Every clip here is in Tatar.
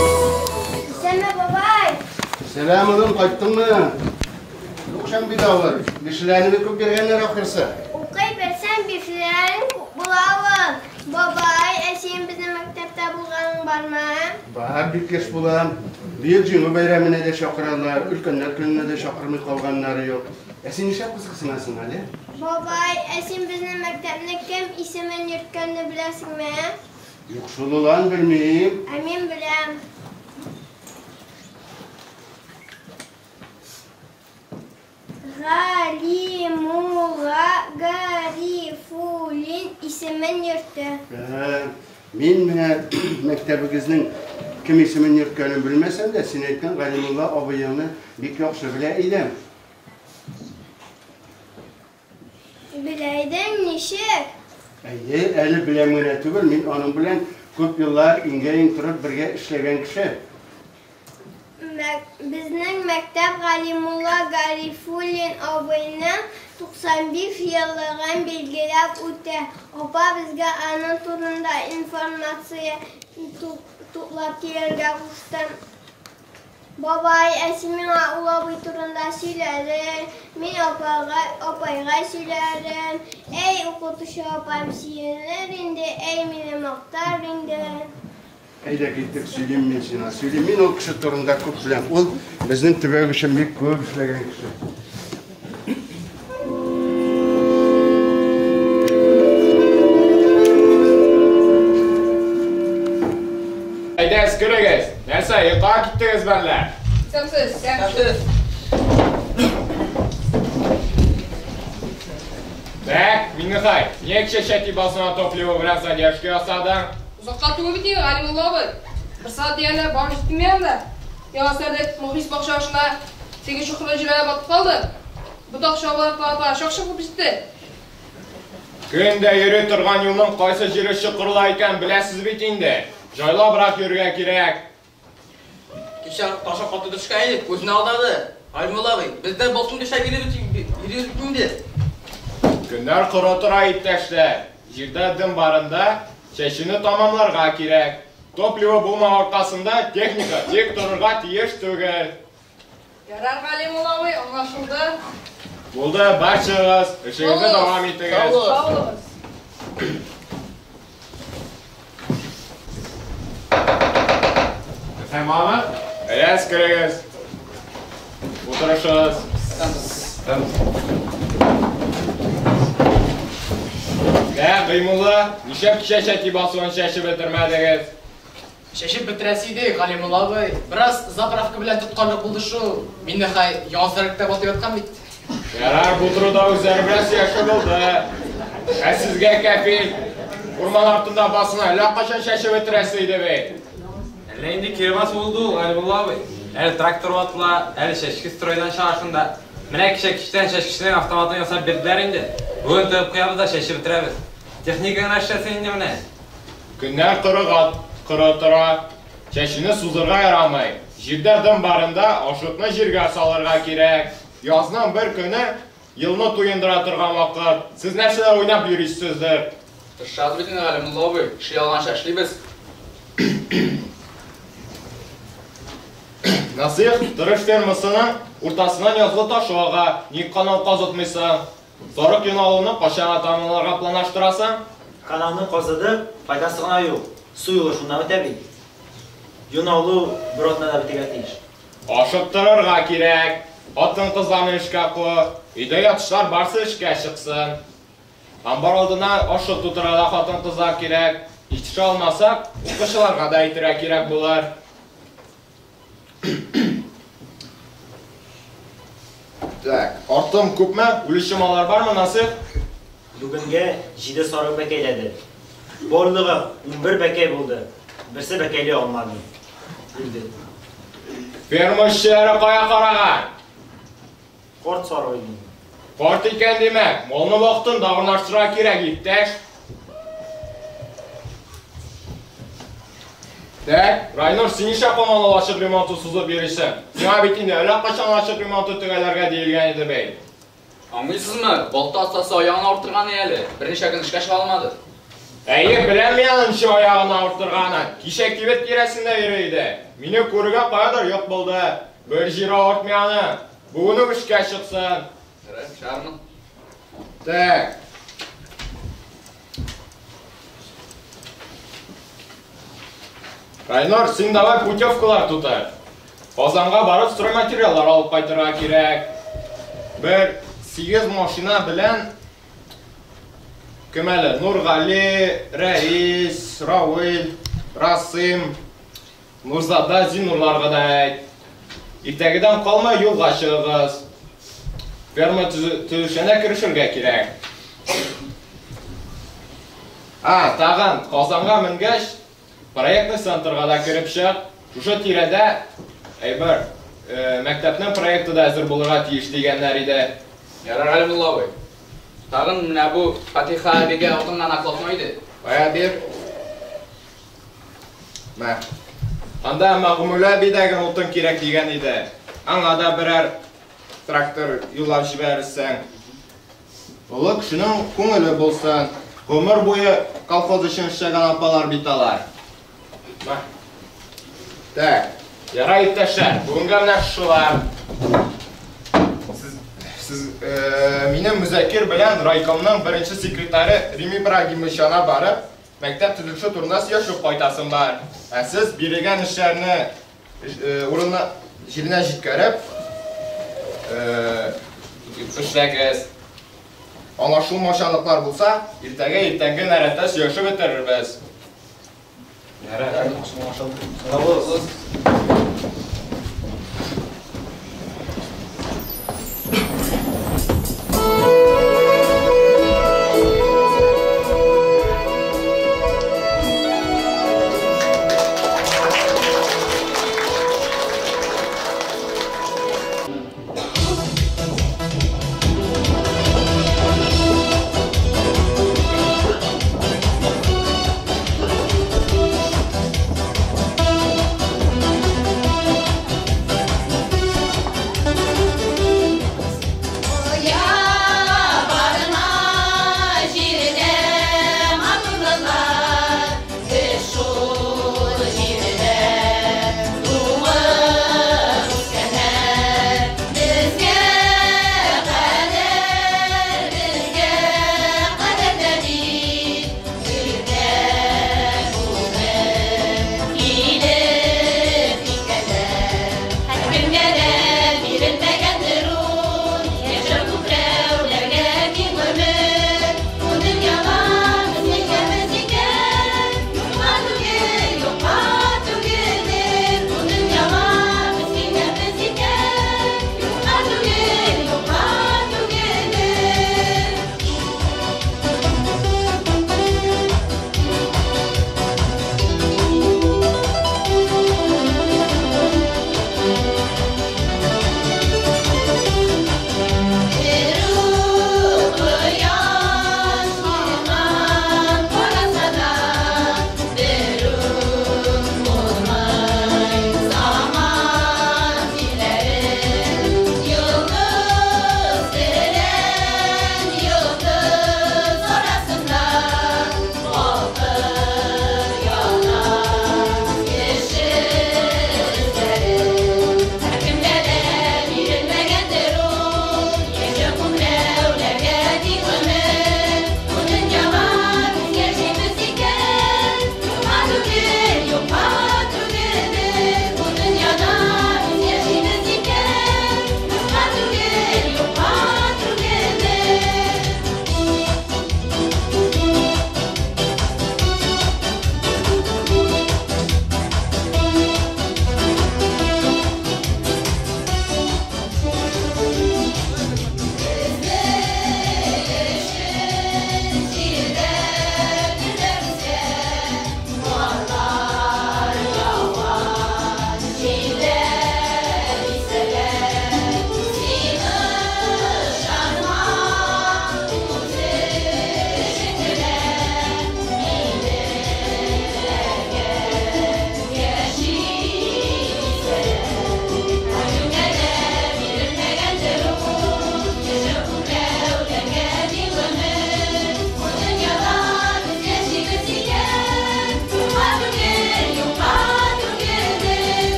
Исәнме, бабай! Сәлам, улым, кайттыңмы? Укшаң бит авыр. Бишләрне бик күп биргәннәр ахрысы. Укый белсәң, бишләрең күп була улым. Бабай, ә син безнең мәктәптә булганың бармы? Бар, бик еш булам. Бөек Җиңү бәйрәменә дә чакыралар, өлкәннәр көненә дә чакырмый калганнары юк. Ә син нишләп кызыксынасың әле? Бабай, ә син безнең мәктәпне кем исемен йөрткәнне беләсеңме? Юк шул, улан, белмим. Ә мин беләм. Галимулла Гарифуллин исемен йөртте. Ә, мин менә мәктәбегезнең кем исемен йөрткәнен белмәсәм дә, син әйткән Галимулла абыеңны бик яхшы белә идем. Белә идең, ничек? Әйе, әле беләм генә түгел, мин аның белән күп еллар иңгә-иң торып бергә эшләгән кеше. Безнең мәктәп Галимулла Гарифуллин абыйның 95 еллыгын билгеләп үтә. Апа безгә аның турында информация туплап килергә кушты. Бабай, ә син миңа ул абый турында сөйләдең, мин апайга, апайга сөйләрем. Әй, укытучы апам сөенер инде, әй, мине мактар инде. Әйдә киттек, сөйлим мин сиңа. Сөйлим, мин ул кеше турында күп беләм. Ул безнең төбәк өчен бик күп эшләгән кеше. Әйдәгез, керегез. Нәрсә, йокыга киттегез мәллә? Исәнмесез. Исәнмесез. Так, Миңнехай, нигә кичә чәти басуына топливо белән задержка ясадың? Озакка түгел бит инде, Галимулла абый. Бер сәгать дигәндә барып җиттем мин анда. Яңа Сәрдек Мохлис бакча башында теге чокырда җиләгә батып калды. Ботак чабалап бара-бара чак-чак булып җитте. Көн дә йөри торган юлның кайсы җире чокырлы икән, беләсез бит инде. Җайлабрак йөрергә кирәк. Кичә ташы каты төшкән иде, күзне алдады. Галимулла абый, без дә басым төшә йөрибез йөрибез бит инде. Көннәр коры тора, иптәшләр. Җирдә дым барында чәчүне тамамларга кирәк. Топливо булмау аркасында техника тик торырга тиеш түгел. Ярар, Галимулла абый, аңлашылды. Булды, бар чыгыгыз, эшегезне дәвам итегез. Сау булыгыз. Тәмамы? Әйдәгез, керегез. Утырышыгыз. Ә, Гыймулла, нишләп кичә чәти басуын чәчеп бетермәдегез? Чәчеп бетерәсе иде, Галимулла абый. Бераз заправка белән тоткарлык булды шул. Миннехай яңа сәрәктә батып яткан бит. Ярар, бу турыда үзләре белән сөйләшеп булды. Ә сезгә, Кәфил, урман артында басуны әллә кайчан чәчеп бетерәсе иде бит. Әллә инде кире басу булды ул, Галимулла абый. Әле трактор ватыла, әле чәчке стройдан чыга шунда. Менә кичә кичтән чәчкеченең автоматын ясап бирделәр инде. Бүген тыгып куябыз да чәчеп бетерәбез. Техника гына эшләсен инде менә. Көннәр корыга коры тора. Чәчүне сузырга ярамый. Җирдә дым барында ашлыкны җиргә салырга кирәк. Язның бер көне елны туендыра торган вакыт. Сез нәрсәләр уйнап йөрисездер? Тырышабыз бит инде, Галимулла абый. Эшли алганча эшлибез. Насыйх, тырыш фермасының уртасыннан язгы ташу ага. Ник канал казытмыйсың? Сарык йон алуны кайчанга тәмамларга планлаштырасың? Каналны казыдык, файдасы гына юк. Су юлы шуннан үтә бит. Йон алу бер атнада бетергә тиеш. Ашыктырырга кирәк. Хатын-кызларны эшкә ку. Өйдә ятышлар барсы эшкә чыксын. Амбар алдына ашлык тутырырга да хатын-кызлар кирәк. Җитешә алмасак, укучыларга да әйтергә кирәк булыр. Так, артым күпме? Үлүче маллар бармы, Насыйх? Бүгенгә җиде сарык бәкәйләде. Барлыгы 11 бәкәй булды. Берсе бәкәйли алмады. Үлде. Ферма эшчеләре кая караган? Корт сару иде. Корт икән димәк, малны вакытында урнаштырырга кирәк, иптәш. Так, Райнур, син нишләп һаман алачык ремонты сузып йөрисең? Сиңа бит инде әллә кайчан алачык ремонты төгәлләргә диелгән иде бит. Аңлыйсызмы, балта остасы аягын авырттырган әле. Берничә көн эшкә чыга алмады. Әйе, беләм мин аның ничек аягын авырттырганын. Кичә кибет тирәсендә йөри иде. Мине күрүгә каядыр юк булды. Бер җире авыртмый аның. Бүген үк эшкә чыксын. Ярар, чыгармын. Так. Райнур, син давай путевкалар тутыр. Казанга барып стройматериаллар алып кайтырга кирәк. Бер 8 машина белән кем әле? Нургали, Рәис, Равил, Расим, Нурзада, Зиннурларга да әйт. Иртәгедән калмай юлга чыгыгыз. Ферма төзелешенә керешергә кирәк. А, тагын, Казанга менгәч, проектный центрга да кереп чык. Шушы тирәдә әйбер, мәктәпнең проекты да әзер булырга тиеш дигәннәр иде. Ярар, Галимулла абый. Тагын менә бу Фатиха әбигә утыннан накладной иде. Кая бир. Мә. Анда Мәгъмүлә әбидәге утын кирәк дигән иде. Аңа да берәр трактор юллап җибәрерсең. Олы кешенең күңеле булсын. Гомер буе колхоз өчен эшләгән апалар бит алар. Мә. Так, ярай иптәшләр, бүгенгә менә шушылар. Сез, сез, минем Мөзәкир белән райкомның беренче секретаре Рим Ибрагимович янына барып, мәктәп төзелеше турында сөйләшеп кайтасым бар. Ә сез бирелгән эшләрне урынына җиренә җиткереп, эшләгез. Аңлашылмаучанлыклар булса, иртәгә иртәнге нәрәттә сөйләшеп бетерербез.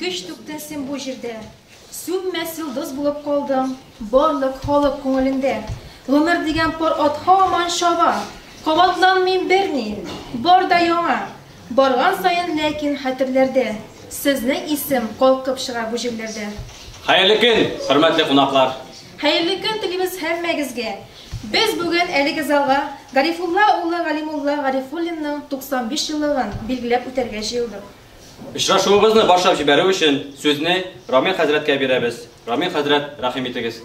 көч түктең син бу җирдә. Сүнмәс йолдыз булып калдың барлык халык күңелендә. Гомер дигән пар ат һаман чаба, кабатланмый берни, бар да яңа. Барган саен ләкин хәтерләрдә сезнең исем калкып чыга бу җирләрдә. Хәерле көн, хөрмәтле кунаклар! Хәерле көн телибез һәммәгезгә! Без бүген әлеге залга Гарифулла улы Галимулла Гарифуллинның 95 еллыгын билгеләп үтәргә җыелдык. Очрашуыбызны башлап җибәрү өчен сүзне Рамил хәзрәткә бирәбез. Рамил хәзрәт, рәхим итегез.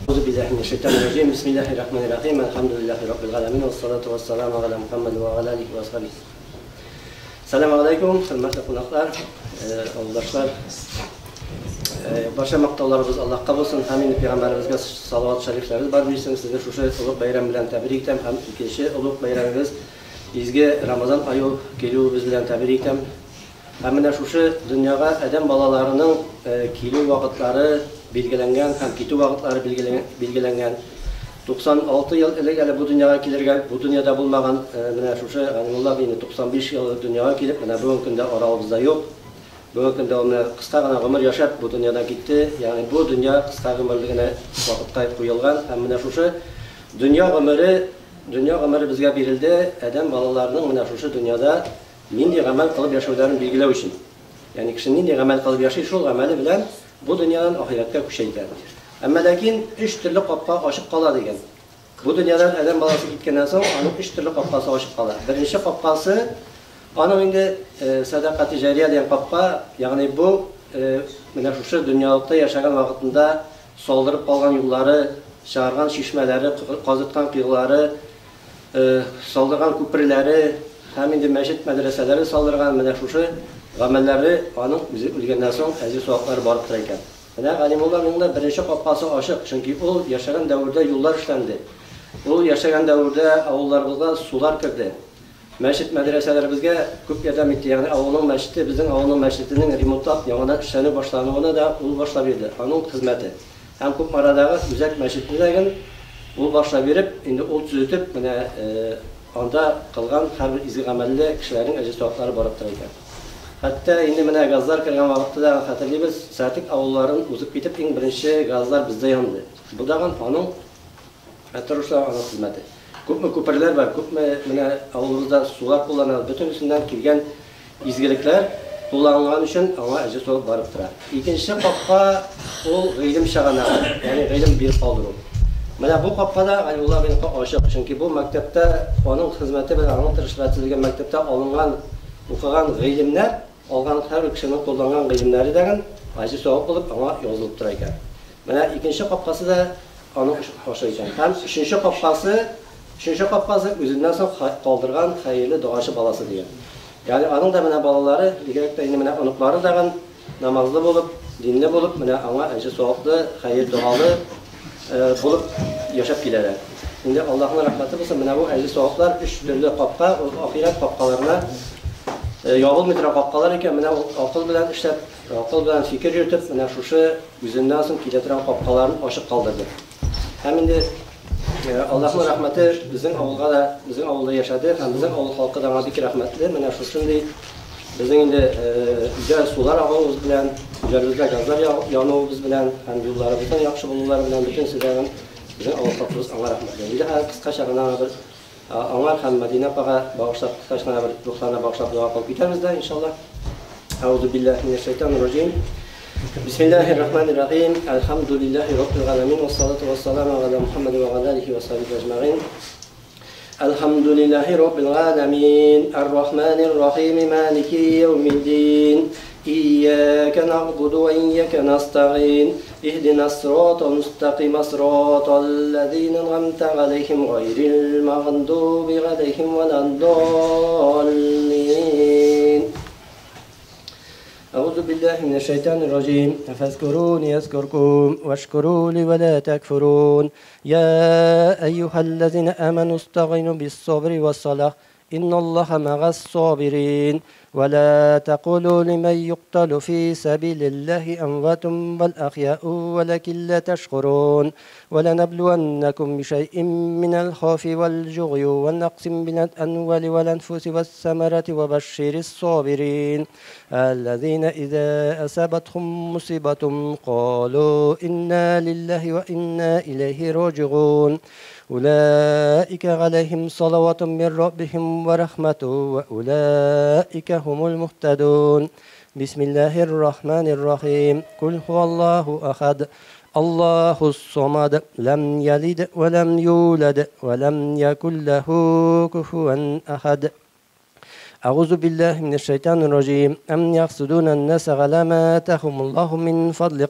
Әгъузу биллаһи минәш шайтанир раҗим. Бисмиллаһир рахманир рахим. Әлхәмдүлиллаһи раббил галәмин. Вассалату вассаламу галә Мухаммад ва галә алихи ва асхабихи. Сәлам алейкум, хөрмәтле кунаклар, авылдашлар. Барча мактауларыбыз Аллаһка булсын һәм инде пәйгамбәребезгә салават шәрифләребез бар бирсен. Сезне шушы олуг бәйрәм белән тәбрик итәм һәм икенче олуг бәйрәмебез изге Рамазан ае килүебез белән тәбрик итәм. Һәм менә шушы дөньяга адәм балаларының килү вакытлары билгеләнгән һәм китү вакытлары билгеләнгән. 96 ел элек әле бу дөньяга килергә, бу дөньяда булмаган менә шушы Галимулла абый инде 95 ел элек дөньяга килеп, менә бүгенге көндә арабызда юк. Бүгенге көндә ул менә кыска гына гомер яшәп бу дөньядан китте. Ягъни бу дөнья кыска гомерле генә вакытка куелган һәм менә шушы дөнья гомере, дөнья гомере безгә бирелде, адәм балаларының менә шушы дөньяда нинди гамәл кылып яшәүләрен билгеләү өчен. Ягъни кеше нинди гамәл кылып яши, шул гамәле белән бу дөньядан ахирәткә күчә икән. Әмма ләкин өч төрле капка ачык кала дигән. Бу дөньядан адәм баласы киткәннән соң, аның өч төрле капкасы ачык кала. Беренче капкасы, аның инде сәдакати җария дигән капка, ягъни бу менә шушы дөньялыкта яшәгән вакытында салдырып калган юллары, чыгарган чишмәләре, казыткан коелары, салдырган күперләре һәм инде мәчет, мәдрәсәләре салдырган менә шушы гамәлләре аның үзе үлгәннән соң әҗер-саваплары барып тора икән. Менә Галимулла абыйның да беренче капкасы ачык, чөнки ул яшәгән дәвердә юллар эшләнде. Ул яшәгән дәвердә авылларыбызга сулар керде. Мәчет, мәдрәсәләребезгә күп ярдәм итте. Ягъни авылның мәчете, безнең авылның мәчетенең ремонтлап яңадан эшләнү башлануына да ул башлап йөрде. Аның хезмәте. Һәм Кукмарадагы үзәк мәчетне дә ген ул башлап йөреп, инде ул төзетеп, менә анда кылган һәрбер изге гамәлле кешеләрнең әҗер-саваплары барып тора икән. Хәтта инде менә газлар кергән вакытта да хәтерлибез, Сәртек авылларын узып китеп, иң беренче газлар бездә янды. Бу тагын аның тырышлыгы, аның хезмәте. Күпме күперләр бар, күпме менә авылыбызда сулар кулланабыз, бөтенесеннән килгән изгелекләр кулланылган өчен аңа әҗер-савап барып тора. Икенче капка ул гыйлем чыганагы, ягъни гыйлем биреп калдыру. Менә бу капка да Галиулла абыйныкы ачык, чөнки бу мәктәптә аның хезмәте белән, аның тырышлыгы төзелгән мәктәптә алынган, укыган гыйлемнәр, алган һәрбер кешенең кулланган гыйлемнәре дә әҗер-савап булып аңа язылып тора икән. Менә икенче капкасы да аның ачык икән. Һәм өченче капкасы, өченче капкасы үзеннән соң калдырган хәерле догачы баласы дигән. Ягъни аның да менә балалары, бигрәк тә инде менә оныклары тагын намазлы булып, динле булып, менә аңа әҗер-саваплы, хәер-догалы булып яшәп киләләр. Инде Аллаһның рәхмәте булсын, менә бу әҗер-саваплар өч төрле капка, ул ахирәт капкаларына ябылмый торган капкалар икән, менә ул акыл белән эшләп, акыл белән фикер йөртеп, менә шушы үзеннән соң килә торган капкаларын ачык калдырды. Һәм инде Аллаһның рәхмәте безнең авылга да, безнең авылда яшәде һәм безнең авыл халкы да аңа бик рәхмәтле. Менә шушындый безнең инде өйдә сулар агуыбыз белән, өйләребездә газлар януыбыз белән һәм юлларыбызның яхшы булулары белән бөтенесе дә безнең авыл халкыбыз аңа рәхмәтле. Инде хәзер кыскача гына бер аңар һәм Мәдинә апага багышлап кыскача гына бер рухларына багышлап дога кылып китәбез дә, иншаллаһ. Әгъузу биллаһи минәш шайтанир раҗим. Бисмиллаһир рахманир рахим. Әлхәмдүлиллаһи раббил галәмин вассалату вассаламу галә Мухаммад ва галә алихи ва сахбихи әҗмәгыйн. Әлхәмдүлиллаһи раббил галәмин. Ар-рахманир рахим. Малики яумиддин. Ияка нагъбуду ва ияка настагин. Иһдинас сиратал мустаким сиратал лазина ан'амта алейхим гайрил магъдуби алейхим валад-даллин. أعوذ بالله من الشيطان الرجيم. فاذكروني أذكركم واشكروا لي ولا تكفرون. يا أيها الذين آمنوا استعينوا بالصبر والصلاة إن الله مع الصابرين. ولا تقولوا لمن يقتل في سبيل الله أموات بل أحياء ولكن لا تشكرون ولنبلونكم بشيء من الخوف والجوع والنقص من الأموال والأنفس والثمرات وبشر الصابرين الذين إذا أصابتهم مصيبة قالوا إنا لله وإنا إليه راجعون أولئك عليهم صلوات من ربهم ورحمة وأولئك هم المهتدون بسم الله الرحمن الرحيم قل هو الله أحد الله الصمد لم يلد ولم يولد ولم يكن له كفوا أحد أعوذ بالله من الشيطان الرجيم أم يحسدون الناس على ما آتاهم الله من فضله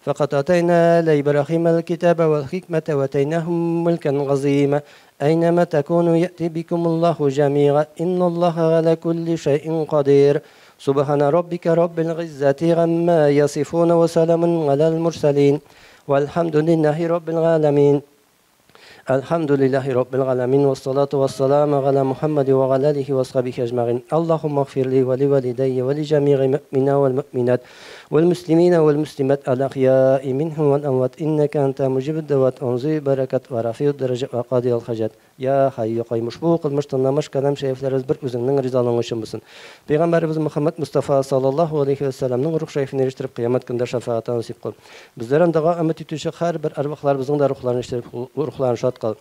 فقد آتينا لإبراهيم الكتاب والحكمة وآتيناهم ملكا عظيما أينما تكونوا يأتي بكم الله جميعا إن الله على كل شيء قدير سبحان ربك رب العزة عما يصفون وسلام على المرسلين والحمد لله رب العالمين الحمد لله رب العالمين والصلاة والسلام على محمد وعلى آله وصحبه أجمعين اللهم اغفر لي ولوالدي ولجميع المؤمنين والمؤمنات والمسلمين والمسلمات الأحياء منهم والأموات إنك أنت مجيب الدعوات ومزيد بركة ورفيع الدرجة وقاضي الحاجات يا حي يا قيوم Ushbu qilmish tinlamish kalam shariflarimiz bir o'zingning rizoliging uchun bo'lsin. Payg'ambarimiz Muhammad Mustafa sallallohu alayhi vasallamning ruh sharifini erishtirib, qiyomat kunida shafaatini nasib qil. Bizlardan duo umid etuvchi har bir arvohlarimizning da ruhlarini erishtirib, ruhlarini shod qil.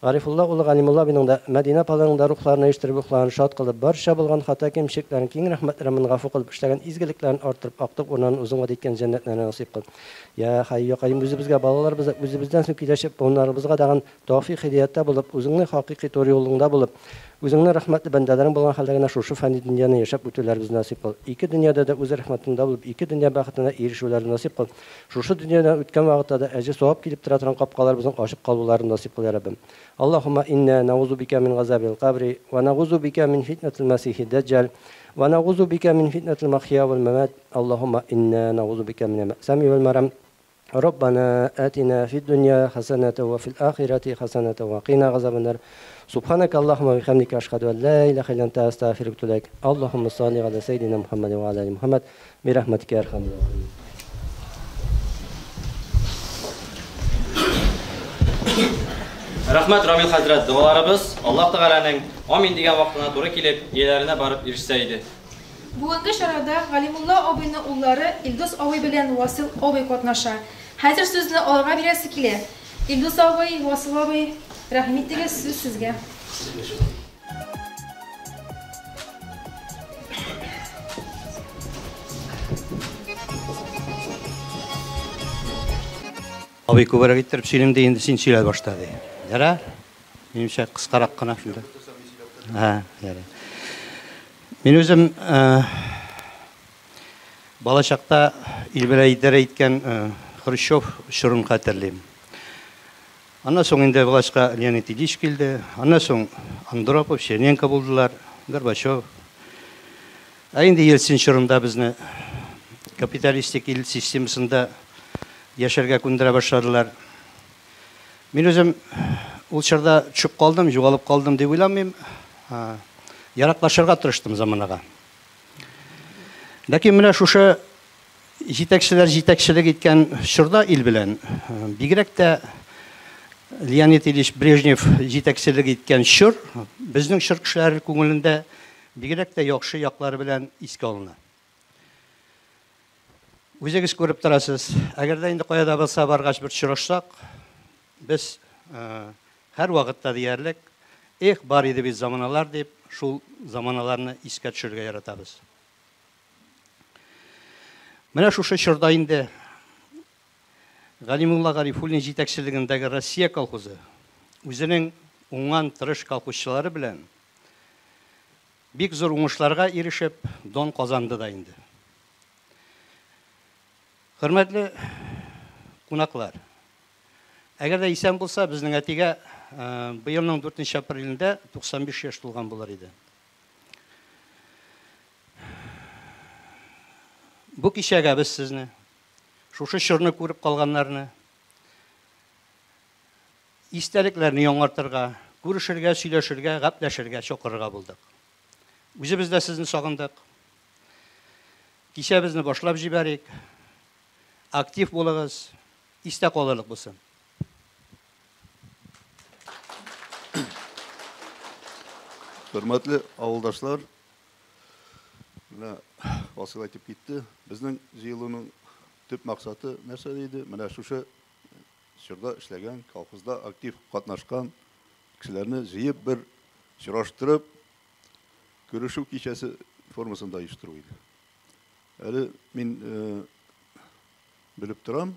G'arifulloh uli G'animulloh bining da Madina opalarining da ruhlarini erishtirib, ruhlarini shod qilib, barcha bo'lgan xato kemchiliklarni keng rahmatlaring bilan g'afu qilib, ishlagan izgiliklarni orttirib, oqtib o'rnini o'zing va'da etgan jannatlarni nasib qil. Ya Hayy ya Qayyum o'zimizga, bolalarimizga, o'zimizdan so'ng kelajak bugunlarimizga dag'in tavfiq hidoyatda bo'lib, o'zingni haqiqiy to'g'ri yo'lingda bo'lib, o'zingni rahmatli bandalaring bo'lgan holdagina shu fani dunyoni yashab o'tishlarimizni nasib qil. Ikki dunyoda da o'z rahmatingda bo'lib, ikki dunyo baxtini erishuvlarni nasib qil. Shu dunyodan o'tgan vaqtda da ajr savob kelib turadigan qopqalarimizning oshib qoluvlarini nasib qil ya Rabbim. Allohumma inna na'uzu bika min g'azabil qabri va na'uzu bika min fitnatil masihid dajjal va na'uzu bika min fitnatil mahya wal mamat. Allohumma inna na'uzu bika min al-ma'sami wal maram. ربنا آتنا في الدنيا حسنة وفي الآخرة حسنة وقنا عذاب النار. سبحانك اللهم وبحمدك أشهد أن لا إله إلا أنت أستغفرك وأتوب إليك. اللهم صل على سيدنا محمد وعلى آل محمد برحمتك يا أرحم الراحمين. Рәхмәт, Рамил хәзрәт, догаларыбыз Аллаһ Тәгаләнең амин дигән вакытына туры килеп, ияләренә барып ирешсә иде. Бүгенге чарада Галимулла абыйның уллары Илдус абый белән Васил абый катнаша. Хәзер сүзне аларга бирәсе килә. Илдус абый, Васил абый, рәхим итегез, сүз сезгә. Абый күбрәк иттереп сөйлим ди, инде син сөйлә башта ди. Ярар? Минемчә кыскарак кына шунда. Һә, ярар. Мин үзем балачакта ил белән идарә иткән Хрущев чорын хәтерлим. Аннан соң инде властька Леонид Ильич килде, аннан соң Андропов, Черненко булдылар, Горбачев. Ә инде Ельцин чорында безне капиталистик ил системасында яшәргә күндерә башладылар. Мин үзем ул чорда төшеп калдым, югалып калдым дип уйламыйм. Яраклашырга тырыштым заманага. Ләкин менә шушы җитәкчеләр җитәкчелек иткән чорда ил белән, бигрәк тә Леонид Ильич Брежнев җитәкчелек иткән чор безнең чор кешеләре күңелендә бигрәк тә яхшы яклары белән искә алына. Үзегез күреп торасыз, әгәр дә инде кая да булса баргач бер очрашсак, без һәр вакытта диярлек, эх, бар иде бит заманалар дип, шул заманаларны искә төшерергә яратабыз. Менә шушы чорда инде Галимулла Гарифуллин җитәкчелегендәге Россия колхозы үзенең уңган тырыш колхозчылары белән бик зур уңышларга ирешеп, дан казанды да инде. Хөрмәтле кунаклар, әгәр дә исән булса, безнең әтигә быелның 4 апрелендә 95 яшь тулган булыр иде. Бу кичәгә без сезне, шушы чорны күреп калганнарны, истәлекләрне яңартырга, күрешергә, сөйләшергә, гәпләшергә чакырырга булдык. Үзебез дә сезне сагындык. Кичәбезне башлап җибәрик. Актив булыгыз, истә калырлык булсын. Хөрмәтле авылдашлар, менә Васил әйтеп китте, безнең җыелуның төп максаты нәрсә диде? Менә шушы чорда эшләгән, колхозда актив катнашкан кешеләрне җыеп бер очраштырып, күрешү кичәсе формасында оештыру иде. Әле мин белеп торам,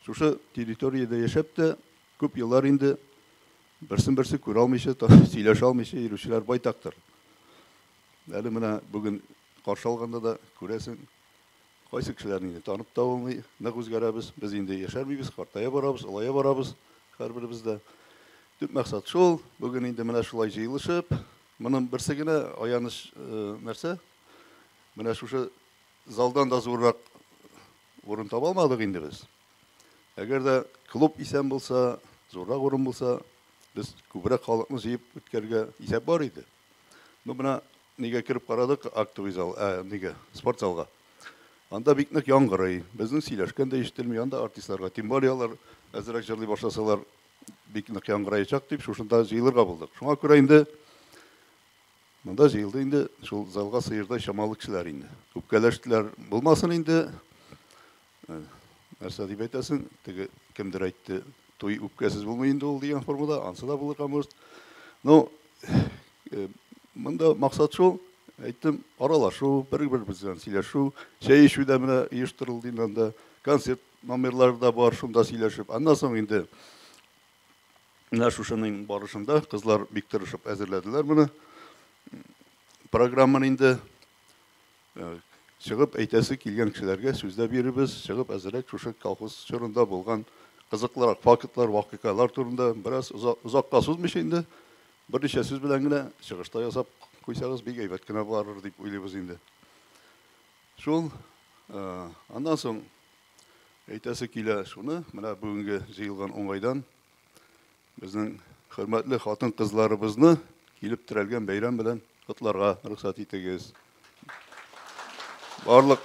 шушы территориядә яшәп тә күп еллар инде берсен-берсе күрә алмыйча, сөйләшә алмыйча йөрүчеләр байтактыр. Әле менә бүген каршы алганда да күрәсең, кайсы кешеләрне инде танып та булмый, нык үзгәрәбез, без инде яшәрмибез, картая барабыз, олая барабыз һәрберебез дә. Төп максат шул, бүген инде менә шулай җыелышып, моның берсе генә аяныч нәрсә, менә шушы залдан да зуррак урын таба алмадык инде без. Әгәр дә клуб исән булса, зуррак урын булса, без күбрәк халыкны җыеп үткәрергә исәп бар иде. Ну, менә нигә кереп карадык актовый зал, нигә, спорт залга. Анда бик нык яңгырый, безнең сөйләшкән дә ишетелми, анда артистларга, тем более алар әзрәк җырлый башласалар, бик нык яңгыраячак дип, шушында җыелырга булдык. Шуңа күрә инде монда җыелды инде шул залга сыердай чамалы кешеләр инде. Үпкәләштеләр булмасын инде. Нәрсә дип әйтәсең, теге кемдер әйтте, туй үпкәсез булмый инде ул дигән формада, ансы да булырга может. Ну, монда максат шул, әйттем, аралашу, бер-беребез белән сөйләшү, чәй эчү дә менә оештырылды инде анда, концерт номерлары да бар, шунда сөйләшеп. Аннан соң инде менә шушының барышында кызлар бик тырышып әзерләделәр моны. Программаны инде чыгып әйтәсе килгән кешеләргә сүз дә бирербез, чыгып әзерәк шушы колхоз чорында булган кызыклырак фактлар, вакыйгалар турында бераз озакка сузмыйча инде берничә сүз белән генә чыгышта ясап куйсагыз бик әйбәт кенә барыр дип уйлыйбыз инде. Шул, аннан соң әйтәсе килә шуны, менә бүгенге җыелган уңайдан безнең хөрмәтле хатын-кызларыбызны килеп терәлгән бәйрәм белән котларга рөхсәт итегез. Барлык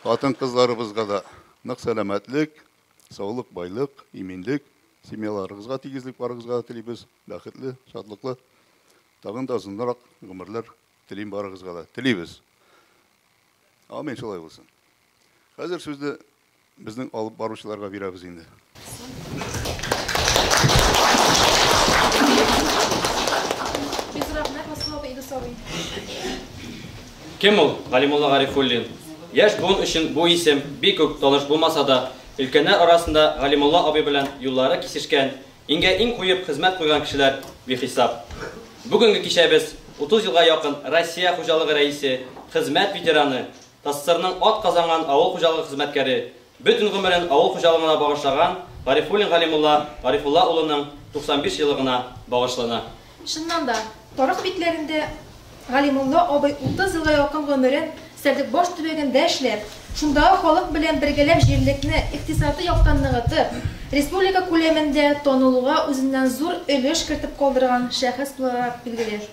хатын-кызларыбызга да нык сәламәтлек, саулык, байлык, иминлек, семьяларыгызга тигезлек барыгызга телибез, бәхетле, шатлыклы, тагын да озынрак гомерләр телим барыгызга да. Телибез. Амин, шулай булсын. Хәзер сүзне безнең алып баручыларга бирәбез инде. Кем ул Галимулла Гарифуллин? Яшь буын өчен бу исем бик үк таныш булмаса да, өлкәннәр арасында Галимулла абый белән юллары кисешкән, иңгә иң куеп хезмәт куйган кешеләр бихисап. Бүгенге кичәбез 30 елга якын Россия хуҗалыгы рәисе, хезмәт ветераны, ТАССРның ат казанган авыл хуҗалыгы хезмәткәре, бөтен гомерен авыл хуҗалыгына багышлаган Гарифуллин Галимулла Гарифулла улының 95 еллыгына багышлана. Чыннан да, тарих битләрендә Галимулла абый 30 елга якын гомерен Сәрдекбаш төбәгендә эшләп, шундагы халык белән бергәләп җирлекне икътисади яктан ныгытып, республика күләмендә танылуга үзеннән зур өлеш кертеп калдырган шәхес буларак билгеле.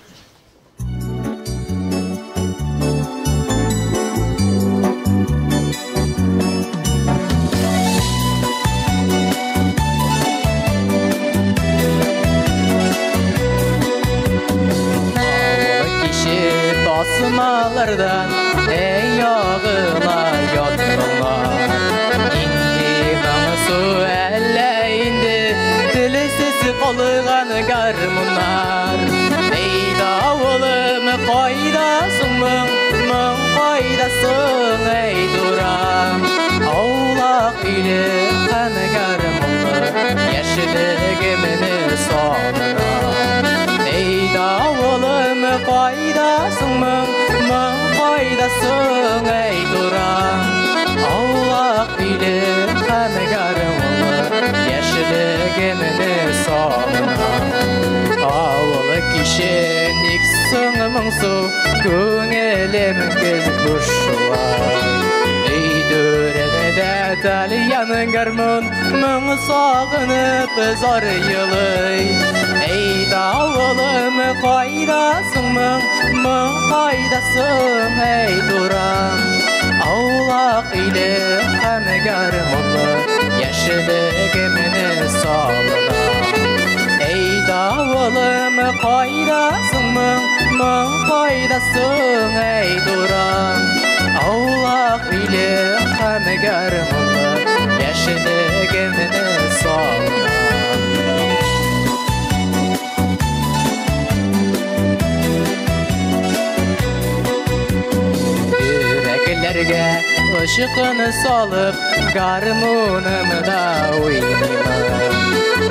Басмалардан эй ягыла ятмаңлар. Инде моңсу әллә инде телсез калган гармуннар. Эй давылым, кайдасың моң, моң кайдасың, эй дурам. Аулак өйле һәм гармунлы яшьлегемне сагынам. Эй давылым, кайдасың моң, моң кайдасың, эй дурам. Аулак өйле һәм гармунлы яшьлегемне сагынам. Авыл киче ник соң моңсу, күңелем гел буш шулай. Өй түрендә Итальян гармун моң сагынып зар елый. Эй, давылым, кайдасың, моң, моң кайдасың, эй, турам. Аулак иле һәм гармунлы яшьлегемне сагына. Эй, давылым, кайдасың, моң, моң кайдасың, эй, турам. Аулак иле һәм гармунлы яшьлегемне сагына. Йөрәкләргә ышыкны салып, гармунымда уйныймын.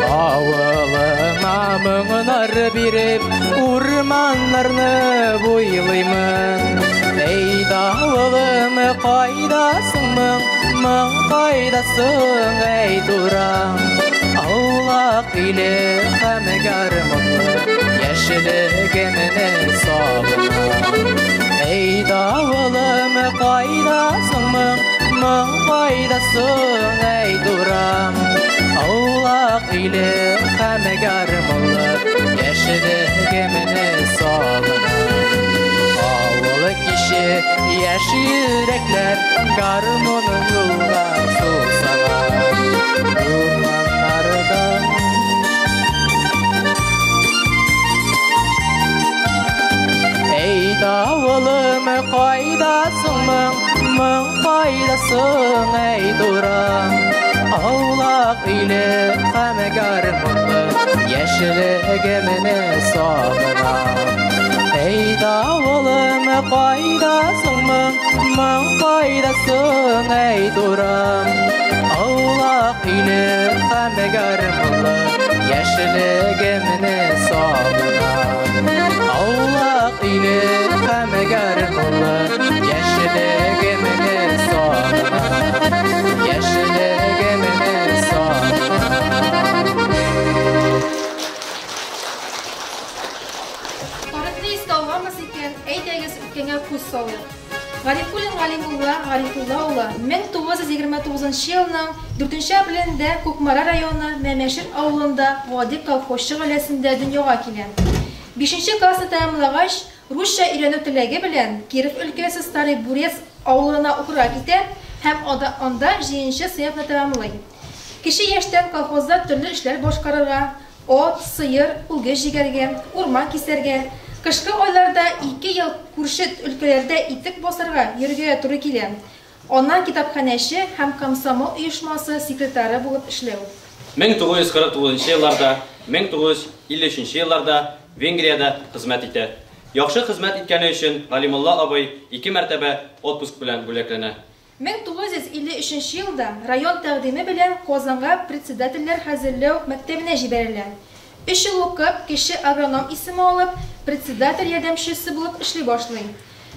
Авылыма моңнар биреп, урманнарны буйлыймын. Эй, давылым, кайдасың, моң, моң кайдасың, эй, турам. Аулак иле һәм гармунлы яшьлегемне сагынам. Эй, давылым, кайдасың, моң, моң кайдасың, эй, турам. Аулак иле һәм гармунлы яшьлегемне сагынам. Авыл киче яшь йөрәкләр гармунын юлга сусаган. Урманнардан Эй, давылым, кайдасың, моң, моң кайдасың, эй, турам. Аулак иле һәм гармунлы яшьлегемне сагынам. Эй, давылым, кайдасың, моң, моң кайдасың, эй, турам. Аулак иле һәм гармунлы яшьлегемне сагынам. Аулак иле һәм гармунлы яшьлегемне сагынам. Яшьлегемне сагынам. Тарихны искә алганбыз икән, әйдәгез үткәнгә күз салыйк. Гарифуллин Галимулла Гарифулла улы 1929 елның 4 апрелендә Кукмара районы Мәмәшир авылында гади колхозчы гаиләсендә дөньяга килә. 5 классны тәмамлагач, русча өйрәнү теләге белән Киров өлкәсе Старый Бурец авылына укырга китә һәм анда 7 сыйныфны тәмамлый. Кече яшьтән колхозда төрле эшләр башкарырга, ат, сыер, үгез җигәргә, урман кисәргә, кышкы айларда 2 ел күрше өлкәләрдә итек басарга йөрергә туры килә. Аннан китапханәче һәм комсомол оешмасы секретаре булып эшләү. 1949 елларда, 1953 елларда Венгриядә хезмәт итә. Яхшы хезмәт иткәне өчен Галимулла абый 2 мәртәбә отпуск белән бүләкләнә. 1953 елда район тәкъдиме белән Казанга председательләр хәзерләү мәктәбенә җибәрелә. 3 ел укып, кече агроном исеме алып, председатель ярдәмчесе булып эшли башлый.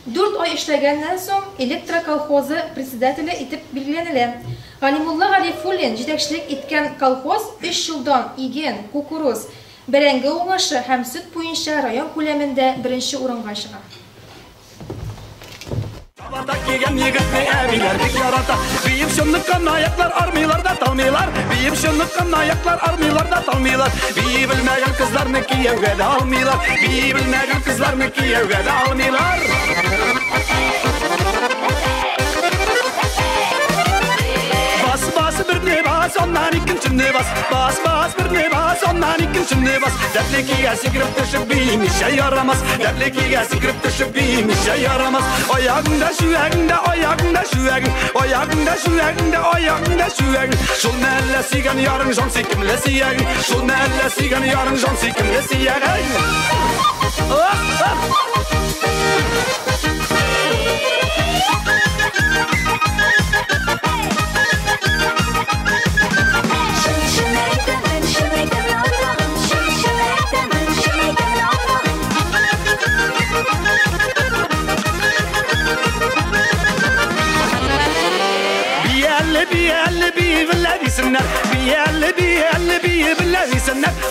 4 ай эшләгәннән соң электроколхозы председателе итеп билгеләнелә. Галимулла Гарифуллин җитәкчелек иткән колхоз 3 елдан иген, кукуруз, бәрәңге уңышы һәм сөт буенча район күләмендә беренче урынга чыга. Чабата кигән егетне әбиләр бик ярата. Биеп чынлыккан аяклар армыйлар да талмыйлар. Биеп чынлыккан аяклар армыйлар да талмыйлар. Бии белмәгән кызларны кияүгә дә алмыйлар. Бии белмәгән кызларны кияүгә дә алмыйлар. Бас бас берне бас, оннан икенчене бас. Бас бас берне бас, оннан икенчене бас. Дәртлекигә сикереп төшеп биемичә ярамас. Дәртлекигә сикереп төшеп биемичә ярамас. Аягыңда шүәгеңдә, аягыңда шүәгең. Аягыңда шүәгеңдә, аягыңда шүәгең. Шул мәллә сөйгән ярың җан сөйкемле сөягең. Шул мәллә сөйгән ярың җан сөйкемле сөягең.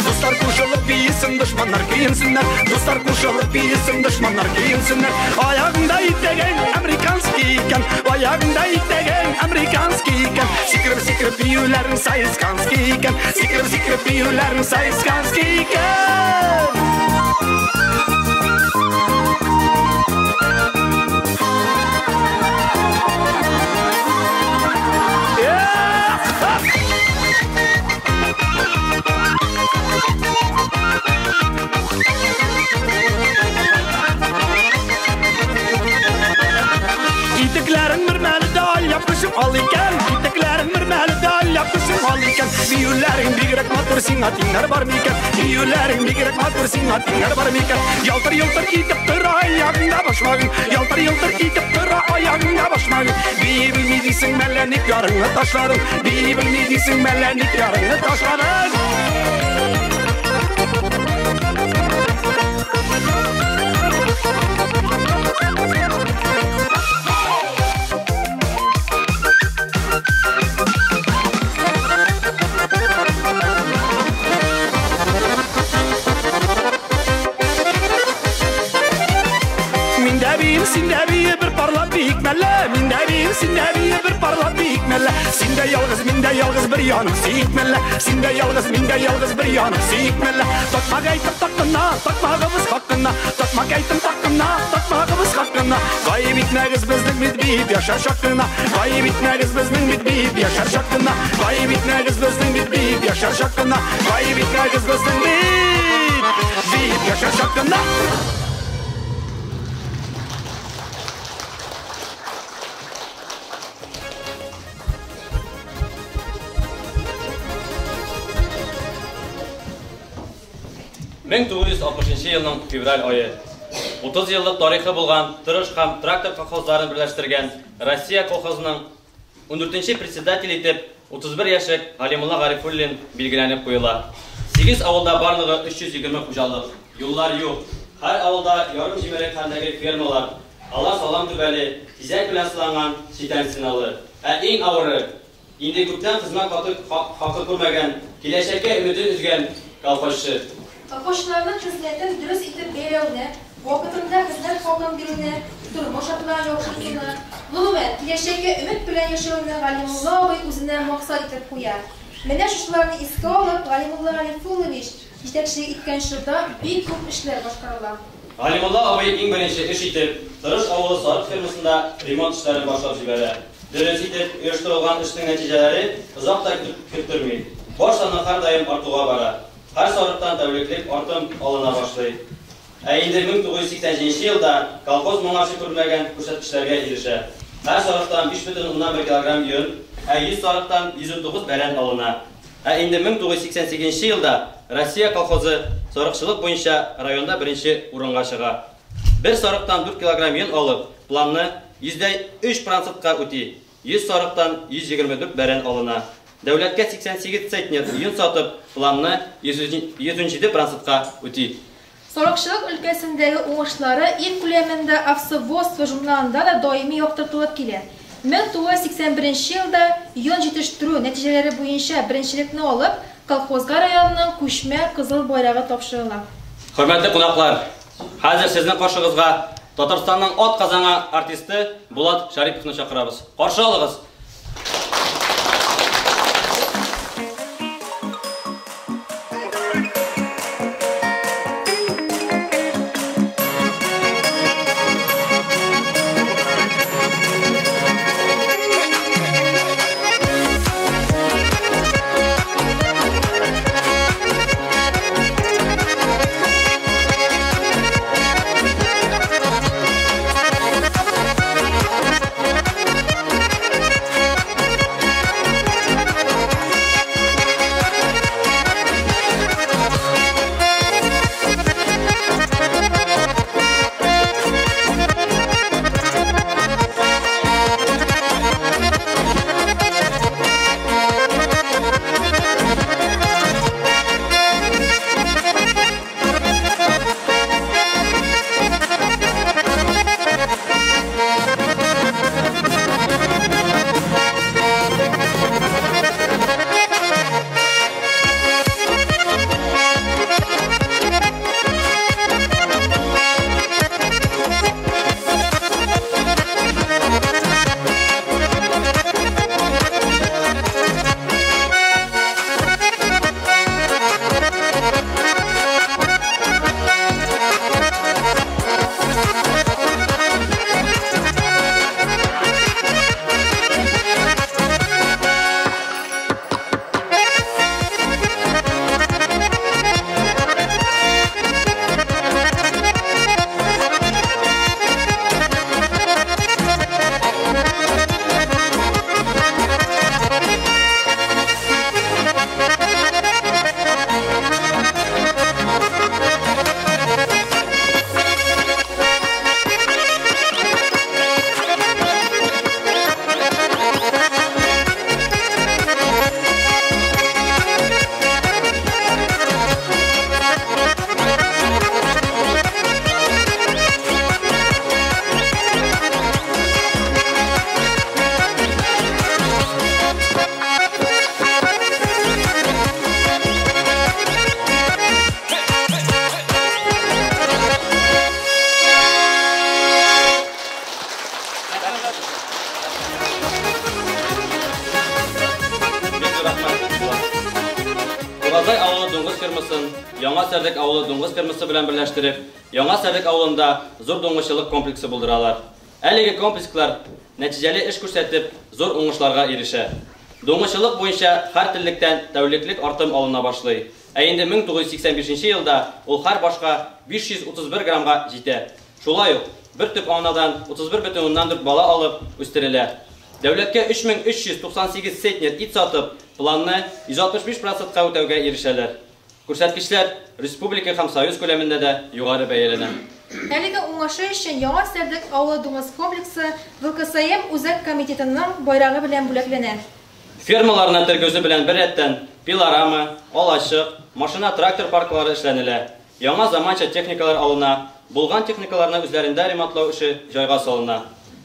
Дуслар кушылып биесен, дошманнар киенсеннәр. Дуслар кушылып биесен, дошманнар киенсеннәр. Аягыңда итәгең американский икән, аягыңда итәгең американский икән. Сикереп сикереп биюләрең саесканский икән. Сикереп сикереп биюләрең саесканский икән. Итекләрең мөрмәле дә алъяпкычың ал икән. Итекләрең мөрмәле дә алъяпкычың ал икән. Биюләрең бигрәк матур, сиңа тиңнәр бар микән? Биюләрең бигрәк матур, сиңа тиңнәр бар микән? Ялтыр-йолтыр итеп тора аягыңда башмагың. Ялтыр-йолтыр итеп тора аягыңда башмагың. Бии белми дисең мәллә ник ярыңны ташладың? Бии белми дисең мәллә ник ярыңны ташладың? Мин дә биим, син дә бие, бер парлап биик мәллә. Мин дә биим, син дә бие, бер парлап биик мәллә. Син дә ялгыз, мин дә ялгыз, бер янып сөйик мәллә. Син дә ялгыз, мин дә ялгыз, бер янып сөйик мәллә. Такмак әйтеп таккына, такмагыбыз хакына. Такмак әйтеп таккына, такмагыбыз хакына. Гаеп итмәгез безнең бит биеп яшәр чакына. Гаеп итмәгез безнең бит биеп яшәр чакына. Гаеп итмәгез безнең бит биеп яшәр чакына. Гаеп итмәгез безнең бит биеп яшәр чакына. Мең 1960 елның февраль ае. 30 еллык тарихы булган Тырыш һәм Трактор колхозларын берләштергән Россия колхозының 14-нче председатель итеп 31 яшьлек Галимулла Гарифуллин билгеләнеп куела. 8 авылда барлыгы 320 хуҗалык. Юллар юк. Һәр авылда ярым җимерек хәлдәге фермалар. Алар салам түбәле, тизәк белән сыланган читән стеналы. Ә иң авыры, инде күптән хезмәт хакы күрмәгән, киләчәккә өметен өзгән колхозчы. Колхозчыларның хезмәтен дөрес итеп бәяләүне, вакытында хезмәт хакын бирүне, тормыш шартларын яхшыртуны, гомумән, киләчәккә өмет белән яшәүне Галимулла абый үзенә максат итеп куя. Менә шушыларны искә алып, Галимулла Гарифуллович җитәкчелек иткән чорда бик күп эшләр башкарыла. Галимулла абый иң беренче эш итеп Тырыш авылы сарык фермасында ремонт эшләрен башлап җибәрә. Дөрес итеп оештырылган эшнең нәтиҗәләре озак та көттерми. Баш саны һәрдаим артуга бара. Һәр сарыктан тәүлеклек артым алына башлый. Ә инде 1987 елда колхоз моңарчы күрмәгән күрсәткечләргә ирешә. Һәр сарыктан 5,1 килограмм йон, ә 100 сарыктан 119 бәрән алына. Ә инде 1988 елда Россия колхозы сарыкчылык буенча районда беренче урынга чыга. Бер сарыктан 4 килограмм йон алып, планны 103%-ка үти. 100 сарыктан 124 бәрән алына. Дәүләткә 88 центнер йон сатып, планны 117%-ка үти. Сарыкчылык өлкәсендәге уңышлары ил күләмендә Овцеводство журналында да даими яктыртылып килә. 1981 елда йон җитештерү нәтиҗәләре буенча беренчелекне алып, колхозга районының күчмә кызыл байрагы тапшырыла. Хөрмәтле кунаклар, хәзер сезнең каршыгызга Татарстанның ат казанган артисты Булат Шариповны чакырабыз. Каршы алыгыз. Бик зур рәхмәт, Булат. Уразай авылы дуңгыз фермасын Яңа Сәрдек авылы дуңгыз фермасы белән берләштереп, Яңа Сәрдек авылында зур дуңгызчылык комплексы булдыралар. Әлеге комплекслар нәтиҗәле эш күрсәтеп, зур уңышларга ирешә. Дуңгызчылык буенча һәр терлектән тәүлеклек артым алына башлый. Ә инде 1985 нче елда ул һәр башка 531 граммга җитә. Шулай ук, бер төп анадан 31,4 бала алып үстерелә. Дәүләткә 3398 центнер ит сатып, планны 165 процентка үтәүгә ирешәләр. Күрсәткечләр республика һәм союз күләмендә дә югары бәяләнә. Әлеге уңышы өчен Яңа Сәрдек авылы дуңгыз комплексы ВКСМ Үзәк комитетының байрагы белән бүләкләнә. Фермаларны тергезү белән беррәттән, пилорама, алачык, машина-трактор парклары эшләнелә, яңа заманча техникалар алына, булган техникаларны үзләрендә ремонтлау эше җайга салына.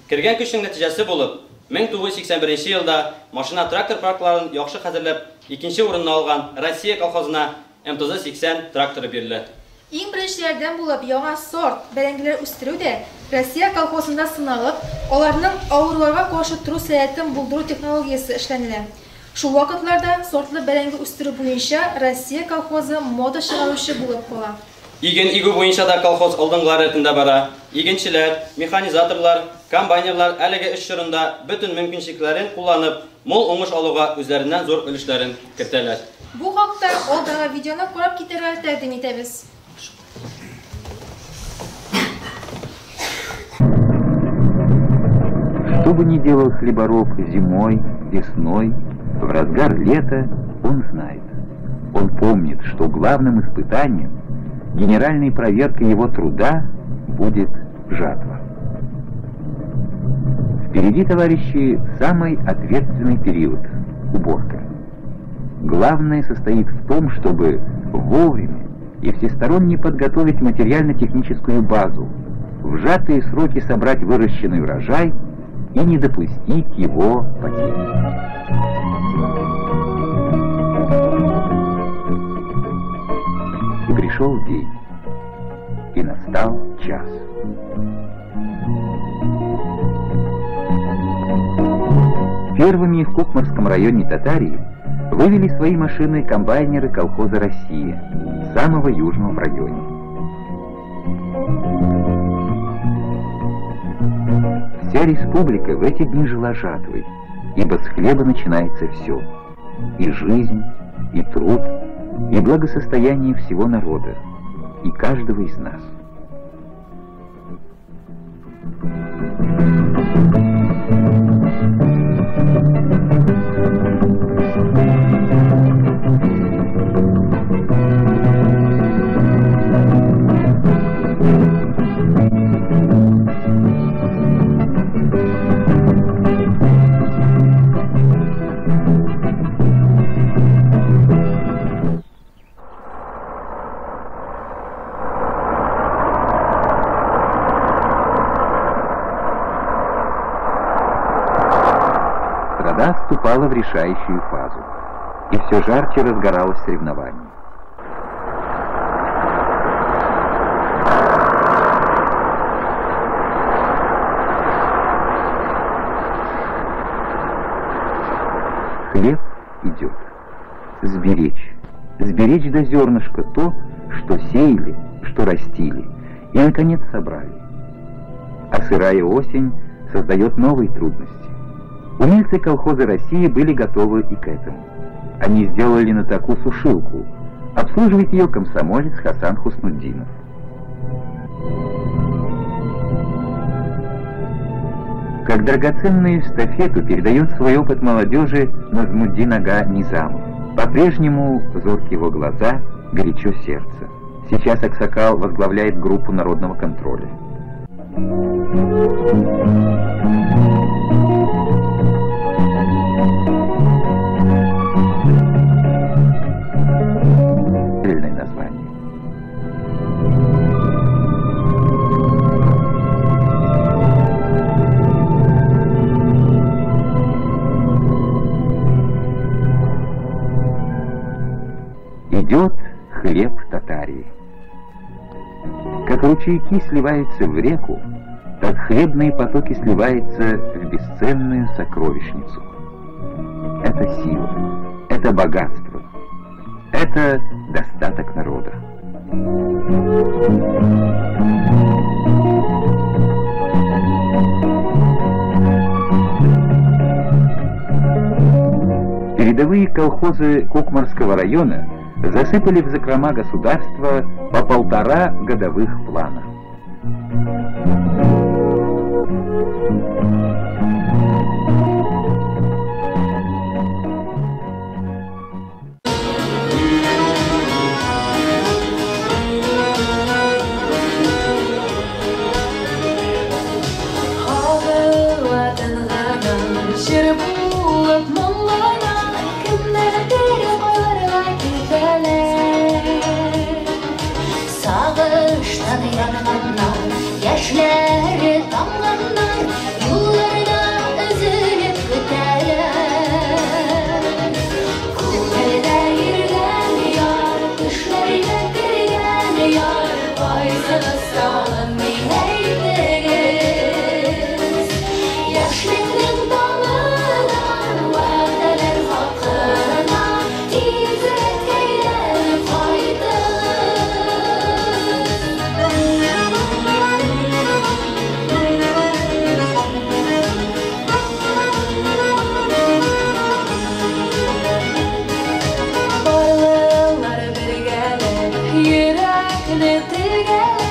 Кергән көчнең нәтиҗәсе булып, 1981 елда машина-трактор паркларын яхшы хәзерләп икенче урынны алган Россия колхозына МТЗ-80 тракторы бирелә. Иң беренчеләрдән булып яңа сорт бәрәңгеләр үстерү дә Россия колхозында сыналып, аларның авыруларга каршы тору сәләтен булдыру технологиясе эшләнелә. Шул вакытларда сортлы бәрәңге үстерү буенча Россия колхозы мода чыгаручы булып кала. Иген игү буенча да колхоз алдынгылар рәтендә бара. Игенчеләр, механизаторлар, комбайнерлар әлеге эш чорында бөтен мөмкинчелекләрен кулланып, мул уңыш алуга үзләреннән зур өлешләрен кертәләр. Бу хакта алдагы видеоны карап китәргә тәкъдим итәбез. Что бы ни делал хлебороб зимой, весной, в разгар лета, он знает. Он помнит, что главным испытанием, генеральной проверкой его труда будет жатва. Впереди, товарищи, самый ответственный период – уборка. Главное состоит в том, чтобы вовремя и всесторонне подготовить материально-техническую базу, в сжатые сроки собрать выращенный урожай и не допустить его потери. И пришел день, и настал час. Первыми в Кукморском районе Татарии вывели свои машины комбайнеры колхоза «Россия», самого южного в районе. Вся республика в эти дни жила жатвой, ибо с хлеба начинается все: и жизнь, и труд, и благосостояние всего народа, и каждого из нас. Страна вступала в решающую фазу, и все жарче разгоралось соревнование. Хлеб идет. Сберечь. Сберечь до зернышка то, что сеяли, что растили, и, наконец, собрали. А сырая осень создает новые трудности. Умельцы колхоза России были готовы и к этому. Они сделали на таку сушилку. Обслуживает ее комсомолец Хасан Хуснутдинов. Как драгоценную эстафету передает свой опыт молодежи Назмуддин Ага Низамов. По-прежнему зорки его глаза, горячо сердце. Сейчас Аксакал возглавляет группу народного контроля. Название. Идет хлеб Татарии. Как ручейки сливаются в реку, так хлебные потоки сливаются в бесценную сокровищницу. Это сила, это богатство, это достаток народа. Передовые колхозы Кукморского района засыпали в закрома государства по 1,5 годовых плана. Яшьләре тамганнар, юлларда өзелеп көтәләр. Күңелдә йөргән яр, төшләргә кергән яр, кайсыгыз сагынмый әйтегез. Яшьлекнең таңына, вәгъдәләр хакына, тизрәк әйләнеп кайтыгыз. Барлылар бергәләп, йөрәкне телгәләп,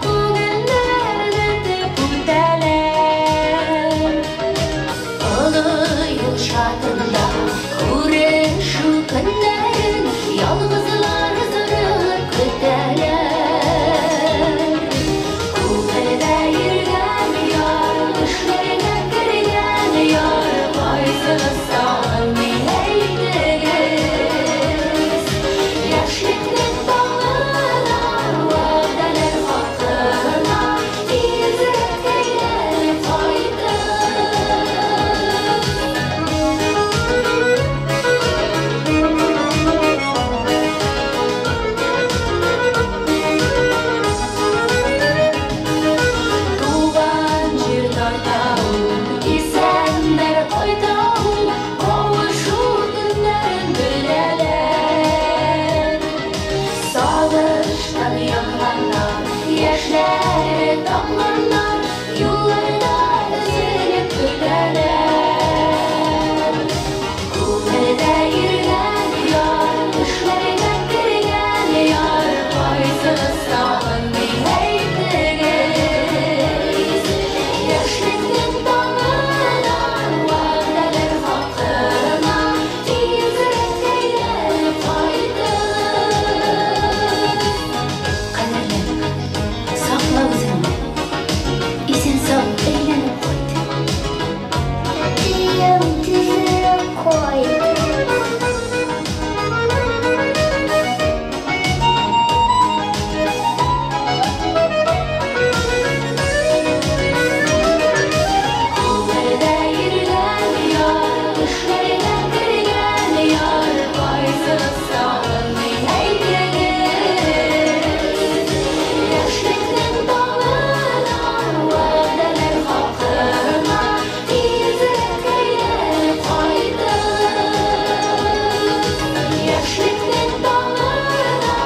күңелләрне теп үтәләр. Олы юл чатында күрешү көннәрен ялгызлар зарыгып көтәләр. Күңелдә йөргән яр, төшләргә кергән яр, кайсыгыз сагынмый әйтегез. Яшьлекнең таңына, вәгъдәләр хакына, тизрәк әйләнеп кайтыгыз. Туган җир тарта ул, исәннәр кайта ул, кавышу көннәрен беләләр. Сагыштан янганнар, яшьләре тамганнар, юлларда өзелеп көтәләр. Күңелдә йөргән яр, төшләргә кергән яр, кайсыгыз сагынмый әйтегез. Яшьлекнең таңына, вәгъдәләр хакына, тизрәк әйләнеп кайтыгыз. Кадерлем, сакла үзеңне, исән-сау әйләнеп кайт. Әтием, тизрәк кайт. Күңелдә йөргән яр, төшләргә кергән яр, кайсыгыз сагынмый әйтегез. Яшьлекнең таңына, вәгъдәләр хакына, тизрәк әйләнеп кайтыгыз. Яшьлекнең таңына,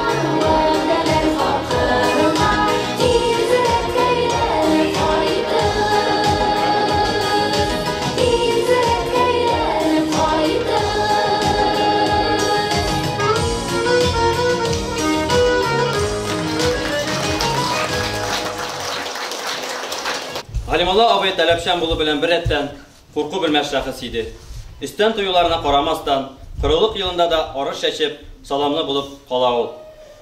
вәгъдәләр хакына, тизрәк әйләнеп кайтыгыз. Тизрәк әйләнеп кайтыгыз. Галимулла абый таләпчән булу белән беррәттән курку белмәс шәхес иде. Өстән тоюларына карамастан, корылык елында да арыш чәчеп, саламлы булып кала ул.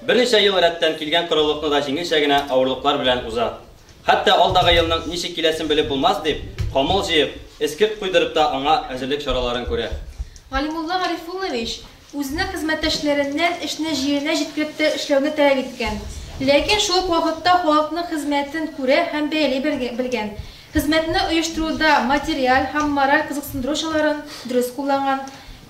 Берничә ел рәттән килгән корылыкны да җиңелчә генә авырлыклар белән уза. Хәтта алдагы елның ничек киләсен белеп булмас дип, камыл җыеп, эскерт куйдырып та аңа әзерлек чараларын күрә. Галимулла Гарифуллович үзенең хезмәттәшләреннән эшне җиренә җиткереп тә эшләүне таләп иткән. Ләкин шул ук вакытта халыкның хезмәтен күрә һәм бәяли белгән. Хезмәтне оештыруда материаль һәм мораль кызыксындыру чараларын дөрес кулланган.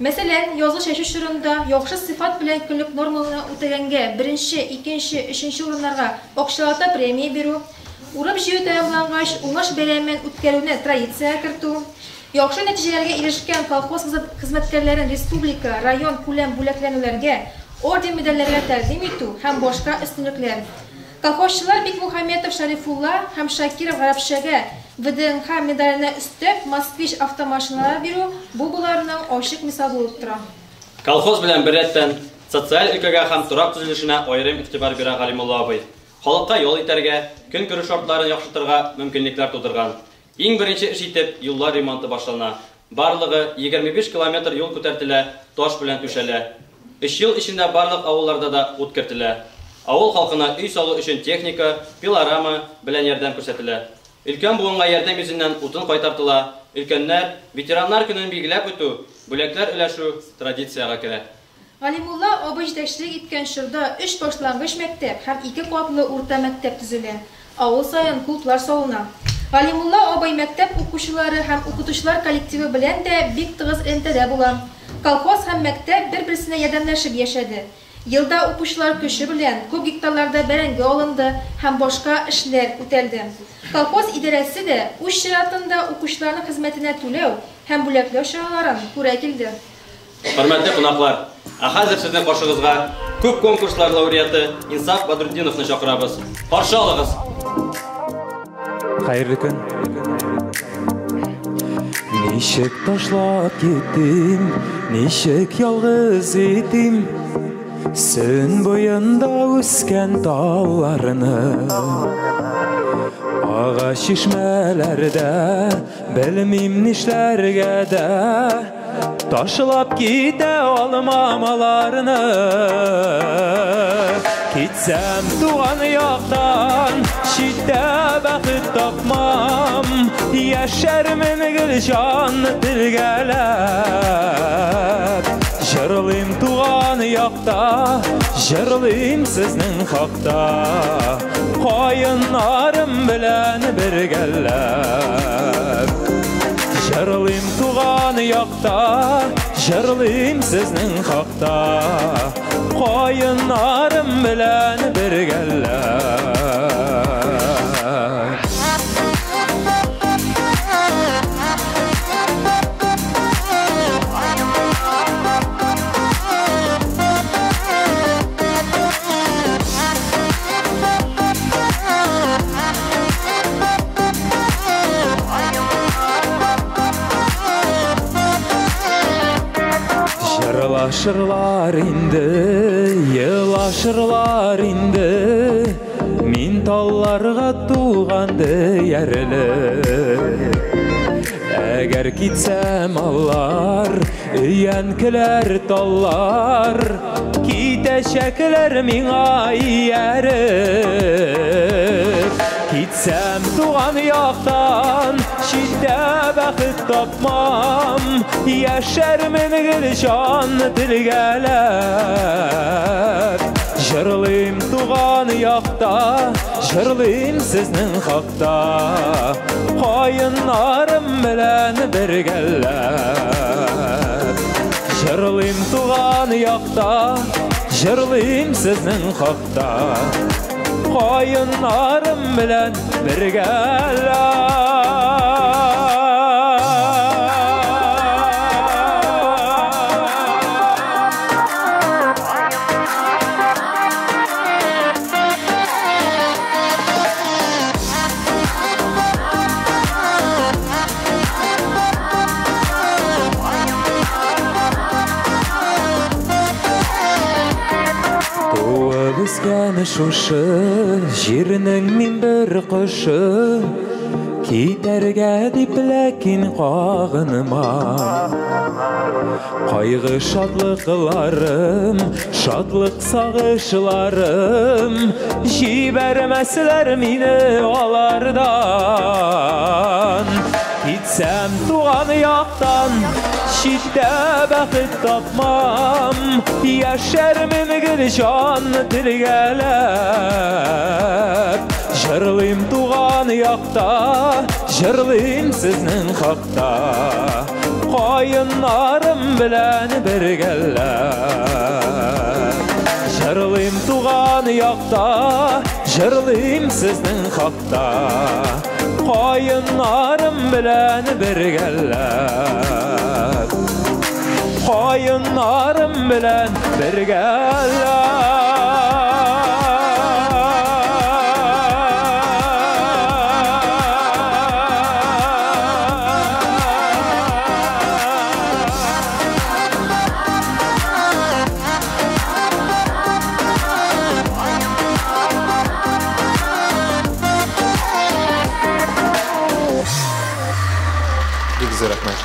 Мәсәлән, язгы чәчү чорында яхшы сыйфат белән көнлек норманы үтәгәнгә беренче, икенче, өченче урыннарга акчалата премия бирү, Урып-җыю тәмамлангач, уңыш бәйрәмен үткәрүне традициягә кертү, яхшы нәтиҗәләргә ирешкән колхоз хезмәткәрләрен республика, район күләм бүләкләнүләргә, орден-медальләргә тәкъдим итү һәм башка өстенлекләр. Колхозчылар Бикмухаметов Шәрифулла һәм Шакиров Гарәпшәгә ВДНХ медаленә өстәп Москвич автомашиналары бирү бу боларның ачык мисал булып тора. Колхоз белән беррәттән, социаль өлкәгә һәм торак төзелешенә аерым игътибар бирә Галимулла абый. Халыкка ял итәргә, көнкүреш шартларын яхшыртырга мөмкинлекләр тудырган. Иң беренче эш итеп юллар ремонты башлана. Барлыгы 25 километр юл күтәртелә, таш белән түшәлә. Өч ел эчендә барлык авылларда да ут кертелә. Авыл халкына өй салу өчен техника, пилорама белән ярдәм күрсәтелә. Өлкән буынга ярдәм йөзеннән утын кайтартыла, өлкәннәр, ветераннар көнен билгеләп үтү, бүләкләр өләшү традициягә керә. Галимулла абый җитәкчелек иткән чорда өч башлангыч мәктәп һәм ике катлы урта мәктәп төзелә, авыл саен клублар салына. Галимулла абый мәктәп укучылары һәм укытучылар коллективы белән дә бик тыгыз элемтәдә була. Колхоз һәм мәктәп бер-берсенә ярдәмләшеп яшәде. Елда укучылар көче белән күп гектарларда бәрәңге алынды һәм башка эшләр үтәлде. Колхоз идарәсе дә үз чиратында укучыларның хезмәтенә түләү һәм бүләкләү чараларын күрә килде. Хөрмәтле кунаклар, ә хәзер сезнең каршыгызга күп конкурслар лауреаты Инсаф Бадрутдиновны чакырабыз. Каршы алыгыз! Хәерле көн. Ничек ташлап китим, ничек ялгыз итим, Сөн буенда үскән талларны. Ага чишмәләрдә, белмим нишләргә дә, Ташлап китә алмам аларны. Китсәм туган яктан, читтә бәхет тапмам, Яшәрмен гел җан телгәләп. Җырлыйм туган якта, җырлыйм сезнең хакта, Каеннарым белән бергәләп. Җырлыйм туган якта, җырлыйм сезнең хакта, Каеннарым белән бергәләп. Җырлашырлар инде, елашырлар инде, Мин талларга туган диярлек. Әгәр китсәм алар, өянкеләр таллар, Китәчәкләр миңа ияреп. Китсәм туган яктан, читтә бәхет тапмам, Яшәрмен гел җан телгәләп. Җырлыйм туган якта, җырлыйм сезнең хакта, Каеннарым белән бергәләп. Җырлыйм туган якта, җырлыйм сезнең хакта, Каеннарым белән бергәләп. Туып үскән шушы җирнең мин бер кошы, Китәргә дип ләкин кагынмам. Кайгы шатлыкларым, шатлык сагышларым, Җибәрмәсләр мине алардан. Китсәм туган яктан, читтә бәхет тапмам, Яшәрмен гел җан телгәләп. Җырлыйм туган якта, җырлыйм сезнең хакта, Каеннарым белән бергәләп. Җырлыйм туган якта, җырлыйм сезнең хакта. Каеннарым белән бергәләп, каеннарым белән бергәләп. Бик зур рәхмәт.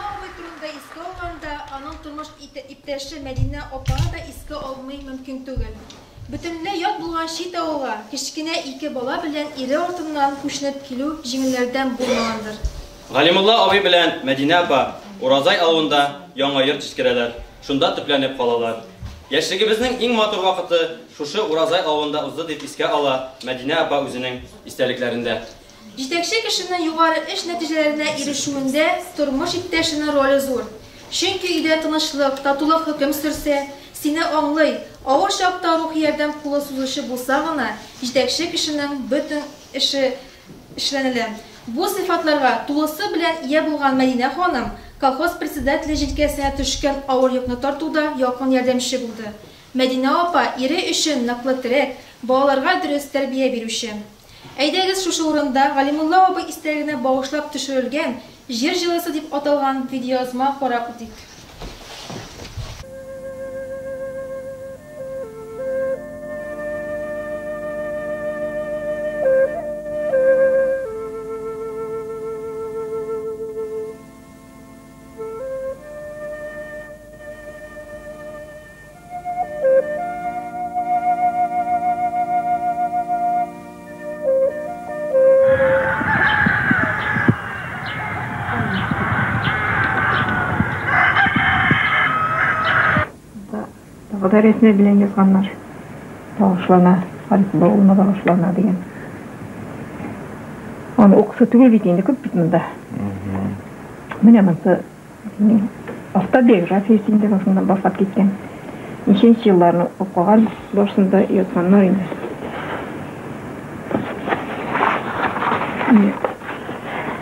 Абый турында искә алганда, аның тормыш иптәше Мәдинә апаны да искә алмый мөмкин түгел. Бөтенләй ят булган чит авылга кечкенә ике бала белән ире артыннан күченеп килү җиңелләрдән булмагандыр. Галимулла абый белән Мәдинә апа Уразай авылында яңа йорт җиткерәләр, шунда төпләнеп калалар. Яшьлегебезнең иң матур вакыты шушы Уразай авылында узды, дип искә ала Мәдинә апа үзенең истәлекләрендә. Җитәкче кешенең югары эш нәтиҗәләренә ирешүендә тормыш иптәшенең роле зур. Чөнки өйдә тынычлык, татулык хөкем сөрсә, сине аңлый, авыр чакта рухи ярдәм кулы сузучы булса гына, җитәкче кешенең бөтен эше эшләнелә. Бу сыйфатларга тулысы белән ия булган Мәдинә ханым колхоз председателе җилкәсенә төшкән авыр йөкне тартуда якын ярдәмче булды. Мәдинә апа ире өчен ныклы терәк, балаларга дөрес тәрбия бирүче. Әйдәгез, шушы урында Галимулла абый истәлегенә багышлап төшерелгән Җир җылысы дип аталган видеоязма карап үтик. Тагы да рәсеме белән язганнар. Багышлана, Гарифулла улына багышлана дигән. Аны укысы түгел бит инде, күп бит монда. Менә монысы автобиографиясе инде башыннан башлап киткән. Ничәнче елларны укыган, барысын да язганнар инде.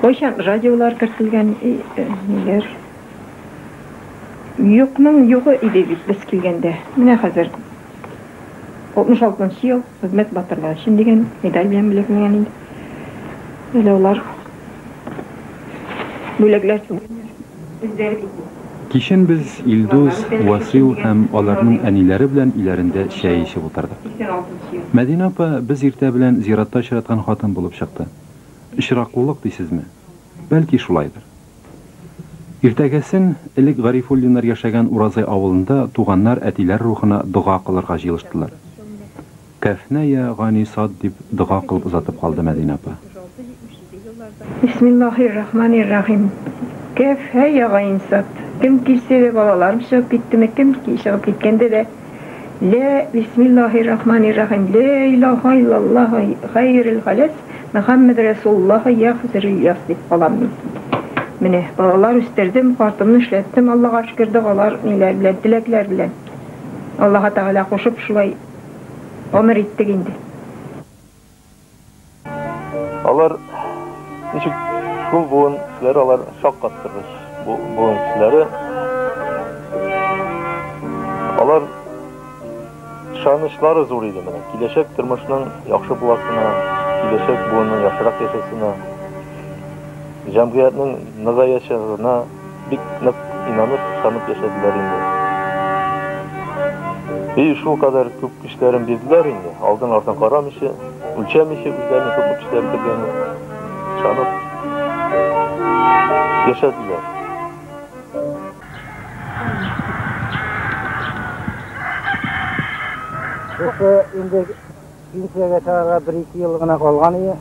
Кайчан радиолар кертелгән, ниләр. Юкның югы иде бит без килгәндә. Менә хәзер 66 ел хезмәт батырлыгы өчен дигән медаль белән бүләкләнгән инде. Әле алар бүләкләр түгелләр. Кичен без Илдус, Васил һәм аларның әниләре белән өйләрендә чәй эчеп утырдык. Мәдинә апа без иртә белән зиратта очраткан хатын булып чыкты. Очраклылык дисезме? Бәлки шулайдыр. Иртәгәсен элек Гарифуллиннар яшәгән Уразай авылында туганнар әтиләр рухына дога кылырга җыелыштылар. Кәфнә я гани сад дип дога кылып озатып калды Мәдинә апа. Бисмиллаһир-рахманир-рахим. Кәф һә я гайн сад. Кем килсә дә балаларым чыгып киттеме, кем чыгып киткәндә дә Лә бисмиллаһир-рахманир-рахим. Лә илаһа иллаллаһ хәйрел халәс Мөхәммәд Рәсулуллаһ я Хызыр Ильяс дип калам мин. Менә балалар үстердем, картымны эшләттем, Аллага шөкер, догалар ниләр белән, теләкләр белән. Аллаһы Тәгалә кушып шулай гомер иттек инде. Алар ничек шул буын кешеләре, алар шаккаттыргыч бу буын кешеләре. Алар ышанычлары зур иде менә. Киләчәк тормышның яхшы буласына, киләчәк буынның яхшырак яшәсенә, җәмгыятьнең ныгаячагына бик нык инанып, ышанып яшәделәр инде. И шул кадәр күп көчләрен бирделәр инде, алдын артын карамыйча, үлчәмичә үзләренең күпме көчләре биргәнен ышанып яшәделәр. Шушы инде пенсиягә чыгарга бер-ике ел гына калган иде.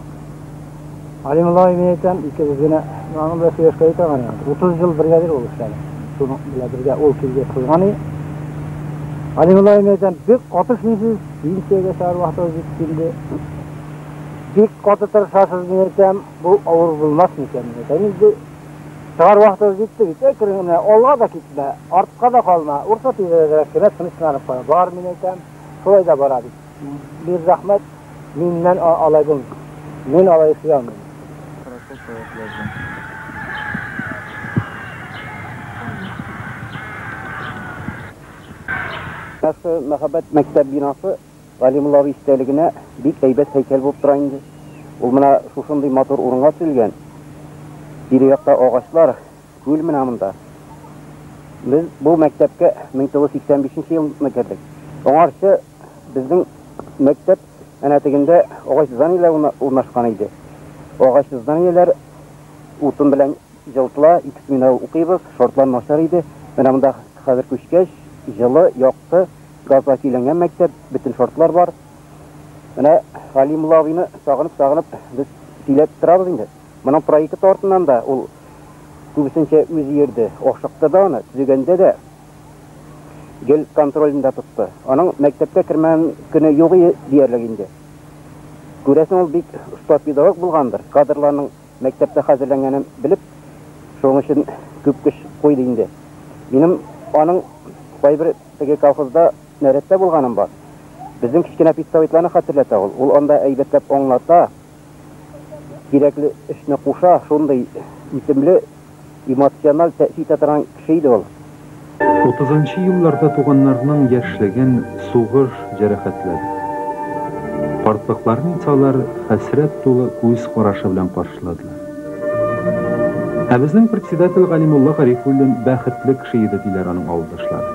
Галимулла абый, мин әйтәм, икебез генә аның белән сөйләшкәли торган идек. 30 ел бергә ул эшләде. Шуның белән бергә ул килгәч куйган иде. Галимулла абый, мин әйтәм, бик каты эшлисез, пенсиягә чыгар вакытыгыз җитте инде. Бик каты тырышасыз, мин әйтәм, бу авыр булмас микән, мин әйтәм инде. Чыгар вакытыбыз җитте бит, әкрен генә алга да китмә, артка да калма, урта тирәдәрәк кенә тынычланып кара. Бар, мин әйтәм, шулай да бара бит. Мирзахмәт миннән алай булмый. Мин алай эшли алмыйм. Хорошо проект язган. Менә мәһабәт мәктәп бинасы Галимулла абый истәлегенә бик әйбәт һәйкәл булып тора инде. Ул менә шушындый матур урынга төзелгән. Тирә-якта агачлар, күл менә монда. Без бу мәктәпкә 1985 нче елны кердек. Аңарчы безнең мәктәп әнә тегендә агач зданиеләр урнашкан иде. Агач зданиеләр утын белән җылытыла, ике смена укыйбыз, шартлар начар иде. Менә монда хәзер күчкәч, җылы, якты, газга көйләнгән мәктәп, бөтен шартлар бар. Менә Галимулла абыйны сагынып-сагынып без сөйләп торабыз инде. Моның проекты артыннан да ул күбесенчә үзе йөрде, ашыкты да аны, төзегәндә дә гел контролендә тотты. Аның мәктәпкә кермәгән көне юк иде диярлек инде. Күрәсең, ул бик оста педагог булгандыр, кадрларның мәктәптә хәзерләнгәнен белеп, шуның өчен күп көч куйды инде. Минем аның кайбер теге колхозда нәрәттә булганым бар. Безнең кечкенә педсоветларны хәтерләтә ул. Ул анда әйбәтләп аңлата, кирәкле эшне куша, шундый үтемле, эмоциональ тәэсир итә торган кеше иде ул. Утызынчы елларда туганнарның яшьлеген сугыш җәрәхәтләде. Картлыкларын исә алар хәсрәт тулы күз карашы белән каршыладылар. Ә безнең председатель Галимулла Гарифуллин бәхетле кеше иде, диләр аның авылдашлары.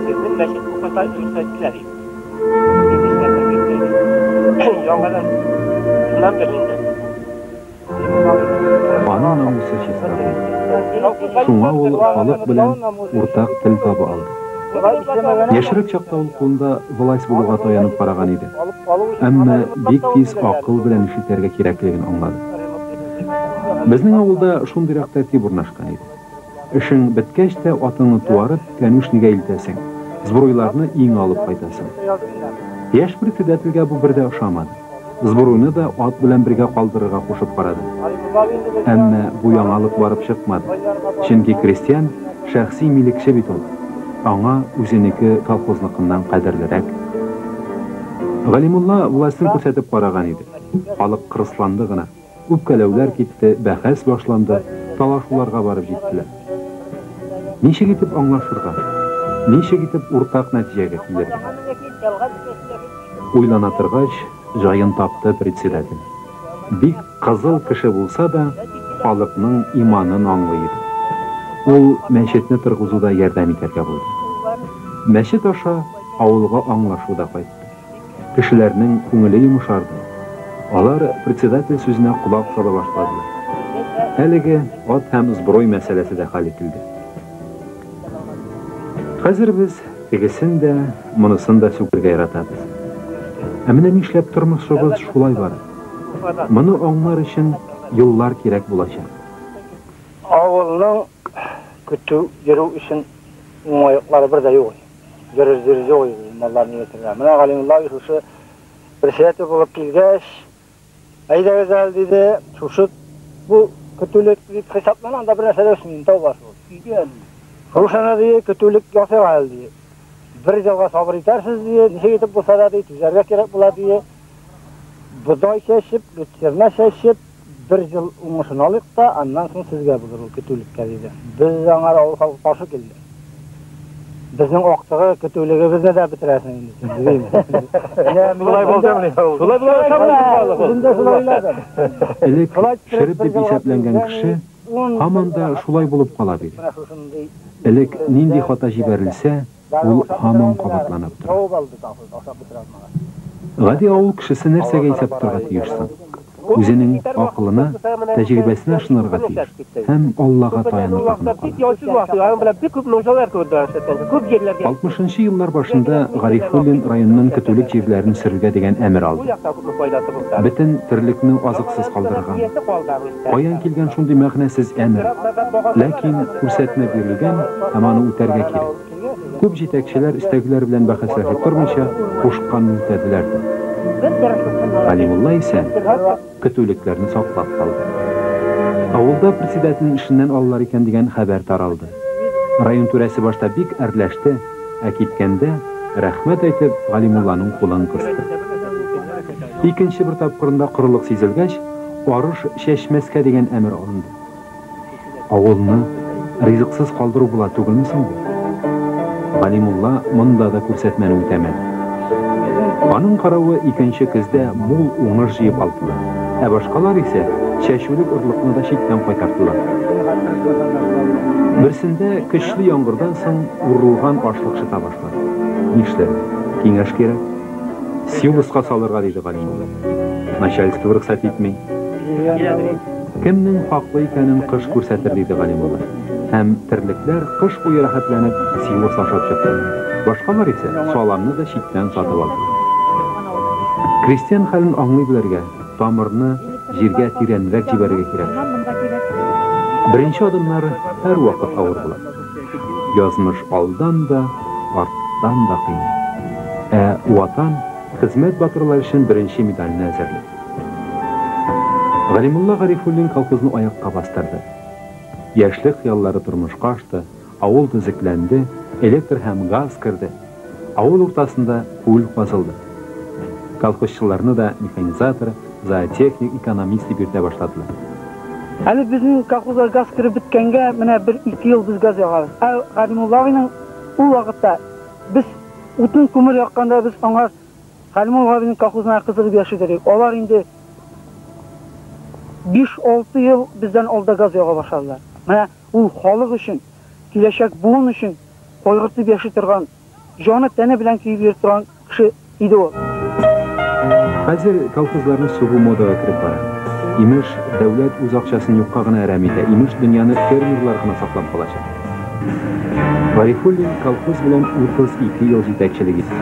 Безнең мәчет укырга рөхсәт ителә ди. Дип эшләргә кирәк ди. Яңадан шуннан бирле инде. Аның намусы чиста булды. Шуңа ул халык белән уртак тел таба алды. Яшьрәк чакта ул кулында власть булуга таянып караган иде. Әмма бик тиз акыл белән эш итәргә кирәклеген аңлады. Безнең авылда шундыйрак тәртип урнашкан иде. Эшең беткәч тә атыңны туарып, кәнүшнигә илтәсең, сбруйларны өеңә алып кайтасың. Яшь председательгә бу бер дә ошамады. Сбруйны да ат белән бергә калдырырга кушып карады. Әмма бу яңалык барып чыкмады. Чөнки крестьян шәхси милекче бит ул. Аңа үзенеке колхозныкыннан кадерлерәк. Галимулла властен күрсәтеп караган иде. Халык кырысланды гына. Үпкәләүләр китте, бәхәс башланды, талашуларга барып җиттеләр. Ничек итеп аңлашырга? Ничек итеп уртак нәтиҗәгә килергә? Уйлана торгач, җаен тапты председатель. Бик кызыл кеше булса да, халыкның иманын аңлый иде. Ул мәчетне торгызуда ярдәм итәргә булды. Мәчет аша авылга аңлашу да кайтты. Кешеләрнең күңеле йомшарды. Алар председатель сүзенә колак сала башладылар. Әлеге ат һәм сброй мәсьәләсе дә хәл ителде. Хәзер без тегесен дә, монысын да сүгергә яратабыз. Ә менә нишләп тормышыбыз шулай бара? Моны аңлар өчен еллар кирәк булачак. Авылның көтү йөрү өчен уңайлыклары бер дә юк. Йөрер җир юк иде малларны йөртергә. Менә Галимулла абый шушы председатель булып килгәч, әйдәгез әле, диде, шушы бу көтүлек дип хисаплана, анда бер нәрсә дә үсми, тау башы ул. Шушыны, ди, көтүлек ясыйк әле, ди. Бер елга сабыр итәрсез, ди, ничек итеп булса да, ди, түзәргә кирәк була, ди. Бодай чәчеп, люцерна чәчеп, бер ел уңышын алыйк та, аннан соң сезгә булыр ул көтүлеккә, диде. Без аңар авыл халкы каршы килде. Безнең актыгы көтүлегебезне дә бетерәсең инде син, дигәйме. Шулай булдымыни ул? Шулай була, үзем дә шулай уйладым. Элек шереп дип исәпләнгән кеше Һаман да шулай булып кала бирә. Элек нинди хата җибәрелсә, ул һаман кабатланып тора. Гади авыл кешесе нәрсәгә исәп тотарга тиеш соң? Үзенең акылына, тәҗрибәсенә ышанырга тиеш һәм Аллага таянырга гына кала. Алтмышынчы еллар башында Гарифуллин районның көтүлек җирләрен сөрергә дигән әмер алды. Бөтен терлекне азыксыз калдырыргамы? Каян килгән шундый мәгънәсез әмер? Ләкин күрсәтмә бирелгән һәм аны үтәргә кирәк. Күп җитәкчеләр өстәгеләр белән бәхәсләшеп тормыйча, кушканны үтәделәр дә. Галимулла исә көтүлекләрне саклап калды. Авылда председательнең эшеннән алалар икән дигән хәбәр таралды. Район түрәсе башта бик әрләште, ә киткәндә, рәхмәт әйтеп, Галимулланың кулын кысты. Икенче бер тапкырында корылык сизелгәч, арыш чәчмәскә дигән әмер алынды. Авылны ризыксыз калдыру була түгелме соң бу? Галимулла монда да күрсәтмәне үтәмәде. Аның каравы икенче көздә мул уңыш җыеп алдылар. Ә башкалар исә чәчүлек орлыкны да читтән кайтардылар. Берсендә көчле яңгырдан соң урылган ашлык шыта башлады. Нишләргә? Киңәш кирәк. Силоска салырга, диде Галимулла. Начальство рөхсәт итми. Кемнең хаклы икәнен кыш күрсәтер, диде Галимулла. Һәм терлекләр кыш буе рәхәтләнеп силос ашап чыкты. Башкалар исә саламны да читтән сатып алдылар. Крестьян хәлен аңлый белергә, тамырны җиргә тирәнрәк җибәрергә кирәк шул. Беренче адымнар һәрвакыт авыр була. Язмыш алдан да, арттан да кыйный. Ә Ватан хезмәт батырлары өчен беренче медальне әзерли. Галимулла Гарифуллин колхозны аякка бастырды. Яшьлек хыяллары тормышка ашты, авыл төзекләнде, электр һәм газ керде. Авыл уртасында күл казылды. Колхозчыларны да механизатор, зоотехник, экономист дип йөртә башладылар. Әле безнең колхозга газ кереп беткәнгә менә бер-ике ел без газ ягабыз. Ә Галимулла абыйның ул вакытта без утын күмер якканда без аңар Галимулла абыйның колхозына кызыгып яши дидек. Алар инде 5-6 ел бездән алда газ яга башладылар. Менә ул халык өчен, киләчәк буын өчен кайгыртып яши торган, җаны-тәне белән көеп йөри торган кеше иде ул. Хәзер колхозларны сугу модага кереп бара. Имеш, дәүләт үз акчасын юкка гына әрәм итә, имеш, дөньяны фермерлар гына саклап калачак. Гарифуллин колхоз белән 32 ел җитәкчелек итте.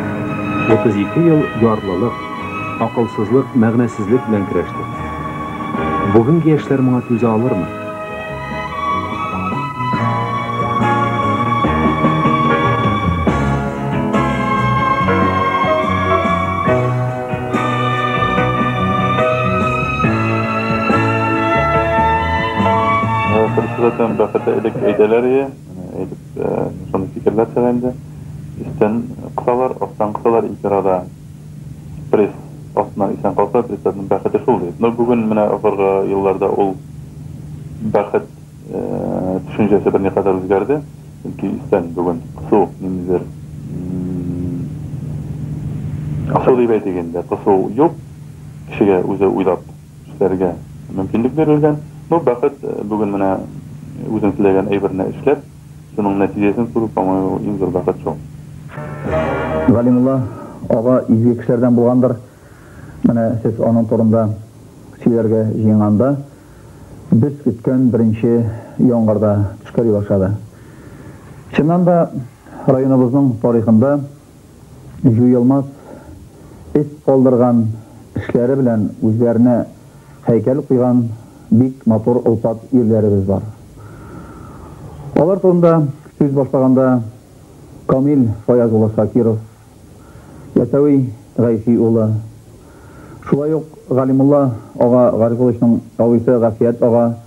32 ел ярлылык, акылсызлык, мәгънәсезлек белән көрәште. Бүгенге яшьләр моңа түзә алырмы? Председатель бәхете элек әйтәләр ие, әйтеп шундый фикерләр чыга инде. Өстән кысалар, астан кысалар, ике арада пресс астыннан исән калса, председательнең бәхете шул дип. Но бүген менә ахыргы елларда ул бәхет төшенчәсе берникадәр үзгәрде. Чөнки өстән бүген кысу, ниндидер кысу дип әйтик инде, кысу юк. Кешегә үзе уйлап эшләргә мөмкинлек бирелгән. Ну, бәхет бүген менә үзең теләгән әйберне эшләп, шуның нәтиҗәсен күрү, по-моему, иң зур бәхет шул. Галимулла ага изге кешеләрдән булгандыр. Менә сез аның турында сөйләргә җыенганда, без көткән беренче яңгыр да төшкәли башлады. Чыннан да, районыбызның тарихында җуелмас эз калдырган эшләре белән үзләренә һәйкәл куйган бик матур олпат ирләребез бар. Алар турында сүз башлаганда Камил Фаяз улы Шакиров, Ясәви Гайфи улы, шулай ук Галимулла ага Гарифулловичның абыйсы Гафият ага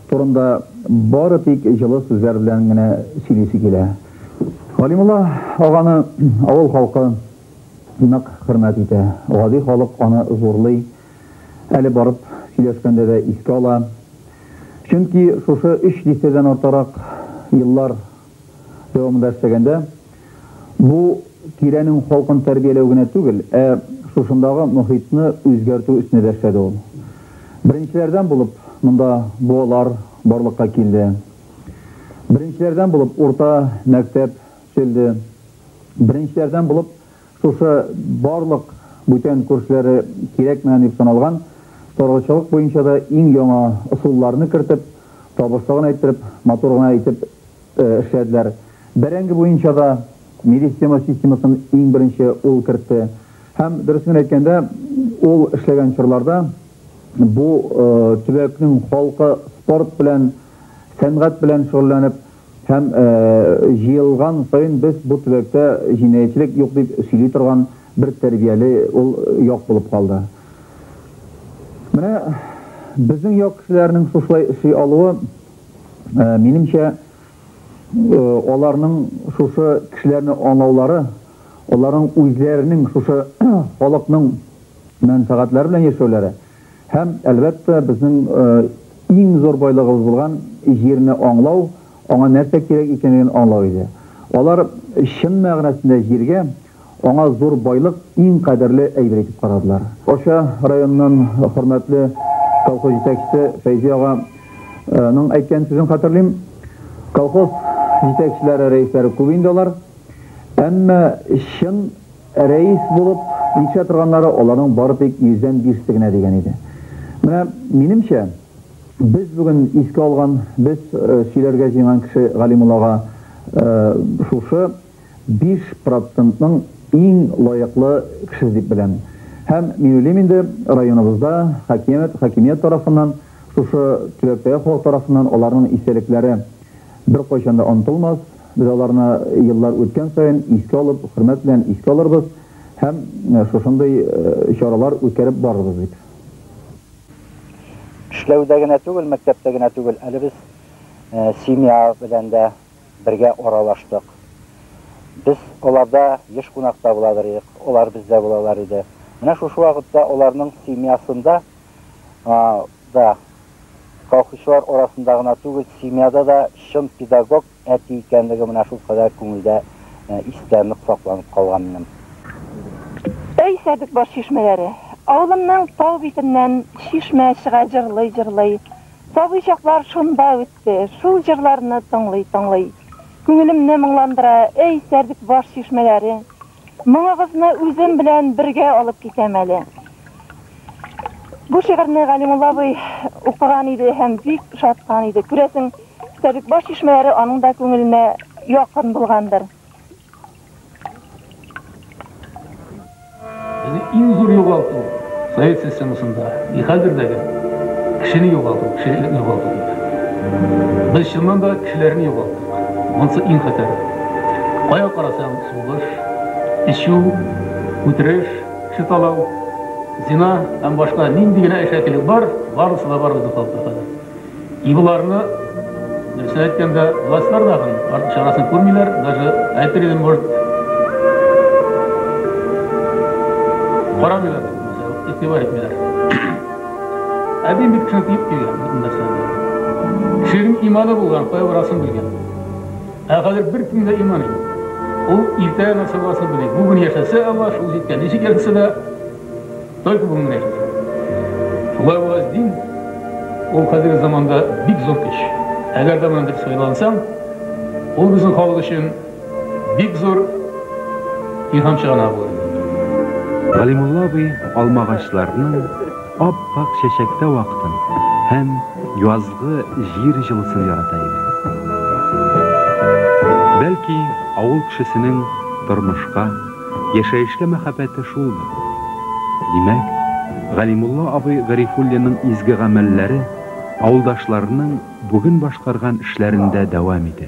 турында бары тик җылы сүзләр белән генә сөйлисе килә. Галимулла аганы авыл халкы нык хөрмәт итә, гади халык аны зурлый, әле барып сөйләшкәндә дә искә ала. Чөнки шушы өч дистәдән артыграк еллар дәвамында эшләгәндә, бу тирәнең халкын тәрбияләү генә түгел, ә шушындагы мохитны үзгәртү өстендә дә эшләде ул. Беренчеләрдән булып монда буалар барлыкка килде. Беренчеләрдән булып урта мәктәп төзелде. Беренчеләрдән булып шушы барлык бүтән күршеләре кирәкмәгән дип саналган саргычылык буенча да иң яңа ысулларны кертеп, табышлы гына иттереп, матур гына итеп эшләделәр. Бәрәңге буенча да меристема системасын иң беренче ул кертте. Һәм, дөресен генә әйткәндә, ул эшләгән чорларда бу төбәкнең халкы спорт белән, сәнгать белән шөгыльләнеп һәм җыелган саен без бу төбәктә җинаятьчелек юк дип сөйли торган бер тәрбияле ул як булып калды. Менә безнең як кешеләренең шушылай эшли алуы, минемчә, аларның шушы кешеләрне аңлаулары, аларның үзләренең шушы халыкның мәнфәгатьләре белән яшәүләре һәм, әлбәттә, безнең иң зур байлыгыбыз булган җирне аңлау, аңа нәрсә кирәк икәнлеген аңлау иде. Алар чын мәгънәсендә җиргә, аңа зур байлык, иң кадерле әйбер итеп карадылар. Арча районыннан хөрмәтле колхоз җитәкчесе Фәйзи ага ның әйткән сүзен хәтерлим. Колхоз җитәкчеләре, рәисләре күп инде алар. Әмма чын рәис булып җитешә торганнары аларның бары тик йөздән бишесе генә дигән иде. Менә, минемчә, без бүген искә алган, без сөйләргә җыенган кеше Галимулла ага шушы 5 процентның иң лаеклы кешесе дип беләм. Һәм мин уйлыйм инде, районыбызда хакимият, хакимият тарафыннан, шушы төбәктәге халык тарафыннан аларның истәлекләре беркайчан да онытылмас. Без аларны еллар үткән саен искә алып, хөрмәт белән искә алырбыз һәм шушындый чаралар үткәреп барырбыз дип. Эшләүдә генә түгел, мәктәптә генә түгел, әле без семья белән дә бергә аралаштык. Без аларда еш кунакта буладыр идек, алар бездә булалар иде. Менә шушы вакытта аларның семьясында да, колхозчылар арасында гына түгел, семьяда да чын педагог әти икәнлеге менә шулкадәр күңелдә, истә нык сакланып калган минем. Әй, Сәдекбаш чишмәләре! Авылымның тау битеннән чишмә чыга җырлый-җырлый. Сабый чаклар шунда үтте, шул җырларны тыңлый-тыңлый. Күңелемне моңландыра, әй, Сәрдекбаш чишмәләре! Моңыгызны үзем белән бергә алып китәм әле. Бу шигырьне Галимулла абый укыган иде һәм бик ошаткан иде. Күрәсең, Сәрдекбаш чишмәләре аның да күңеленә якын булгандыр. Безнең иң зур югалту совет системасында и хәзердәге кешене югалту, кешелекне югалту дип. Без чыннан да кешеләрне югалттык. Монысы иң хәтәре. Кая карасаң, сугыш, эчү, үтереш, кеше талау, зина һәм башка нинди генә әшәкелек бар, барысы да бар безнең халыкта хәзер. И боларны, дөресен әйткәндә, властьлар да артык чарасын күрмиләр, даже әйтер идем, может, карамыйлар, игътибар итмиләр. Ә дин бит кешене тыеп килгән бөтен нәрсәдән. Кешенең иманы булган, кая барасын белгән. Ә хәзер беркемдә дә иман юк. Ул иртәгә нәрсә буласын белми. Бүген яшәсә ала, шул җиткән. Ничек яшәсә дә, Только бүген генә әйтәсең. Шулай булгач, дин ул хәзерге заманда бик зур көч. Әгәр дә моны дөрес файдалансаң, ул безнең халык өчен бик зур илһам чыганагы булыр иде. Галимулла абый алмагачларның ап-ак чәчәктә вакытын һәм язгы җир җылысын ярата иде. Бәлки, авыл кешесенең тормышка, Яшәешкә мәхәббәте шулдыр. Димәк, Галимулла абый Гарифуллинның изге гамәлләре авылдашларының бүген башкарган эшләрендә дәвам итә.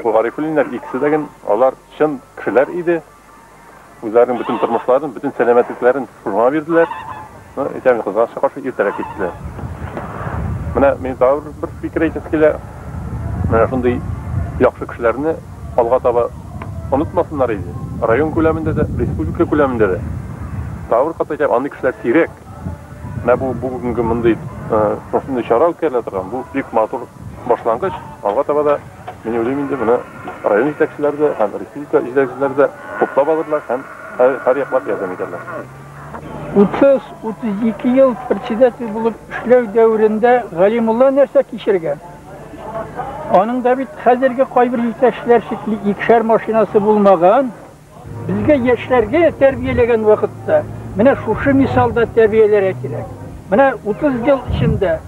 Бу Гарифуллиннар икесе дә ген алар чын кешеләр иде. Үзләренең бөтен тормышларын, бөтен сәламәтлекләрен шуңа бирделәр. Ну, әйтәм, кызганычка каршы иртәрәк киттеләр. Менә мин тагы бер фикер әйтәсе килә. Менә шундый яхшы кешеләрне алга таба онытмасыннар иде. Район күләмендә дә, республика күләмендә дә. Тагы бер кат әйтәм, андый кешеләр сирәк. Менә бу бүгенге мондый шушындый чара үткәрелә торган, бу бик матур башлангыч. Алга таба да, мин уйлыйм инде, моны район җитәкчеләре дә һәм республика җитәкчеләре дә хуплап алырлар һәм һәр яклап ярдәм итәрләр. 30-32 ел председатель булып эшләү дәверендә Галимулла нәрсә кичергән? Аның да бит хәзерге кайбер җитәкчеләр шикле икешәр машинасы булмаган. Безгә яшьләргә тәрбияләгән вакытта менә шушы мисалда тәрбияләргә кирәк. Менә 30 ел эчендә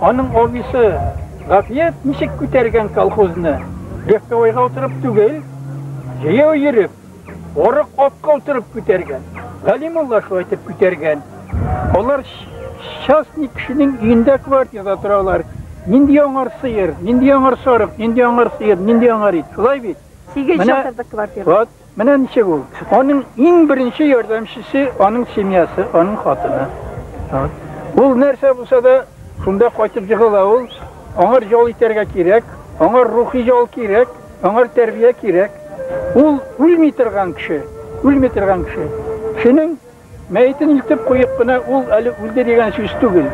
аның абыйсы Гафият ничек күтәргән колхозны? Легковойга утырып түгел, җәяү йөреп, арык атка утырып күтәргән. Галимулла шулай итеп күтәргән. Алар частный кешенең өендә квартирада торалар. Нинди аңар сыер, нинди аңар сарык, нинди аңар сыер, нинди аңар ит. Шулай бит? 8 ел тордык квартирада. Вот, менә ничек ул. Аның иң беренче ярдәмчесе аның семьясы, аның хатыны. Вот. Ул нәрсә булса да, шунда кайтып җыгыла ул. Аңар ял итәргә кирәк, аңар рухи ял кирәк, аңар тәрбия кирәк. Ул үлми торган кеше, үлми торган кеше. Кешенең мәетен илтеп куеп кына ул әле үлде дигән сүз түгел.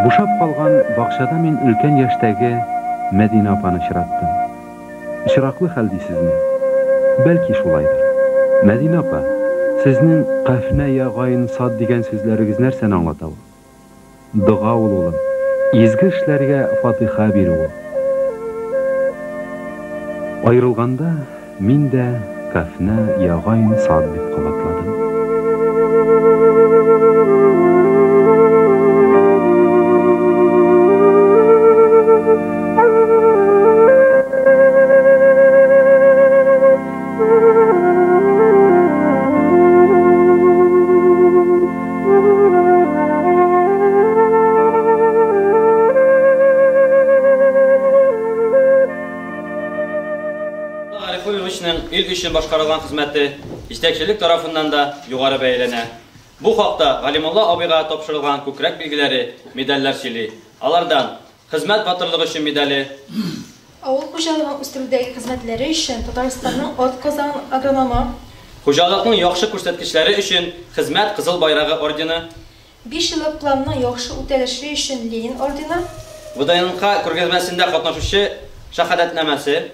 Бушап калган бакчада мин өлкән яшьтәге Мәдинә апаны очраттым. Очраклы хәл дисезме? Бәлки шулайдыр. Мәдинә апа, сезнең кафнә я гаен сад дигән сүзләрегез нәрсәне аңлата ул? Дога ул, улым. Изге эшләргә фатыйха бирү ул. Аерылганда мин дә кафнә я гаен сад дип кабатладым. Гарифулловичның ил өчен башкарылган хезмәте җитәкчелек тарафыннан да югары бәяләнә. Бу хакта Галимулла абыйга тапшырылган күкрәк билгеләре, медальләр сөйли. Алардан, Хезмәт батырлыгы өчен медале. Авыл хуҗалыгын үстерүдәге хезмәтләре өчен Татарстанның атказанган агрономы. Хуҗалыкның яхшы күрсәткечләре өчен Хезмәт Кызыл Байрагы ордены. Биш еллык планның яхшы үтәлеше өчен Ленин ордены. ВДНХ күргәзмәсендә катнашучы шәһадәтнамәсе.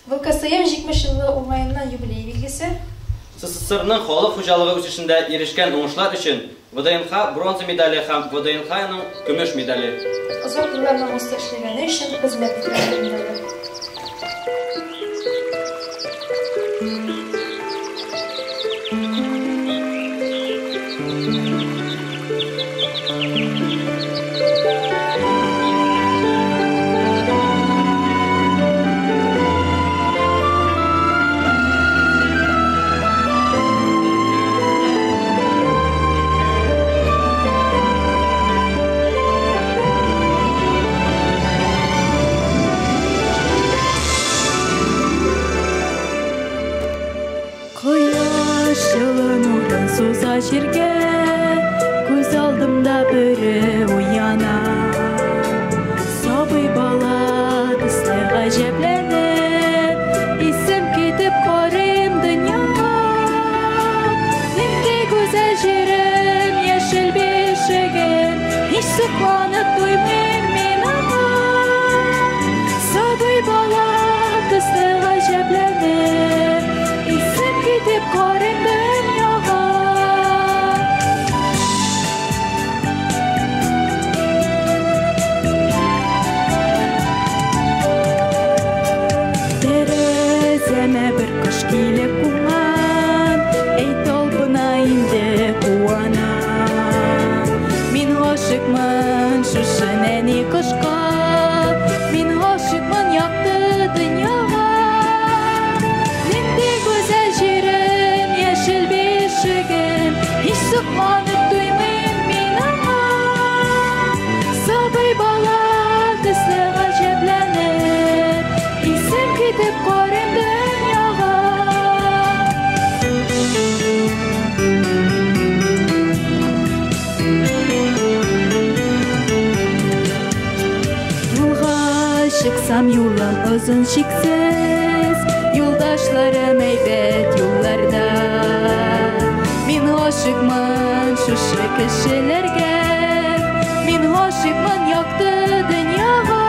ВКСМ 70 еллыгы уңаеннан юбилей билгесе. СССРның халык хуҗалыгы үсешендә ирешкән уңышлар өчен ВДНХ бронза медале һәм ВДНХның көмеш медале. Озак еллар намуслы эшләгәне өчен Хезмәт ветераны медале. Кояш җылы нурын суза җиргә, Күз алдымда бөре уяна. Сабый бала төсле гаҗәпләнеп, Исем китеп карыйм дөньяга. Нинди гүзәл җирем, яшел бишегем, Һич сокланып туймыйм мин аңа. Сабый бала төсле гаҗәпләнеп, Исем китеп карыйм дөньяга. Тәрәзәмә бер кош килеп кунган, Әй талпына инде куана. Мин гашыйкмын шушы нәни кошка, Мин гашыйкмын якты дөньяга. Нинди гүзәл җирем, яшел бишегем, Һич сокланып туймыйм мин аңа. Сабый бала төсле гаҗәпләнеп, Исем китеп карыйм дөньяга. Юлга чыксам, юлым озын чиксез, Юлдашларым әйбәт юлларда. Мин гашыйк гашыйкмын шушы кешеләргә, мин гашыйкмын якты дөньяга.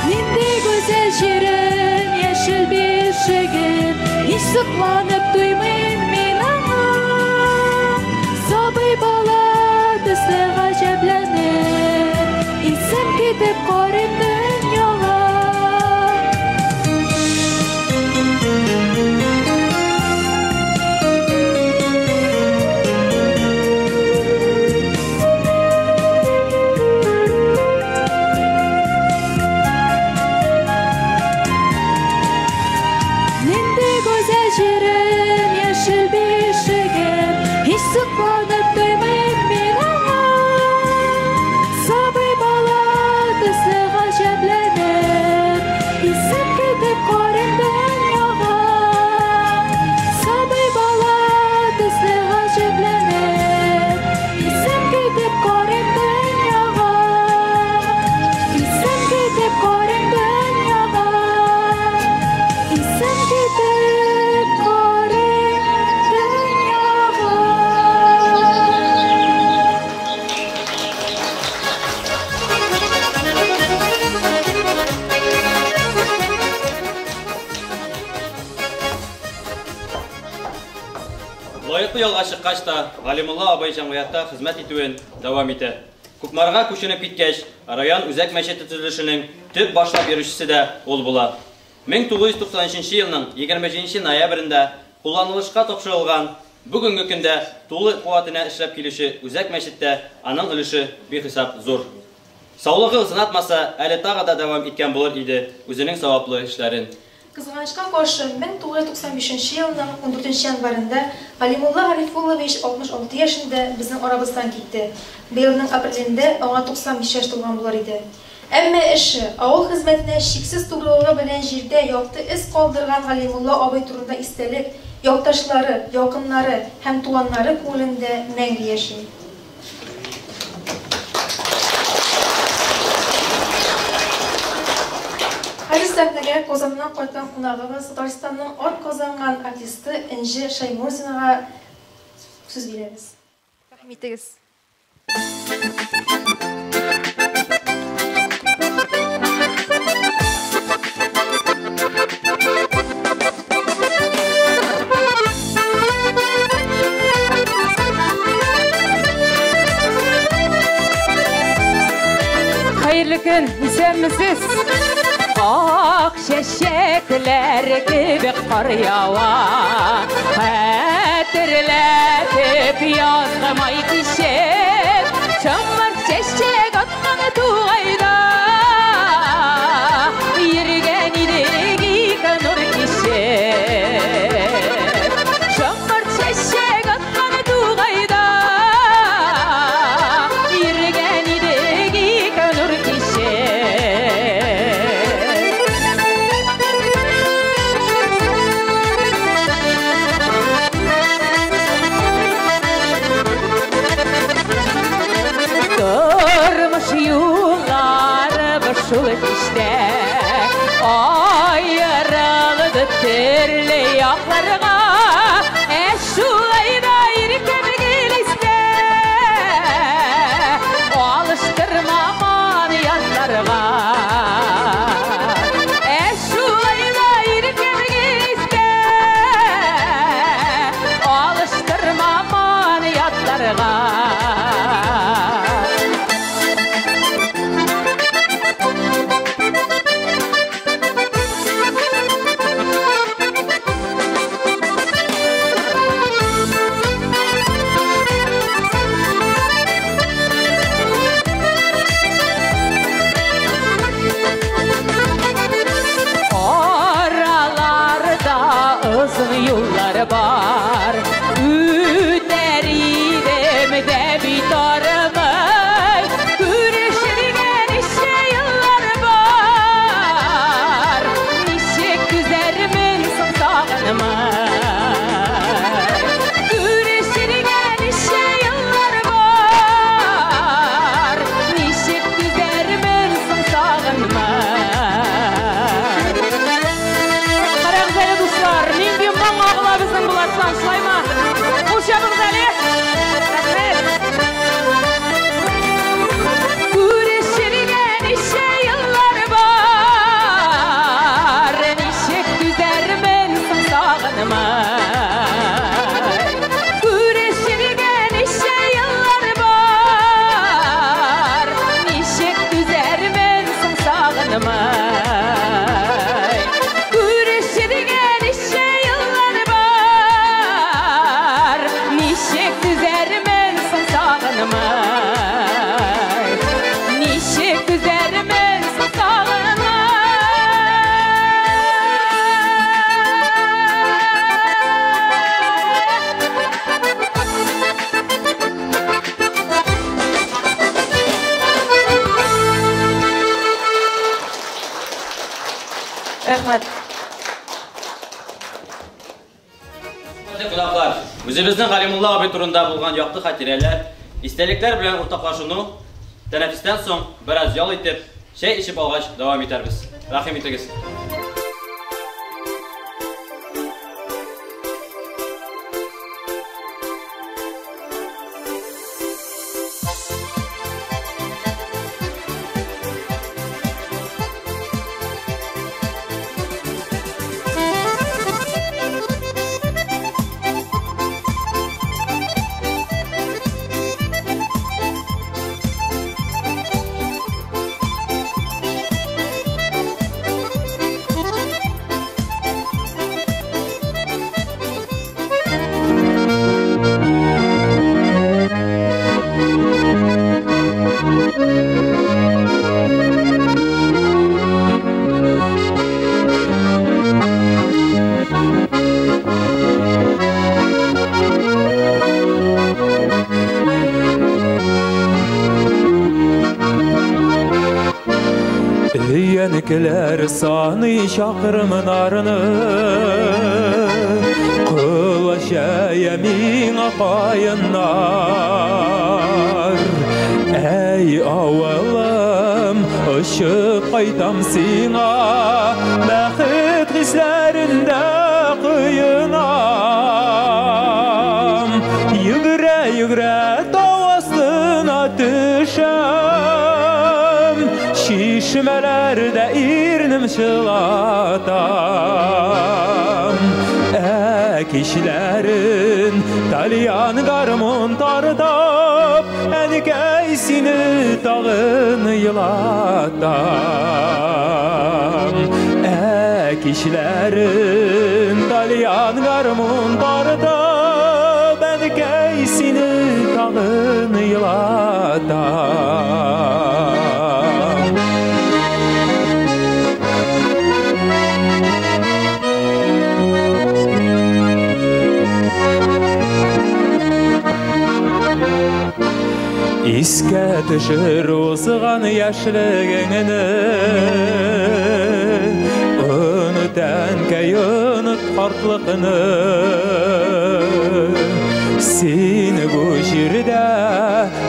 Нинди гүзәл җирем, яшел бишегем, һич сокланып туймыйм мин аңа. Сабый бала төсле гаҗәпләнеп, исем китеп карыйм дөньяга. Нинди гүзәл җирем, яшел бишегем, һич сокланып туймыйм мин аңа. Сабый бала төсле гаҗәпләнеп, исем китеп карыйм дөньяга. Сабый бала төсле гаҗәпләнеп, исем китеп карыйм дөньяга. Исем китеп карыйм дөньяга. Исем китеп карыйм дөньяга. Лаеклы ялга чыккач та, Галимулла абый җәмгыятьтә хезмәт итүен дәвам итә. Кукмарага күченеп киткәч, район үзәк мәчете төзелешенең төп башлап йөрүчесе дә ул була. 1993 елның 27 ноябрендә кулланылышка тапшырылган, бүгенге көндә тулы куәтенә эшләп килүче үзәк мәчеттә аның өлеше бихисап зур. Саулыгы сынатмаса, әле тагы да дәвам иткән булыр иде үзенең саваплы эшләрен. Кызганычка каршы, 1995 елның 14 январендә Галимулла Гарифуллович 66 яшендә безнең арабыздан китте. Быелның апрелендә аңа 95 яшь тулган булыр иде. Әмма эше, авыл хезмәтенә чиксез тугрылыгы белән җирдә якты эз калдырган Галимулла абый турында истәлек якташлары, якыннары һәм туганнары күңелендә мәңге яши. Хәзер сәхнәгә Казаннан кайткан кунагыбыз, Татарстанның атказанган артисты Энҗе Шәймурзинага сүз бирәбез. Рәхим итегез. Хәерле көн, исәнмесез? Ак чәчәкләр кебек кар ява, хәтерләтеп язгы май кичен, шомырт чәчәк аткан тугайда йөргән идек ике нур кичеп. Шомырт чәчәк аткан тугайда йөргән идек ике нур кичеп. Тормыш юллары шул кичтә аерылды төрле якларга, ә шулай да иркәм гел истә, алыштырмаган язларга. Ә шулай да иркәм гел истә, алыштырмаган язларга. Рәхмәт. Хөрмәтле кунаклар, үзебезнең Галимулла абый турында булган якты хатирәләр, истәлекләр белән уртаклашуны тәнәфестән соң бераз ял итеп, чәй эчеп алгач дәвам итәрбез. Рәхим итегез. Өянекләр саный чакрымнарны, Колач җәя миңа каеннар. Әй, авылым, очып кайтам сиңа, Бәхет хисләрендә коенам. Йөгерә-йөгерә тау астына төшәм, Чишмәләрдә ирнем чылатам. Ә кичләрен тальян гармун тартып, Әнкәй сине тагын елатам. Ә кичләрен тальян гармун тартып, Әнкәй сине тагын елатам. Искә төшер узган яшьлегеңне, Оныт, әнкәй, оныт картлыкны. Син бу җирдә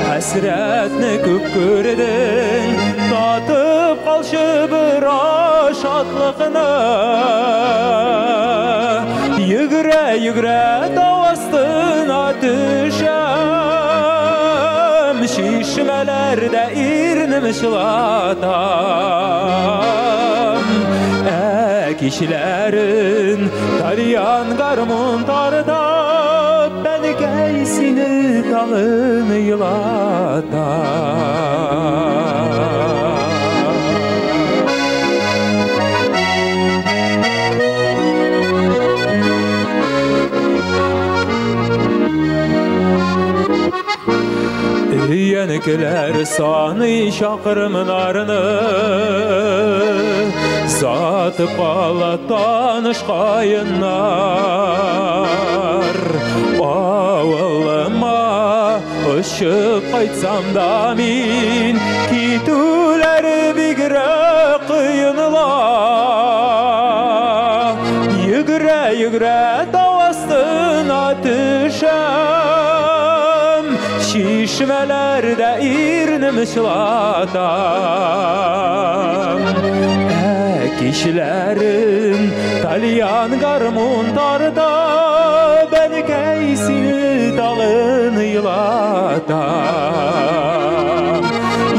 хәсрәтне күп күрдең, Татып калчы бераз шатлыкны. Йөгерә-йөгерә тау астына төшәм, Чишмәләрдә ирнем чылатам. Ә кичләрен тальян гармун тартып, Әнкәй сине тагын елатам. Өянекләр саный чакрымнарны, Сатып ала таныш каеннар. Авылыма очып кайтсам да мин, Китүләр бигрәк кыенла. Йөгерә-йөгерә тау астына төшәм, Чишмәләрдә ирнем чылатам. Ә кичләрен тальян гармун тартып, Әнкәй сине тагын елатам.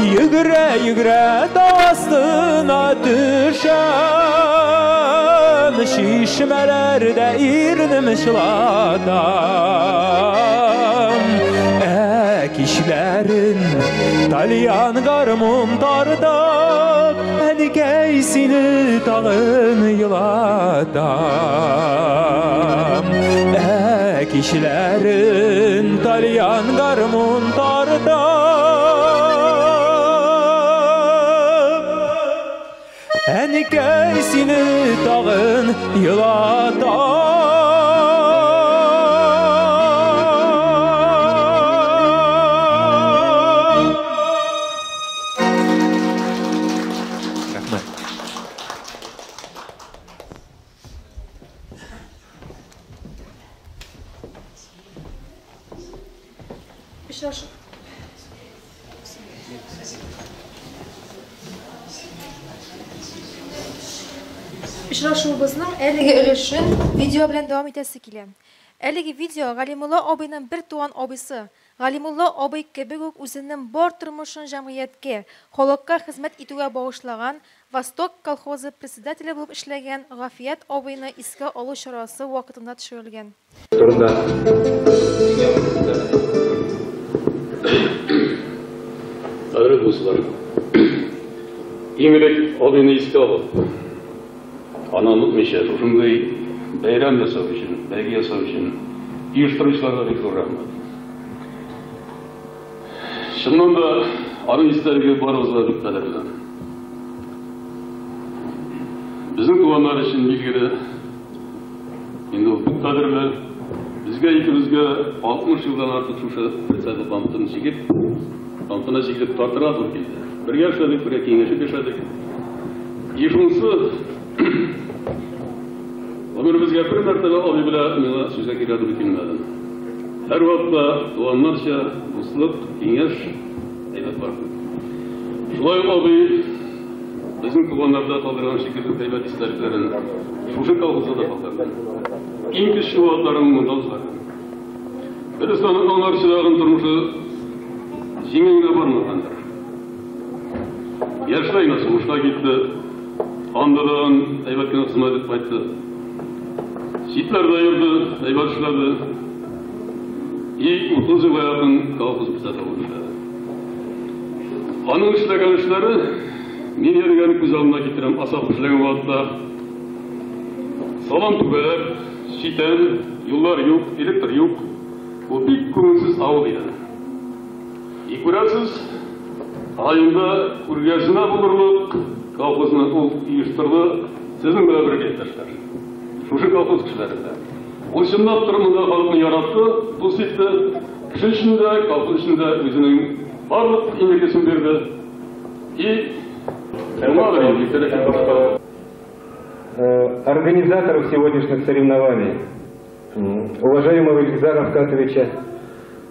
Йөгерә-йөгерә тау астына төшәм, Чишмәләрдә ирнем чылатам. Ә кичләрен тальян гармун тартып, Әнкәй сине тагын елатам. Ә кичләрен тальян гармун тартып, Әнкәй сине тагын елатам. Рәхмәт. Очрашуыбызның әлеге өлешен видео белән дәвам итәсе килә. Әлеге видео Галимулла абыйның бертуган абыйсы, Галимулла абый кебек үк үзенең бар тормышын җәмгыятькә, халыкка хезмәт итүгә багышлаган, Восток колхозы председателе булып эшләгән Гафият абыйны искә алу чарасы вакытында төшерелгән. Турында. Кадерле дуслар, иң элек абыйны искә алып, аны онытмыйча, шушындый бәйрәм ясау өчен, бәйге ясау өчен оештыручыларга бик зур рәхмәт. Чыннан да, аның истәлеге барыбызга бик кадерле. Безнең туганнар өчен билгеле, инде ул бик кадерле. Безгә икебезгә 60 елдан артык шушы председатель камытын җигеп, камытына җигелеп тартырга туры килде. Бергә эшләдек, бергә киңәшеп яшәдек. И шунысы, гомеребезгә бер мәртәбә абый белән миңа сүзгә килергә туры килмәде. Һәрвакытта туганнарча дуслык, киңәш әйбәт барды. Шулай ук абый безнең туганнарда калдырган шикелле әйбәт истәлекләрен шушы колхозда да калдырды. Иң көчле вакытларын монда уздырды. Дөрес, аның аңарчы тагын тормышы җиңел генә бармагандыр. Яшьләй генә сугышка китте, анда да әйбәт кенә хезмәт итеп кайтты. Читләрдә йөрде, әйбәт эшләде. И 30 елга якын колхоз председателе булып эшләде. Аның эшләгән эшләре мин йөргән күз алдына китерәм, Асаф эшләгән вакытта салам түбәләр, читән, юллар юк, электр юк. Бу бик күңелсез авыл иде. И күрәсез, районда күргәзмә булырлык колхозны ул оештырды, сезнең белән бергә иптәшләр. Шушы колхоз кешеләре белән. Ул чынлап торып монда халыкны яратты, дус итте. Кеше өчен дә, колхоз өчен дә үзенең барлык энергиясен бирде. И шуңадыр инде иртәрәк башка Организаторов сегодняшних соревнований, уважаемого Ильгизара Авкатовича,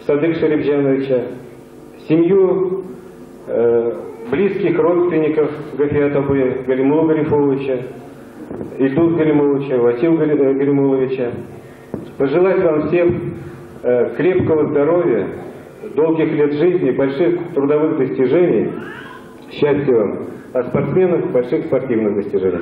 Садык Шарипҗановича, семью близких родственников Гафият абыя, Галимулла Гарифулловича, Ильдус Галимулловича, Васил Галимулловича. Пожелать вам всем крепкого здоровья, долгих лет жизни, больших трудовых достижений, счастья вам, а спортсменов больших спортивных достижений.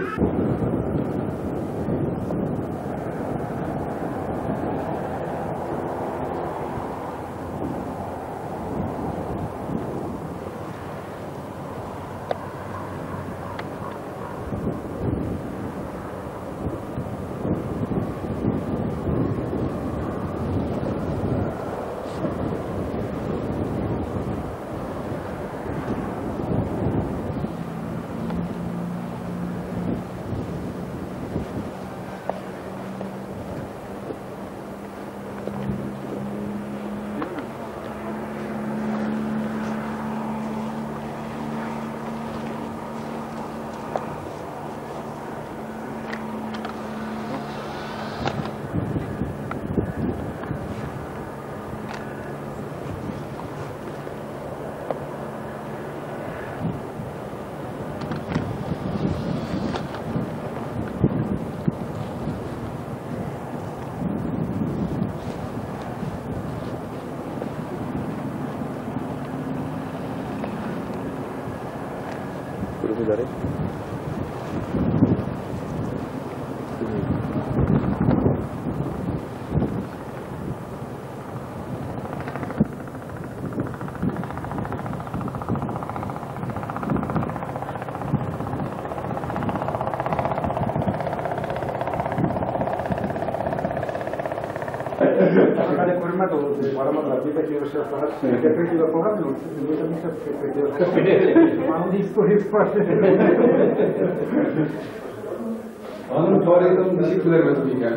Аның тарихын ничек белербез микән?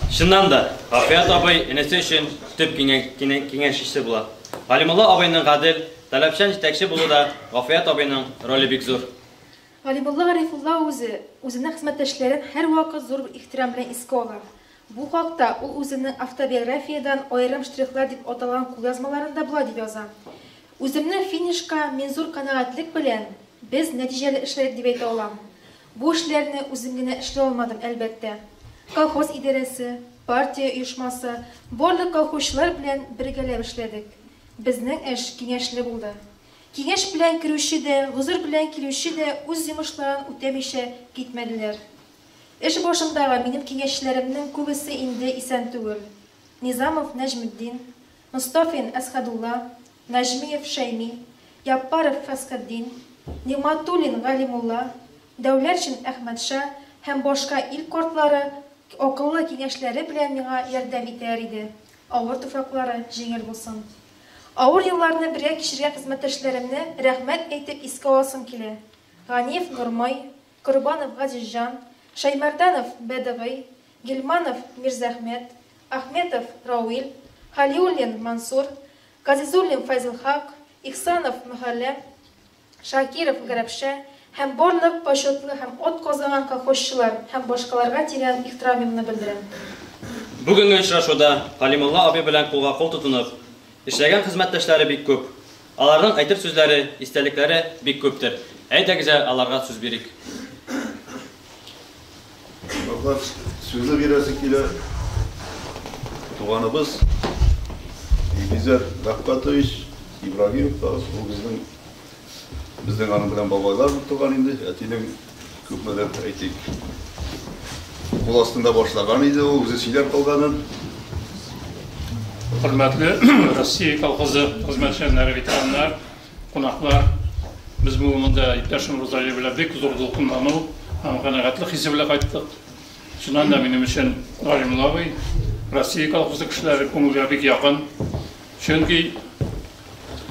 Чыннан да, Гафият абый энесе өчен төп киңәшчесе була. Галимулла абыйның гадел, таләпчән җитәкче булуда Гафият абыйның роле бик зур. Галимулла Гарифулла үзе үзенең хезмәттәшләрен һәрвакыт зур бер ихтирам белән искә ала. Бу хакта ул үзенең Автобиографиядән аерым штрихлар дип аталган кулъязмаларында болай дип яза, Үземнең финишка мин зур канәгатьлек белән, без нәтиҗәле эшләдек дип әйтә алам. Бу эшләрне үзем генә эшли алмадым, әлбәттә. Колхоз идарәсе, партия оешмасы, барлык колхозчылар белән бергәләп эшләдек. Безнең эш киңәшле булды. Киңәш белән керүче дә, гозер белән килүче дә үз йомышларын үтәмичә китмәделәр. Эш башындагы минем киңәшчеләремнең күбесе инде исән түгел. Низамов Нәҗметдин, Мостафин Әсхәдулла, Нәҗмиев Шәйми, Яппаров Фәсхетдин, Нигъмәтуллин Галимулла, Дәүләтшин Әхмәтша һәм башка ил картлары акыллы киңәшләре белән миңа ярдәм итәләр иде. Авыр туфраклары җиңел булсын. Авыр елларны бергә кичергән хезмәттәшләремне рәхмәт әйтеп искә аласым килә. Ганиев Нурмый, Корбанов Газизҗан, Шәймәрданов Бәдыгый, Гилманов Мирзәхмәт, Ахметов Рауил, Халиуллин Мансур, Газизуллин Фәйзелхак, Ихсанов Мөхәлләм, Шакиров Гарәпша һәм барлык почетлы һәм атказанган колхозчылар һәм башкаларга тирән ихтирамымны белдерәм. Бүгенге очрашуда Галимулла абый белән кулга-кул тотынып эшләгән хезмәттәшләре бик күп. Аларның әйтер сүзләре, истәлекләре бик күптер. Әйдәгез әле аларга сүз бирик. Башлап сүзне бирәсе килә. Туганыбыз Илгизәр Рәфкатович Ибраһимов та ул безнең безнең аның белән бабайлар булып туган инде. Әтинең күпмедер әйтик кул астында башлаган иде ул, үзе сөйләп калганын. Хөрмәтле Россия колхозы хезмәтчәннәре, ветераннар, кунаклар, без бүген монда иптәшем Розалия белән бик зур дулкынлану һәм канәгатьлек хисе белән кайттык. Чыннан да минем өчен Галимулла абый, Россия колхозы кешеләре күңелгә бик якын. Чөнки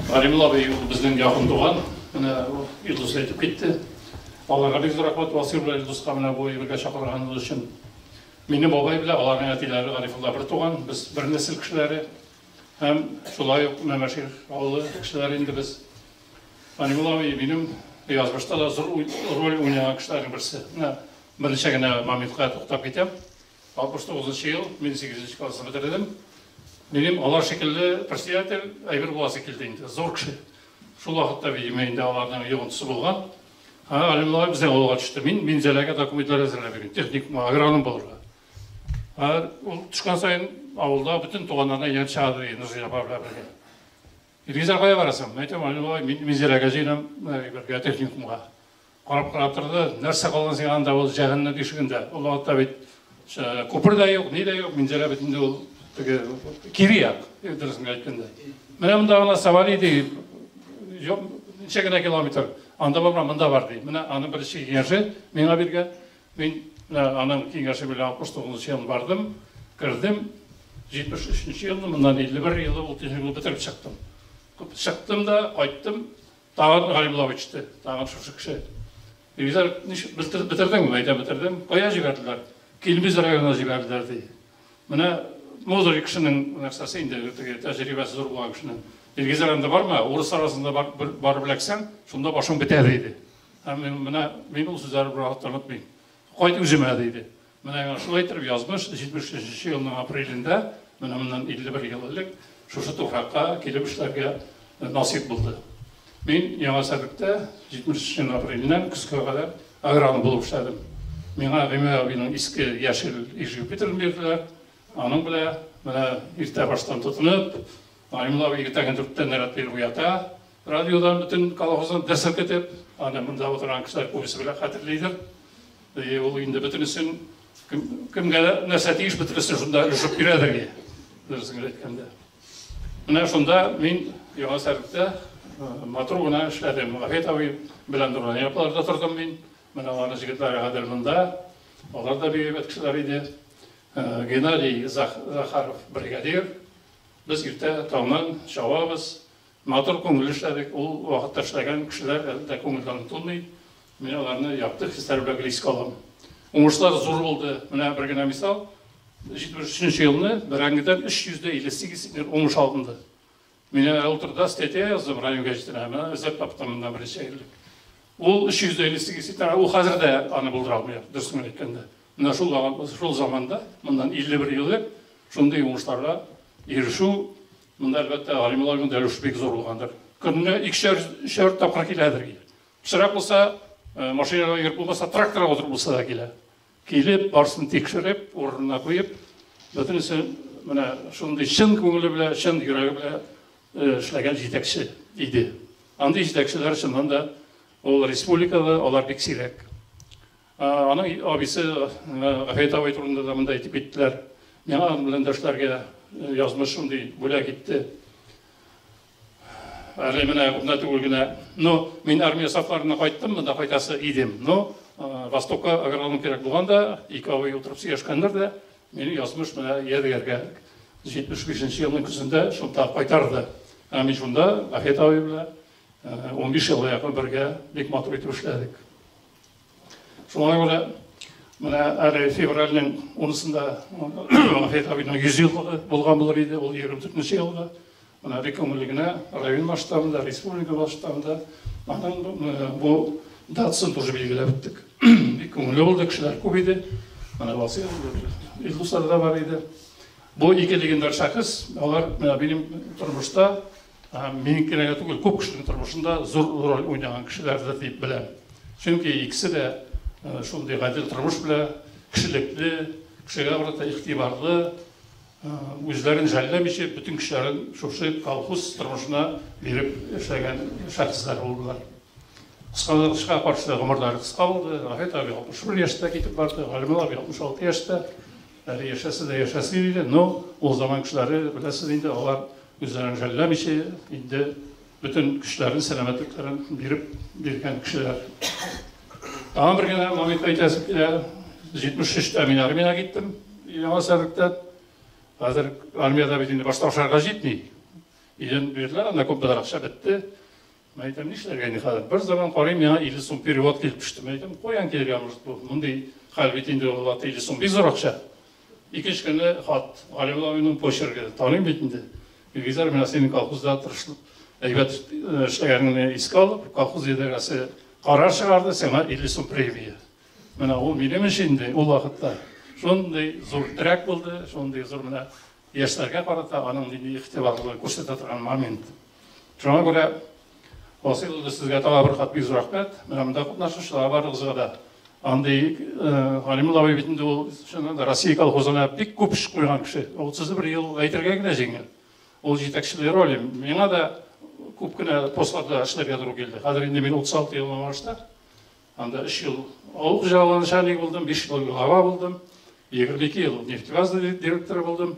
Галимулла абый ул безнең якын туган, менә Илдус әйтеп китте. Аларга бик зур рәхмәт, Васил белән Илдуска менә бу әйбергә чакырганыгыз өчен. Минем бабай белән аларның әтиләре Гарифулла бер туган, без бер нәсел кешеләре. Һәм шулай ук Мәмәшир авылы кешеләре инде без. Галимулла абый минем язмышта да зур роль уйнаган кешеләрнең берсе. Менә берничә генә моментка туктап китәм. 69 нчы ел, мин 8 нче классны бетердем. Минем алар шикелле председатель әйбер буласы килде инде, зур кеше. Шул вакытта, видимо, инде аларның йогынтысы булган. Галимулла абый безнең авылга төште. Мин Минзәләгә документлар әзерләп йөрим, техникумга, агроном булырга. Ул төшкән саен авылда бөтен туганнарына әйләнеп чыга ди Нурзилә апа белән бергә. Илгизәр кая барасың? Мин әйтәм, Галимулла абый, мин Минзәләгә җыенам, бергә техникумга. Карап-карап торды, нәрсә калган сиңа анда ул җәһәннәм ишегендә? Ул вакытта бит күпер дә юк, ни дә юк, Минзәлә бит инде ул теге кире як, дөресен әйткәндә. Менә монда гына Савали ди, юк, ничә генә километр. Анда барма, монда бар, ди. Менә аның беренче киңәше миңа биргән. Мин менә аның киңәше белән 69 нчы елны бардым, кердем. 73 нче елны, моннан 51 елы ул техникумны бетереп чыктым. Чыктым да, кайттым. Тагын Галимулла абый төште. Тагын шушы кеше. Илгизәр, ничек бетердеңме? Әйтәм, бетердем. Кая җибәрделәр? Килмиз районына җибәрделәр, ди. Менә мудрый кешенең нәрсәсе инде, теге тәҗрибәсе зур булган кешенең. Илгизәр анда барма, урыс арасында бар, барып эләксәң, шунда башың бетә, диде. Һәм мин, менә мин ул сүзләрне бервакытта онытмыйм. Кайт үземә, диде. Менә миңа шулай итеп язмыш 73 елның апрелендә, менә моннан 51 ел элек, шушы туфракка килеп эшләргә насыйп булды. Мин Яңа Сәдектә 73 елның апреленнән көзгә кадәр агроном булып эшләдем. Миңа Гыймай абыйның иске яшел Иж Юпитерын бирделәр. Аның белән менә иртә баштан тотынып, Галимулла абый иртәнге дүрттән нәрәт биреп уята. Радиодан бөтен колхозны дер селкетеп, аны монда утырган кешеләр күбесе белә, хәтерлидер. И ул инде бөтенесен кемгә нәрсә тиеш, бөтенесен шунда өлешеп бирәдер. Дөресен генә әйткәндә. Менә шунда мин Яңа Сәрдектә матур гына эшләдем. Гафият абый белән Нурания апаларда тордым мин. Менә аларның җегетләре хәзер монда. Алар да бик әйбәт кешеләр иде. Геннадий Захаров бригадир. Без иртә таңнан чабабыз. Матур күңелле эшләдек. Ул вакытта эшләгән кешеләр әле дә күңелдән онытылмый. Мин аларны якты хисләр белән гел искә алам. Уңышлар зур булды. Менә бер генә мисал. 73 нче елны бәрәңгедән 358 центнер уңыш алынды. Мин әле ул турыда статья яздым район гәҗитенә, менә эзләп таптым моннан берничә ел элек. Ул 358 центнер, ул хәзер дә аны булдыра алмый, дөресен генә әйткәндә. Менә шул шул заманда, моннан 51 ел элек, шундый уңышларга ирешү, монда, әлбәттә, Галимулла абыйның да өлеше бик зур булгандыр. Көненә икешәр, өчәр тапкыр киләдер. Пычрак булса, машинада йөреп булмаса, тракторга утырып булса да килә. Килеп, барысын тикшереп, урынына куеп, бөтенесе менә шундый чын күңеле белән, чын йөрәге белән эшләгән җитәкче иде. Андый җитәкчеләр чыннан да ул республикада алар бик сирәк. Аның абыйсы Гафият абый турында да монда әйтеп киттеләр. Миңа аның белән дә эшләргә язмыш шундый бүләк итте. Әле менә күптән түгел генә. Ну, мин армия сафларына кайттым, монда кайтасы идем. Но Востокка агроном кирәк булган да, ике абый утырып сөйләшкәннәр дә, мине язмыш менә Ядегәргә 75 нче елның көзендә шунда кайтарды. Ә мин шунда Гафият абый белән 15 елга якын бергә бик матур итеп эшләдек. Шуңа күрә менә әле февральнең 10-сында Гафият абыйның 100 еллыгы булган булыр иде, ул 24 елгы. Менә бик күңелле генә район масштабында, республика масштабында аның бу датасын тоже билгеләп үттек. Бик күңелле булды, кешеләр күп иде. Менә Васил, Илдуслар да бар иде. Бу ике легендар шәхес, алар менә минем тормышта, минеке генә түгел, күп кешенең тормышында зур роль уйнаган кешеләрдер дип беләм. Чөнки икесе дә шундый гадел тормыш белән, кешелекле, кешегә карата игътибарлы, үзләрен жәлләмичә, бөтен көчләрен шушы колхоз тормышына биреп эшләгән шәхесләр булдылар. Кызганычка каршы, гомерләре кыска булды. Гафият абый 61 яшьтә китеп барды, Галимулла абый 66 яшьтә. Әле яшәсә дә яшәсен иде, но ул заман кешеләре, беләсез инде, алар үзләрен жәлләмичә, инде бөтен көчләрен, сәламәтлекләрен биреп биргән кешеләр. Тагын бер генә момент әйтәсем килә. 73-тә мин армиягә киттем, Яңа Сәрдектән. Хәзер армиядә бит инде башта ашарга җитми. Өйдән бирделәр, анда күпмедер акча бетте. Мин әйтәм, нишләргә инде хәзер? Бер заман карыйм, миңа 50 сум перевод килеп төште. Мин әйтәм, каян килергә может бу? Мондый хәл бит инде ул 50 сум бик зур акча. Икенче көнне хат, Галимулла абыйның почеркы, таныйм бит инде. Илгизәр, менә синең колхозда тырышлык, әйбәт эшләгәнеңне искә алып, колхоз идарәсе карар чыгарды, сиңа 50 сум премия. Менә ул минем өчен инде ул вакытта шундый зур терәк булды, шундый зур менә яшьләргә карата аның нинди игътибарлы күрсәтә торган момент. Шуңа күрә Васил улы, сезгә тагы бер кат бик зур рәхмәт. Менә монда катнашучылар барыгызга да. Андый Галимулла абый бит инде ул чыннан да Россия колхозына бик күп эш куйган кеше. 31 ел әйтергә генә җиңел. Ул җитәкчелек роле. Миңа да күп кенә постларда эшләргә туры килде. Хәзер инде мин 36 ел Мамадышта. Анда 3 ел авыл хуҗалыгы начальнигы булдым, 5 ел глава булдым, 22 ел нефтегаз директоры булдым.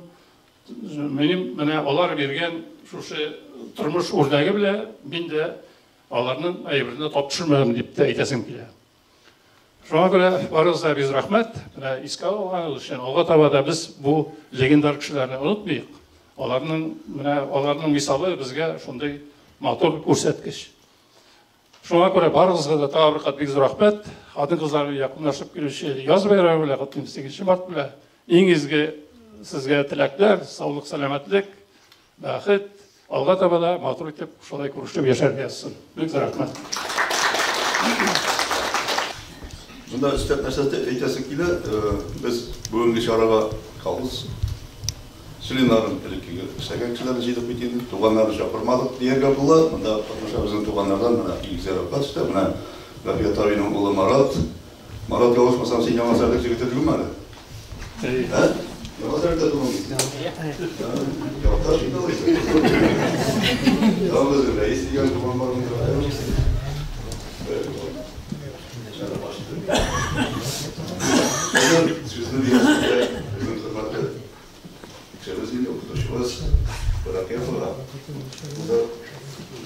Минем менә алар биргән шушы тормыш үрнәге белән мин дә аларның әйберенә тап төшермәдем дип тә әйтәсем килә. Шуңа күрә барыгызга бик рәхмәт. Менә искә алганыгыз өчен. Алга таба да без бу легендар кешеләрне онытмыйк. Аларның менә аларның мисалы безгә шундый матур күрсәткеч. Шуңа күрә барыгызга да тагы бер кат бик зур рәхмәт. Хатын-кызларны якынлашып килүче яз бәйрәме белән котлыйм, 8 март белән. Иң изге сезгә теләкләр, саулык, сәламәтлек, бәхет. Алга таба да матур итеп шулай күрешеп яшәргә язсын. Бик зур рәхмәт. Монда өстәп нәрсә әйтәсе килә, без бүгенге чарага колхоз членнарын, элеккеге эшләгән кешеләрне җыйдык бит инде, туганнарны чакырмадык дияргә була. Монда катнаша безнең туганнардан менә Илгизәр апа төштә, менә Гафият абыйның улы Марат. Марат, ялгышмасам, син Яңа Сәрдек җегете түгелме әле? Ә? Яңа Сәрдектә туган бит. Якташ инде алайса. Тагын безнең Рәис дигән туган бар монда. Сүзне бирәсез безнең хөрмәтле кешебез инде, укытучыбыз Рәкыйповага. Ул да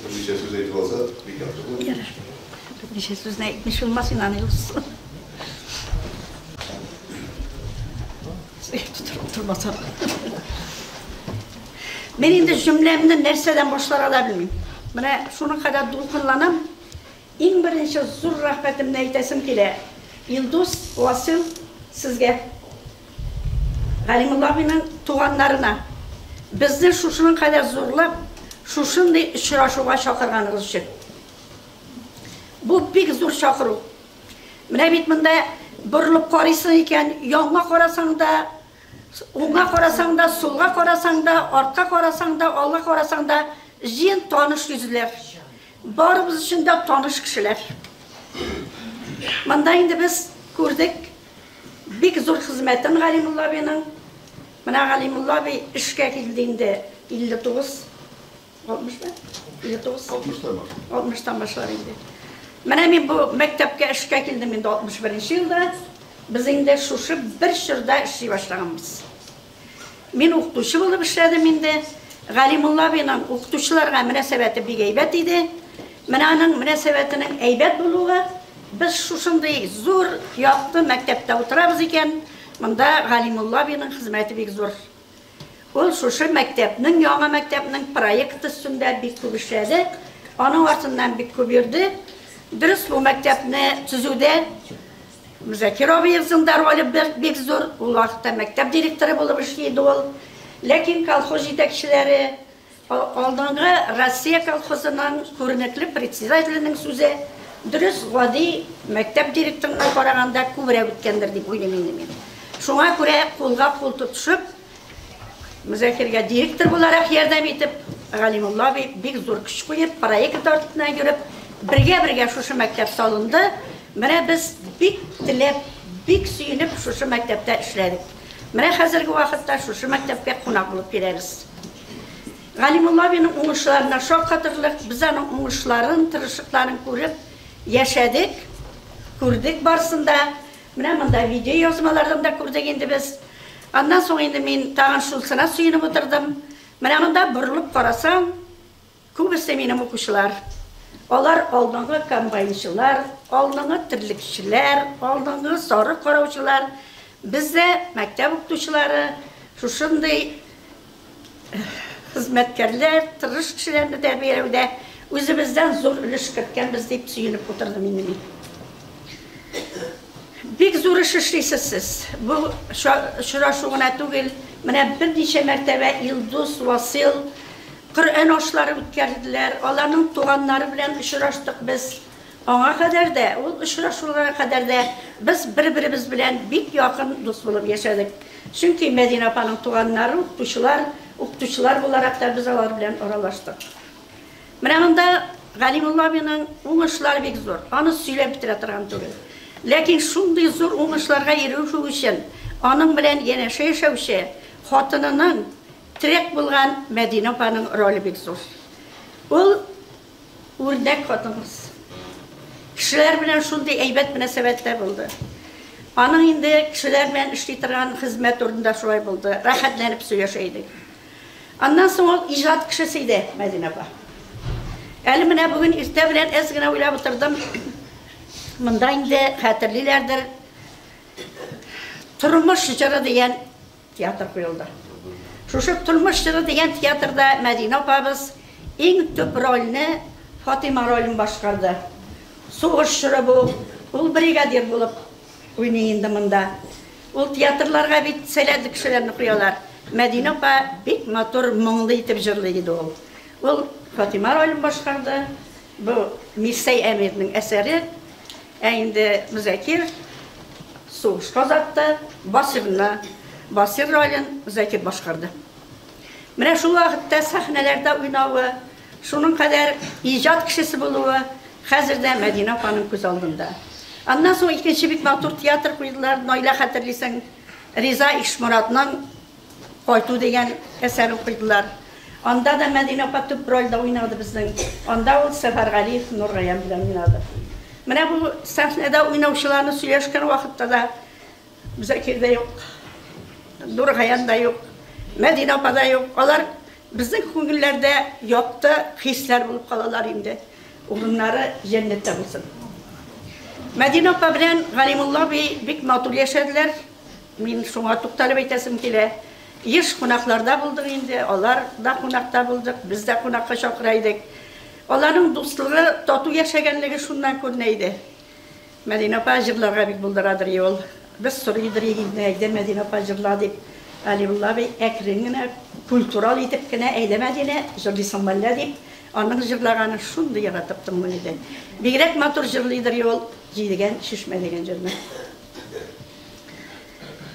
берничә сүз әйтеп алса, бик яхшы булыр. Берничә сүзне әйтмичә булмас инде, аны юксы. Тормасам. Мин инде җөмләмне нәрсәдән башларга да белмим. Менә шуның кадәр дулкынланам. Иң беренче зур рәхмәтемне әйтәсем килә, Илдус, Васил, сезгә, Галимулла абыйның туганнарына, безне шушының кадәр зурлап, шушындый очрашуга чакырганыгыз өчен. Бу бик зур чакыру. Менә бит монда Борылып карыйсың икән, янга карасаң да, уңга карасаң да, сулга карасаң да, артка карасаң да, алга карасаң да, җыен таныш йөзләр. Барыбыз өчен дә таныш кешеләр. Монда инде без күрдек бик зур хезмәтен Галимулла абыйның. Менә Галимулла абый эшкә килде инде 59 60 мы? 59. 60-тан башлап. 60-тан башлап инде. Менә мин бу мәктәпкә эшкә килдем инде 61 елда. Без инде шушы бер чорда эшли башлаганбыз. Мин укытучы булып эшләдем инде. Галимулла абыйның укытучыларга мөнәсәбәте бик әйбәт иде. Менә аның мөнәсәбәтенең әйбәт булуы, без шушындый зур, якты мәктәптә утырабыз икән, монда Галимулла абыйның хезмәте бик зур. Ул шушы мәктәпнең, яңа мәктәпнең проекты өстендә бик күп эшләде, аның артыннан бик күп йөрде. Дөрес, бу мәктәпне төзүдә Мөзәкир абыебызның да роле бик зур. Ул вакытта мәктәп директоры булып эшли иде ул. Ләкин колхоз җитәкчеләре, алдынгы Россия колхозының күренекле председателенең сүзе, дөрес, гади мәктәп директорына караганда күбрәк үткәндер дип уйлыйм инде мин. Шуңа күрә кулга-кул тотышып, Мөзәкиргә директор буларак ярдәм итеп, Галимулла абый бик зур көч куеп, проект артыннан йөреп, бергә-бергә шушы мәктәп салынды. Менә без бик теләп, бик сөенеп шушы мәктәптә эшләдек. Менә хәзерге вакытта шушы мәктәпкә кунак булып киләбез. Галимулла абыйның уңышларына шаккатырлык, без аның уңышларын, тырышлыкларын күреп яшәдек, күрдек барысын да. Менә монда видеоязмалардан да күрдек инде без. Аннан соң инде мин тагын шунысына сөенеп утырдым. Менә монда борылып карасаң, күбесе минем укучылар. Алар алдынгы комбайнчылар, алдынгы терлекчеләр, алдынгы сарык караучылар. Без дә, мәктәп укытучылары, шушындый хезмәткәрләр, тырыш кешеләрне тәрбияләүдә үзебездән зур өлеш керткәнбез дип сөенеп утырдым инде мин. Бик зур эш эшлисез сез. Бу очрашу гына түгел, менә берничә мәртәбә Илдус, Васил Коръән ашлары үткәрделәр, аларның туганнары белән очраштык без. Аңа кадәр дә, ул очрашуларга кадәр дә без бер-беребез белән бик якын дус булып яшәдек. Чөнки Мәдинә апаның туганнары укытучылар, укытучылар буларак та без алар белән аралаштык. Менә монда Галимулла абыйның уңышлары бик зур, аны сөйләп бетерә торган түгел. Ләкин шундый зур уңышларга ирешү өчен аның белән янәшә яшәүче хатынының, терәк булган Мәдинә апаның роле бик зур. Ул үрнәк хатын-кыз. Кешеләр белән шундый әйбәт мөнәсәбәттә булды. Аның инде кешеләр белән эшли торган хезмәт урынында шулай булды, рәхәтләнеп сөйләшә идек. Аннан соң ул иҗат кешесе иде, Мәдинә апа. Әле менә бүген иртә белән әз генә уйлап утырдым. Монда инде хәтерлиләрдер. Тормыш җыры дигән театр куелды. Шушы Тормыш җыры дигән театрда Мәдинә апабыз иң төп рольне Фатыйма ролен башкарды. Сугыш чоры бу. Ул бригадир булып уйный инде монда. Ул театрларга бит сәләтле кешеләрне куялар. Мәдинә апа бик матур, моңлы итеп җырлый иде ул. Ул Фатыйма ролен башкарды. Бу Мирсәй Әмирнең әсәре. Ә инде Мөзәкир сугышка озатты Басирны. Басир ролен Мөзәкир башкарды. Менә шул вакытта сәхнәләрдә уйнавы, шуның кадәр иҗат кешесе булуы хәзер дә Мәдинә апаның күз алдында. Аннан соң икенче бик матур театр куйдылар, Наилә хәтерлисең, Риза Ишморатның Кайту дигән әсәрен куйдылар. Анда да Мәдинә апа төп рольдә уйнады безнең. Анда ул Сәфәргалиев Нургаян белән уйнады. Менә бу сәхнәдә уйнаучыларны сөйләшкән вакытта да Зәкир дә юк, Нургаян да юк, Мәдинә апа да юк. Алар безнең күңелләрдә якты хисләр булып калалар инде. Урыннары җәннәттә булсын. Мәдинә апа белән Галимулла абый бик матур яшәделәр. Мин шуңа тукталып әйтәсем килә. Еш кунакларда булдык инде, алар да кунакта булдык, без дә кунакка чакыра идек. Аларның дуслыгы, тату яшәгәнлеге шуннан күренә иде. Мәдинә апа җырларга бик булдырадыр и ул. Без сорыйдыр идек инде, әйдә, Мәдинә апа, җырла дип. Галимулла абый әкрен генә, культурал итеп кенә, әйдә, Мәдинә, җырлыйсыңмы әллә дип, аның җырлаганын шундый яратып тыңлый иде. Бигрәк матур җырлыйдыр и ул Җидегән чишмә дигән җырны.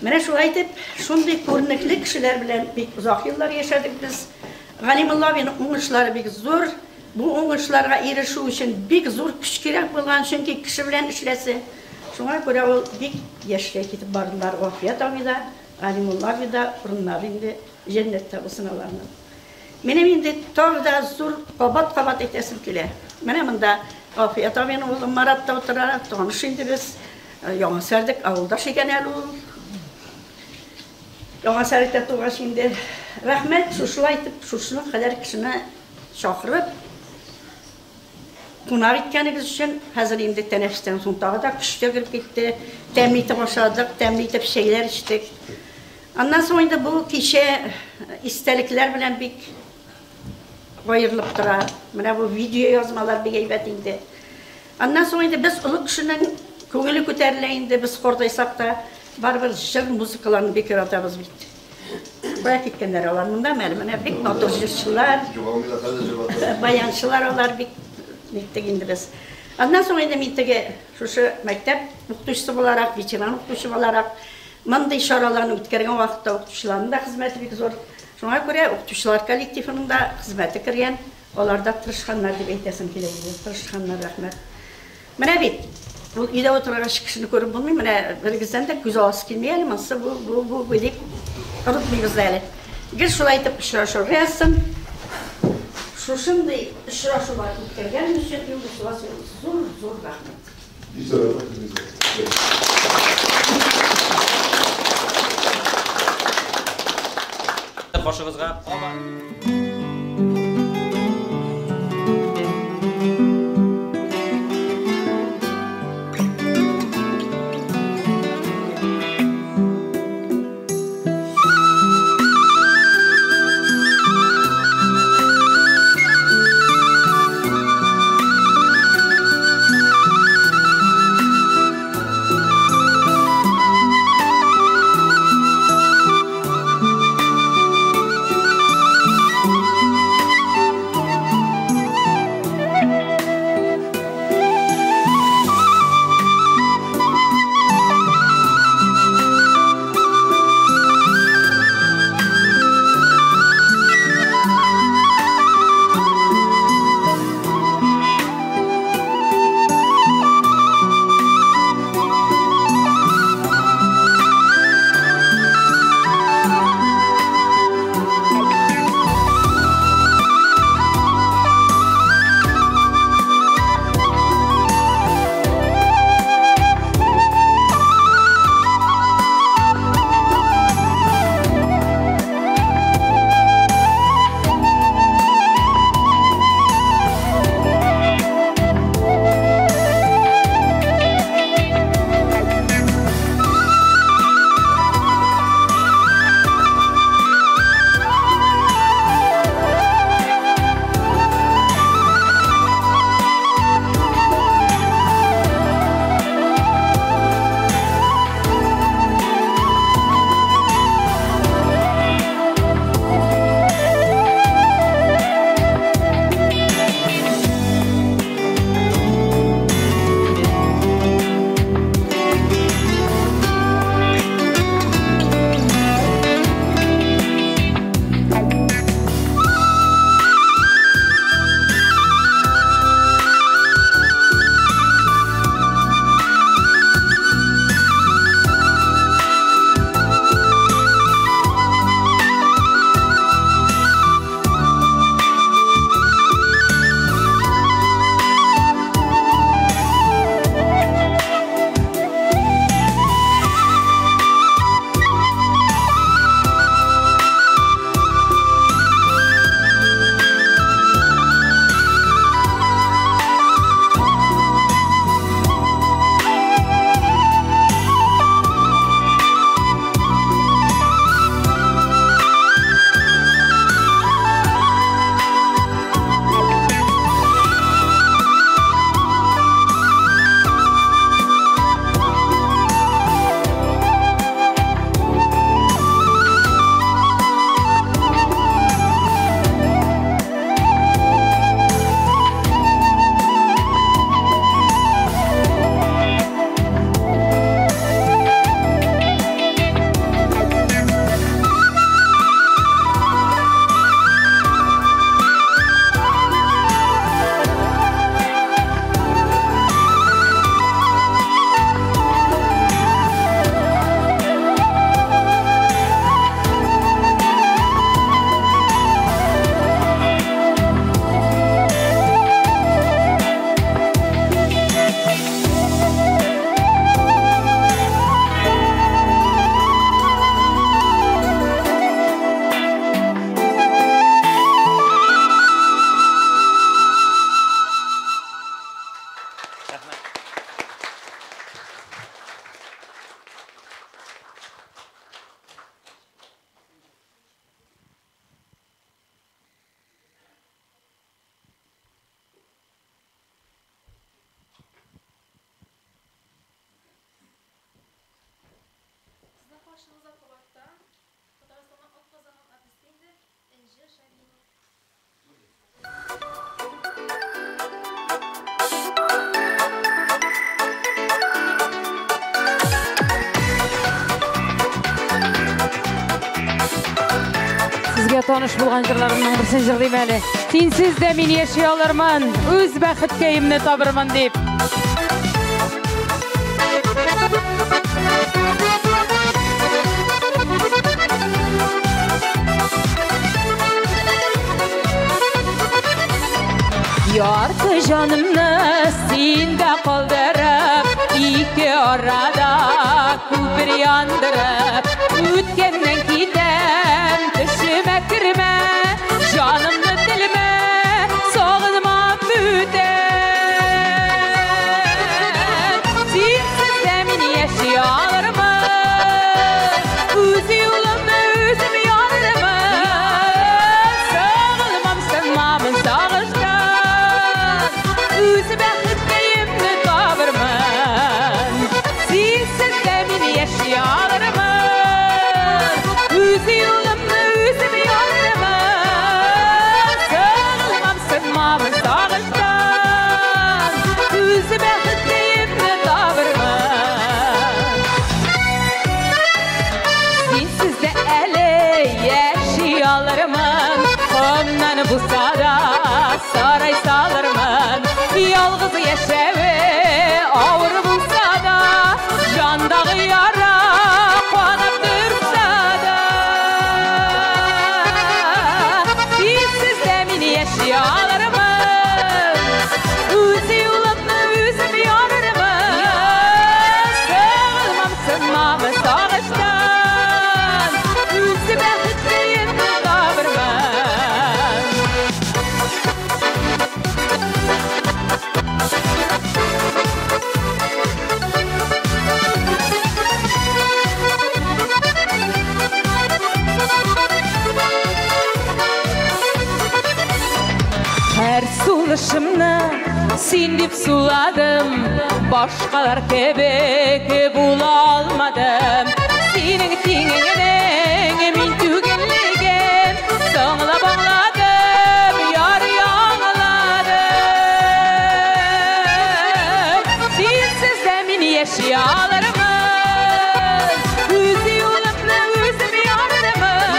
Менә шулай итеп, шундый күренекле кешеләр белән бик озак еллар яшәдек без. Галимулла абыйның уңышлары бик зур. Бу уңышларга ирешү өчен бик зур көч кирәк булган, чөнки кеше белән эшләсе. Шуңа күрә ул бик яшькә китеп бардылар. Гафият абый да, Галимулла абый да, урыннары инде җәннәттә булсын аларның. Минем инде тагы да зур кабат-кабат әйтәсем килә. Менә монда Гафият абыйның улы Марат та утыра, таныш инде без. Яңа Сәрдек авылдаш икән әле ул. Яңа Сәрдектә тугач инде. Рәхмәт, шушылай итеп, шушының кадәр кешене чакырып, кунак иткәнегез өчен. Хәзер инде тәнәфестән соң тагы да көчкә кереп китте. Тәмле итеп ашадык, тәмле итеп чәйләр эчтек. Аннан соң инде бу кичә истәлекләр белән бик аерылып тора. Менә бу видеоязмалар бик әйбәт инде. Аннан соң инде без олы кешенең күңеле күтәрелә инде, без картайсак та, барыбер җыр, музыкаларны бик яратабыз бит. Кая киткәннәр алар монда әле? Менә бик матур җырчылар, баянчылар алар бик ниттек инде без. Аннан соң инде мин теге шушы мәктәп укытучысы буларак, ветеран укытучы буларак, мондый чараларны үткәргән вакытта укытучыларның да хезмәте бик зур. Шуңа күрә укытучылар коллективының да хезмәте кергән. Алар да тырышканнар дип әйтәсем килә инде. Тырышканнар, рәхмәт. Менә бит, ул өйдә утыргач кешене күреп булмый, менә берегездән дә күз аласы килми әле, монысы бу, бу, бу, бу дип онытмыйбыз да әле. Гел шулай итеп очрашырга язсын. Шушындый очрашулар үткәргән өчен Илдус Василович зур-зур рәхмәт. Каршыгызга кабат. Күпләргә таныш булган җырларымның берсен җырлыйм әле. Синсез дә мин яши алырмын, үз бәхеткәемне табырмын дип. Ярты җанымны синдә калдырып, ике арада күпер яндырып, үткәннән китәм, төшемә кермә, җанымны телмә, сагынма бүтән. Синсез дә мин яши алырмын, үз юлымны үзем ярырмын. Сагынмам, сынмамын сагыштан, үз бәхеткәемне табырмын. Синсез дә мин яши алырмын, үз юлымны үзем ярырмын. Сагынмам, сынмамын сагыштан, үз бәхеткәемне табырмын. Синсез дә әле яши алырмын, комнан булса да сарай салырмын. Ялгыз яшәве авыр булса да, җандагы яра канап торса да. Синсез дә мин яши алырмын, үз юлымны үзем ярырмын. Сагынмам, сынмамын сагыштан, үз бәхеткәемне табырмын. Һәр сулышымны син дип суладым, башкалар кебек була алмадым. Синең тиңеңнең мин түгеллеген соңлап аңладым, ярый аңладым. Синсез дә мин яши алырмын, үз юлымны үзем ярырмын.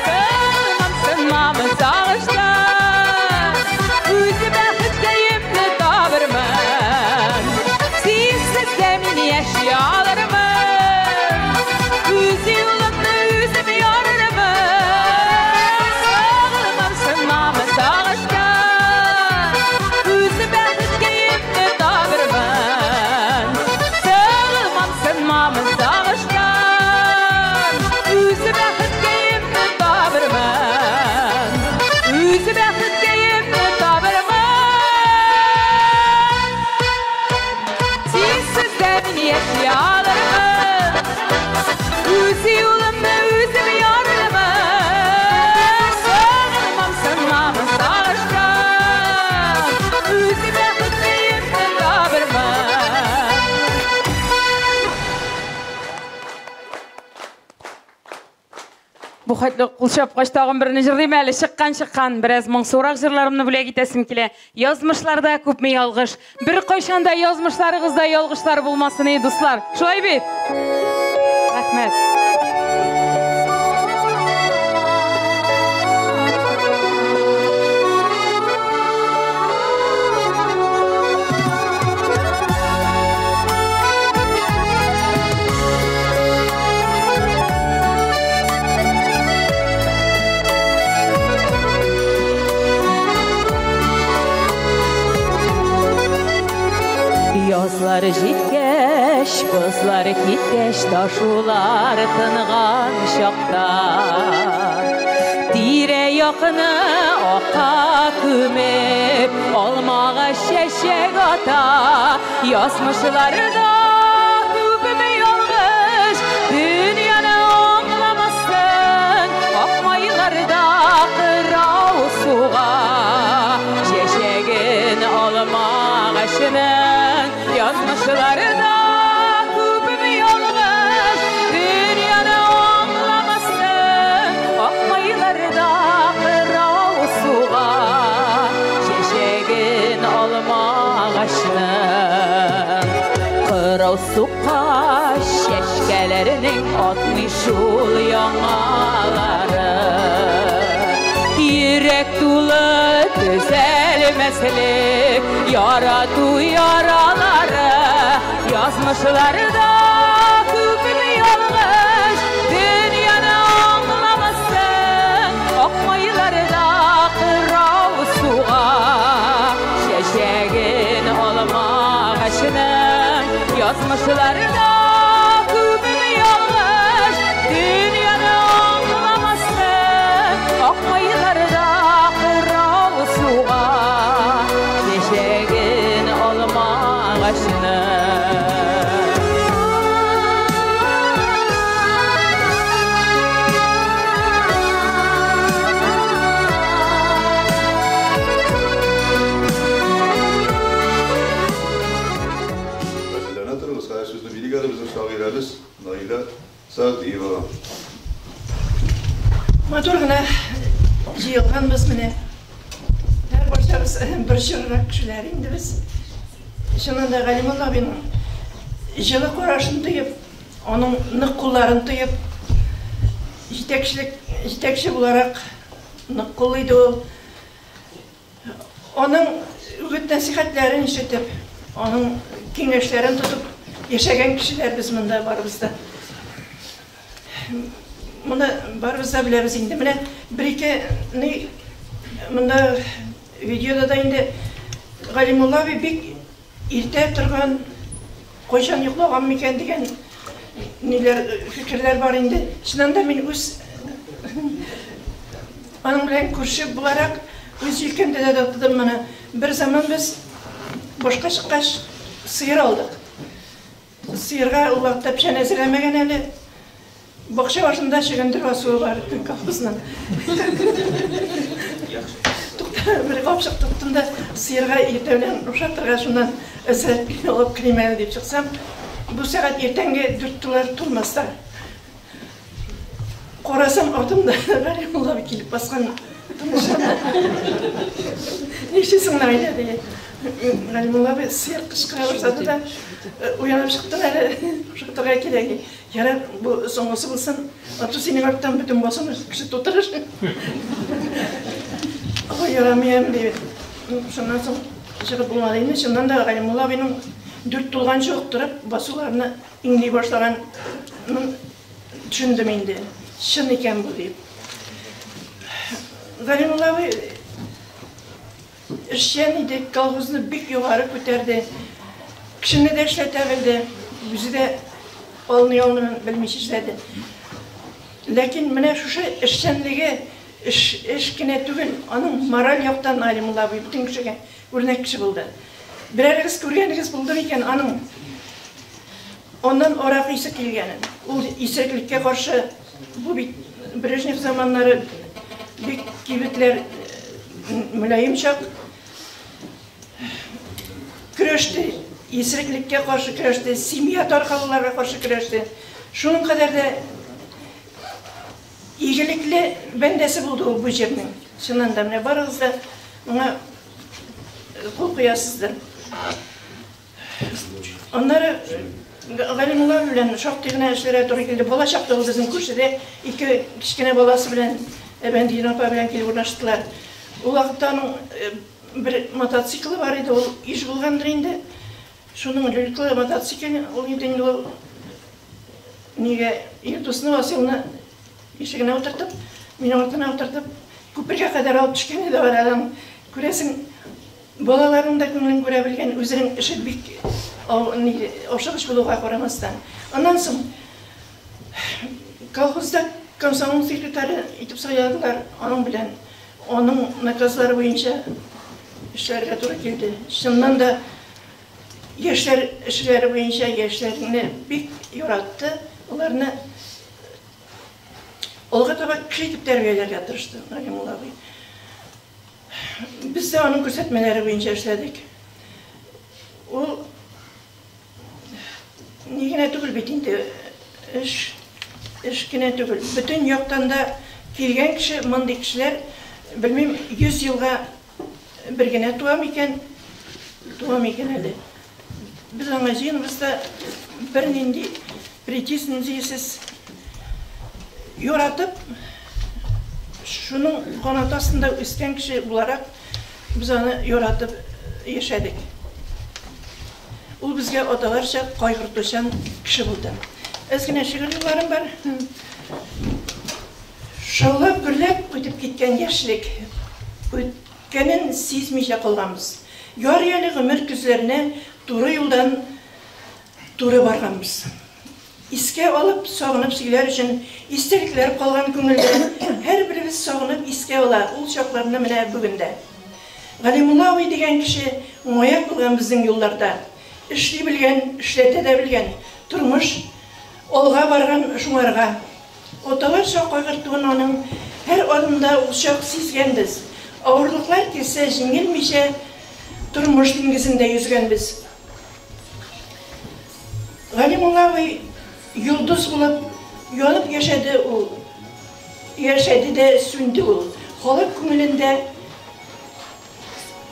Сынмам, сынмамын сагыштан, үз бәхеткәемне табырмын. Синсез дә мин яши алырмын, үз юлымны үзем ярырмын. Сагынмам, сынмамын сагыштан, үз бәхеткәемне табырмын. Сагынмам, сынмамын сагыштан, үз бәхеткәемне табырмын. Үз бәхеткәемне табырмын. Синсез дә мин яши алырмын, үз юлымны үзем ярырмын. Сагынмам, сынмамын сагыштан, үз бәхеткәемне табырмын. Бу хәтле кул чапкач тагын берне җырлыйм әле. Чыккан чыккан, бераз моңсурак җырларымны бүләк итәсем килә. Язмышларда күпме ялгыш. Бер кайчан да язмышларыгызда ялгышлар булмасын, эй дуслар. Шулай бит? Рәхмәт. Язлар җиткәч, бозлар киткәч, ташулар тынган чакта, тирә-якны акка күмеп, алмагач чәчәк ата. Язмышларда күпме ялгыш, дөньяны аңламасын, акмайларда кырау суга, чәчәген алмагачның. Язмышларда күпме ялгыш, дөньяны аңламасын, акмайларда кырау суга, чәчәген алмагачның. Кырау суккач чәчкәләрнең атмый шул яңалары. Йөрәк тулы төзәлмәслек ярату яралары. Язмышларда күпме ялгыш, дөньяны аңламассың. Акмайларда кырау суга, чәчәген алмагачның. Язмышларда күпме ялгыш, дөньяны аңламассың. Акмайларда кырау суга, чәчәген алмагачның. Әзерләнә торыгыз, хәзер сүзне бирик әле безнең шагыйрәбез Наилә Сәгъдиевага. Матур гына җыелганбыз менә. Һәрбарчабыз бер чоррак кешеләр инде без. Чыннан да Галимулла абыйның җылы карашын тоеп, аның нык кулларын тоеп, җитәкчелек, җитәкче буларак нык куллы иде ул. Аның үгет-нәсихәтләрен ишетеп, аның киңәшләрен тотып яшәгән кешеләр без монда барыбыз да. Моны барыбыз да беләбез инде. Менә бер-ике ни монда видеода да инде Галимулла абый бик иртә торган, кайчан йоклаган микән дигән ниләр, фикерләр бар инде. Чыннан да мин үз аның белән күрше буларак үз җилкәмдә дә татыдым моны. Бер заман без башка чыккач сыер алдык. Сыерга ул вакытта печән әзерләмәгән әле. Бакча башында чөгендер басуы бар колхозның. Тукта, бер капчык тоттым да сыерга иртә белән ашатырга шуннан әзрәк алып керим әле дип чыксам, бу сәгать иртәнге 4 тулар тулмаста. Карасам, артымда Галимулла абый килеп баскан. Тынычлана. Нишлисең, Наилә, ди. Галимулла абый сыер кычкыра башлады да, уянып чыктым әле, ашатырга кирәк. Ярар, бу соңгысы булсын. Ату синең арттан бөтен басуны кеше тутырыр. Ой, ярамый әле, ди. Шуннан соң чыгып булмады инде. Чыннан да Галимулла абыйның 4 тулганчы ук торып басуларны иңли башлаганын төшендем инде. Чын икән бу дип. Галимулла абый эшчән иде, колхозны бик югары күтәрде. Кешене дә эшләтә белде, үзе дә алны-ялны белмичә эшләде. Ләкин менә шушы эшчәнлеге эш, эш кенә түгел, аның мораль яктан Галимулла абый бөтен кешегә үрнәк кеше булды. Берәрегез күргәнегез булды микән аның аннан аракы исе килгәнен? Ул исереклеккә каршы, бу бит Брежнев заманнары, бик кибетләр мөлаем чак. Көрәште, исереклеккә каршы көрәште, семья таркалуларга каршы көрәште. Шуның кадәр дә игелекле бәндәсе булды ул бу җирнең. Чыннан да менә барыгыз да моңа кул куясыздыр. Аннары Галимулла белән шактый гына эшләргә туры килде. Бала чакта ул безнең күршедә ике кечкенә баласы белән Әбәндиен апа белән килеп урнаштылар. Ул вакытта аның бер мотоциклы бар иде, ул иш булгандыр инде. Шуның люлькалы мотоцикл ул инде инде ул нигә Илдусны, Василны ишегенә утыртып, мине артына утыртып, күпергә кадәр алып төшкәне дә бар аның. Күрәсең, балаларының да күңелен күрә белгән, үзенең эше бик ашыгыч булуга карамастан. Аннан соң колхозда комсомол секретаре итеп сайладылар, аның белән аның наказлары буенча эшләргә туры килде. Чыннан да яшьләр эшләре буенча яшьләрне бик яратты, аларны алга таба кеше итеп тәрбияләргә тырышты Галимулла абый. Без дә аның күрсәтмәләре буенча эшләдек. Ул ни генә түгел бит инде, эш, эш кенә түгел. Бөтен яктан да килгән кеше, мондый кешеләр, белмим, 100 елга бер генә туа микән, туа микән әле. Без аңа җыеныбыз да бернинди претензиясез яратып Шуның канаты астында үскән кеше буларак, без аны яратып яшәдек. Ул безгә аталарча кайгыртучан кеше булды. Әз генә шигырь юлларым бар. Шаулап, гөрләп үтеп киткән яшьлек. Үткәнен сизмичә калганбыз. Ярый әле гомер көзләренә туры юлдан туры барганбыз. Искә алып, сагынып сөйләр өчен истәлекләр калган күңелдә. Һәрберебез сагынып искә ала ул чакларны менә бүген дә. Галимулла абый дигән кеше маяк булган безнең юлларда. Эшли белгән, эшләтә дә белгән. Тормыш алга барган шуңарга. Аталарча кайгыртуын аның һәр адымда ул чак сизгәнбез. Авырлыклар килсә, җиңелмичә тормыш диңгезендә йөзгәнбез. Галимулла абый йолдыз булып янып яшәде ул. Яшәде дә сүнде ул. Халык күңелендә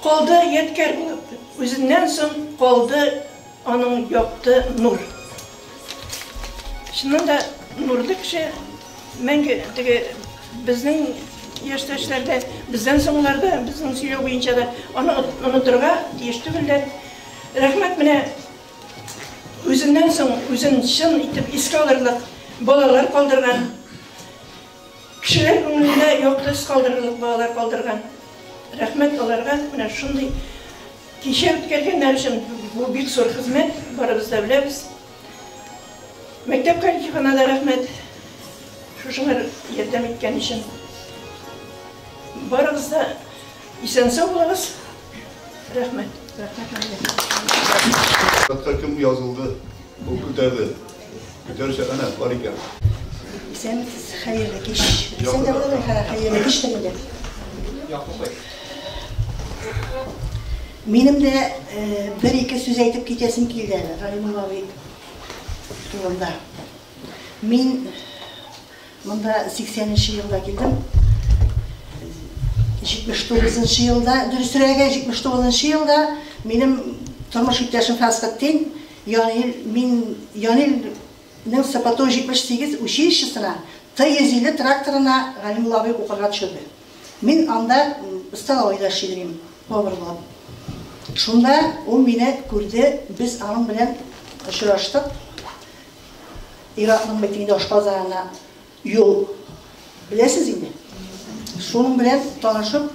калды ядкәр булып. Үзеннән соң калды аның якты нур. Чыннан да нурлы кеше мәңге теге безнең яшьтәшләр дә, бездән соңгылар да, безнең сөйләү буенча да аны онытырга тиеш түгелләр. Рәхмәт менә үзеннән соң үзен чын итеп искә алырлык балалар калдырган. Кешеләр күңелендә якты эз калдырырлык балалар калдырган. Рәхмәт аларга менә шундый кичә үткәргәннәр өчен. Бу бик зур хезмәт, барыбыз да беләбез. Мәктәп коллективына да рәхмәт. Шушыңар ярдәм иткән өчен. Барыгыз да исән-сау булыгыз. Рәхмәт. Рәхмәт, Наилә. Хатка кем язылды, ул күтәрде. Күтәрүче әнә бар икән. Исәнмесез, хәерле кич. Исән дә булыр, хәерле кич тә инде. Минем дә бер-ике сүз әйтеп китәсем килде әле Галимулла абый турында. Мин монда 80 нче елда килдем. 79 нчы елда, дөресрәге 79 нчы елда минем тормыш иптәшем Фәсхетдин Янил, мин Янилнең СПТУ 78 училищесына Т-150 тракторына Галимулла абый укырга төшерде. Мин анда столовыйда эшли идем, повар булып. Шунда ул мине күрде, без аның белән очраштык. Ир-атның бит инде ашказанына юл беләсез инде. Шуның белән танышып,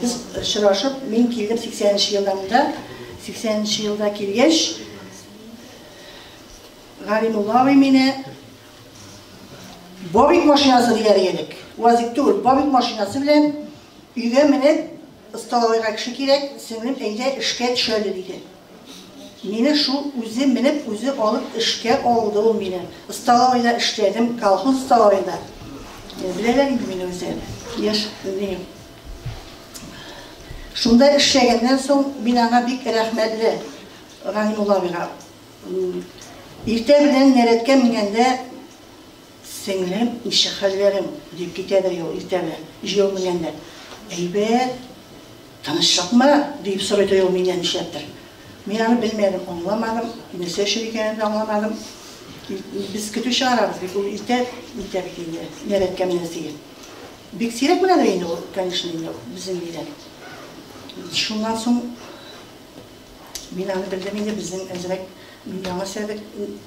без очрашып, мин килдем 80 нче елда монда. 80 нче елда килгәч, Галимулла абый мине Бобик машинасы диләр элек. УАЗик түгел, Бобик машинасы белән өйгә менеп, столовыйга кеше кирәк, сеңлем, әйдә эшкә төш әле, диде. Мине шул үзе менеп, үзе алып эшкә алды ул мине. Столовыйда эшләдем, колхоз столовыйда. Беләләр инде мине үзе. Яшь, ни. Шунда эшләгәннән соң мин аңа бик рәхмәтле, Ганимулла абыйга. Иртә белән нәрәткә менгәндә, Сеңлем, ничек хәлләрең? дип китәдер ул иртә белән, җәяү менгәндә. Әйбәт. Тынычлыкмы? диеп сорыйдыр ул миннән нишләптер. Мин аны белмәдем, аңламадым, нәрсә өчен икәнен дә аңламадым. Без көтү чыгарабыз бит, ул иртә китә бит инде, нәрәткә менәсе. Бик сирәк менәдер инде ул, конечно, инде безнең өйдән. Шуннан соң Мин аны белдем инде, безнең әзрәк мин Яңа Сәрдек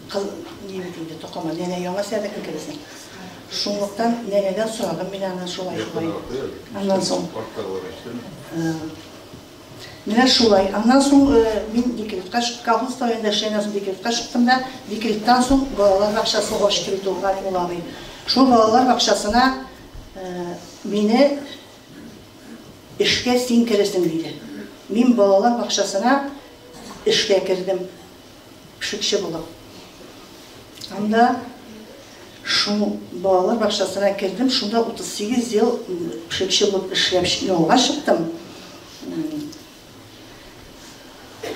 кыз ни бит инде, токымы, нәнә Яңа Сәрдекнеке безнең. Шунлыктан нәнәдән сорадым мин аны шулай шулай. Аннан соң Менә шулай. Аннан соң мин декретка чыктым, колхоз сараенда эшләгәннән соң декретка чыктым да, декреттан соң балалар бакчасы ачты бит ул Галимулла абый. Шул балалар бакчасына мине Эшкә син керерсең, диде. Мин балалар бакчасына эшкә кердем, пешекче булып. Анда шул балалар бакчасына кердем, шунда 38 ел пешекче булып эшләп ялга чыктым.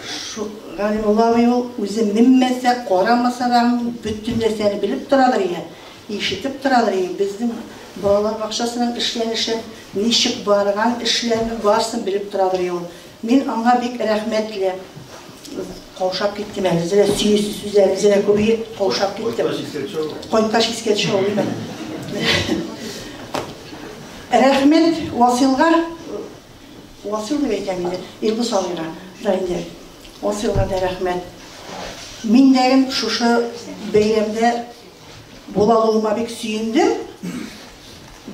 Шу Галимулла абый ул үзе менмәсә, карамаса да бөтен нәрсәне белеп торадыр иде, ишетеп торадыр иде. Безнең балалар бакчасының эшләнешен, ничек барган эшләрнең барысын белеп торадыр иде ул. Мин аңа бик рәхмәтле. Каушап киттем әле, зрә сөйлисе сүзләрем зрә күбәеп, каушап киттем. Кайткач искә төшә ул, димә. Рәхмәт Василга, Васил дип әйтәм инде, Илдус абыйга да инде. Василга да рәхмәт. Мин дә шушы бәйрәмдә була алуыма бик сөендем.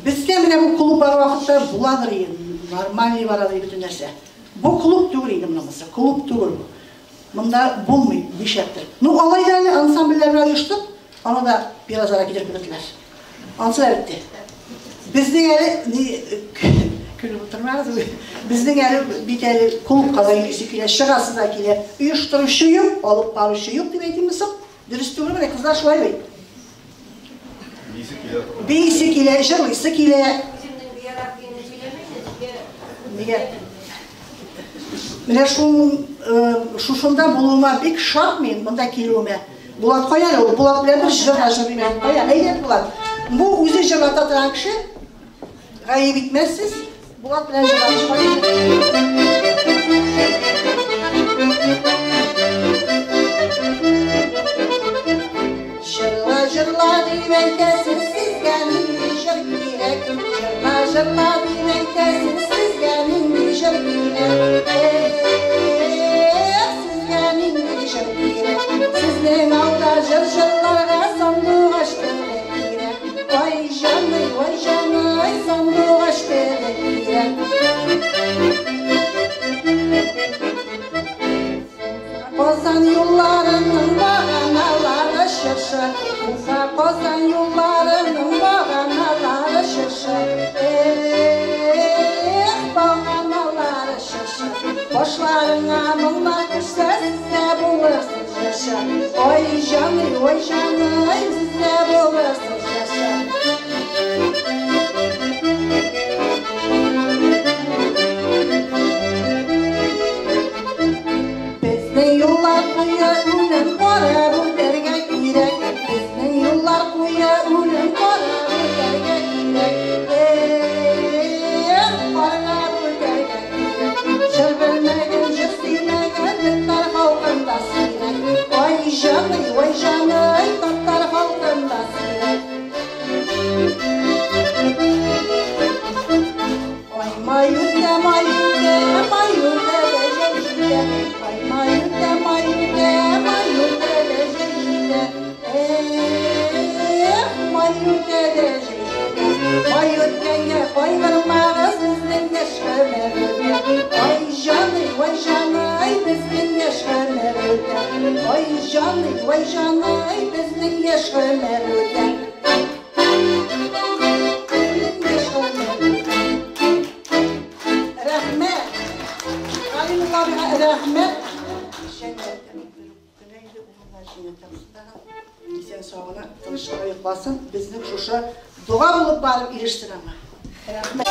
Бездә менә бу клуб бар вакытта буладыр инде, нормальный барадыр бөтен нәрсә. Бу клуб түгел инде монысы, клуб түгел бу. Монда булмый, нишләптер. Ну, алай да әле ансамбльләр белән оештык, аны да бераз ара китереп бетерделәр. Ансы да бетте. Безнең әле ни көлеп утырмагыз. Безнең әле бит әле клубка да йөрисе килә, чыгасы да килә. Оештыручы юк, алып баручы юк дип әйтимме соң? Дөрес түгелме? Менә кызлар шулай бит. Биисе килә. Биисе килә, җырлыйсы килә. Нигә? Менә шул шушында булуыма бик шат мин, монда килүемә. Булат кая әле ул? Булат белән бер җыр да җырлыйм әле. Кая? Әйдә, Булат. Бу үзе җырлата торган кеше. Гаеп итмәссез. Булат белән җырлап чыгайык. Җырла, җырла дип әйтәсез, сезгә нинди җыр кирәк? Җырла, җырла дип әйтәсез, сезгә нинди җыр кирәк? Эх, сезгә нинди җыр кирәк? Сезнең алда җыр җырларга сандугач теле кирәк. Ай җаный, ой җаный, сандугач теле кирәк. Казан юлларының баганалары чыршы, Уфа Казан юлларының баганалары чыршы. Эх, баганалары чыршы. Башларыңа моңнар төшсә, сез дә булырсыз җырчы. Ой, җаный, ой, җаный, сез дә булырсыз җырчы. Безнең юллар куе үлем карап үтәргә кирәк. Безнең юллар куе үлем карап үтәргә кирәк. Эх, карап үтәргә кирәк. Җыр белмәгән, җыр сөймәгән татар халкында сирәк. Ай җаный, ой җаный, татар халкында сирәк. Ай май үтә, май үтә, май үтә дә җәй җитә. Ай май үтә, май үтә, май үтә дә җәй җитә. Эх, май үтә дә җәй җитә. Май үткәнгә кайгырмагыз, безнең яшь гомер үтә. Ай җаный, ой җаный, безнең яшь гомер үтә. Ай җаный, ой җаный, безнең яшь гомер үтә. Безнең яшь гомер үтә. Рәхмәт. Галимулла абыйга рәхмәт. Җәннәттә бер кенә инде урыннар җәннәттә булсын да. Исән сау гына тыныч кына йокласын. Безнең шушы дога булып барып ирешсен аңа. Рәхмәт.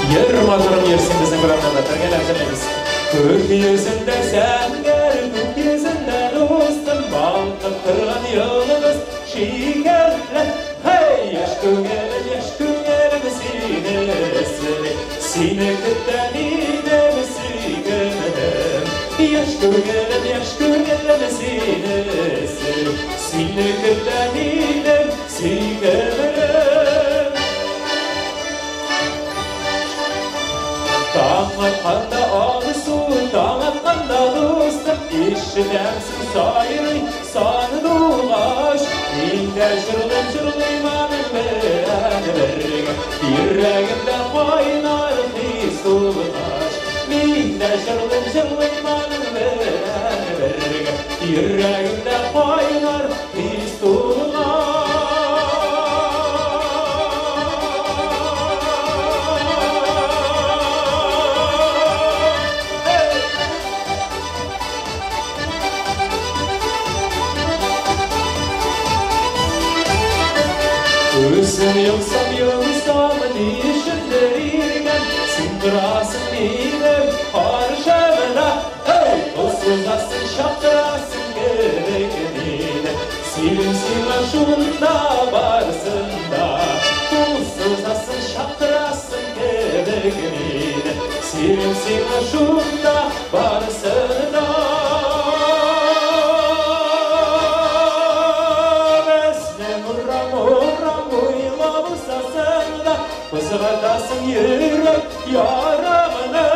Йөр, матурым, йөр син безнең урамнарда, бергәләп җырлыйбыз. Күк йөзендә зәңгәр, күк йөзендә дустым, балкып торган йолдыз шикелле. Һей, яшь күңелем, яшь күңелем сине эзли, сине көтә минем сөйгәнем. Яшь күңелем, яшь күңелем сине эзли, сине көтә минем сөйгәнем. Таң атканда алсу, таң атканда дустым, ишетәмсең сайрый сандугач. Мин дә җырлыйм, җырлыйм аның белән бергә, йөрәгемдә кайнар хис тулгач. Мин дә җырлыйм, җырлыйм аның белән бергә, йөрәгемдә кайнар хис тулгач. Күзем йомсам, йомсам, ни өчендер иргән, син торасың минем каршымда. Эй, кул сузасың, чакырасың кебек мине, сөйлим сиңа шунда барысын да. кебек мин Сөйлим сиңа шунда барысын да Безнең урам, урам буйлап узасың да Кузгатасың йөрәк ярамны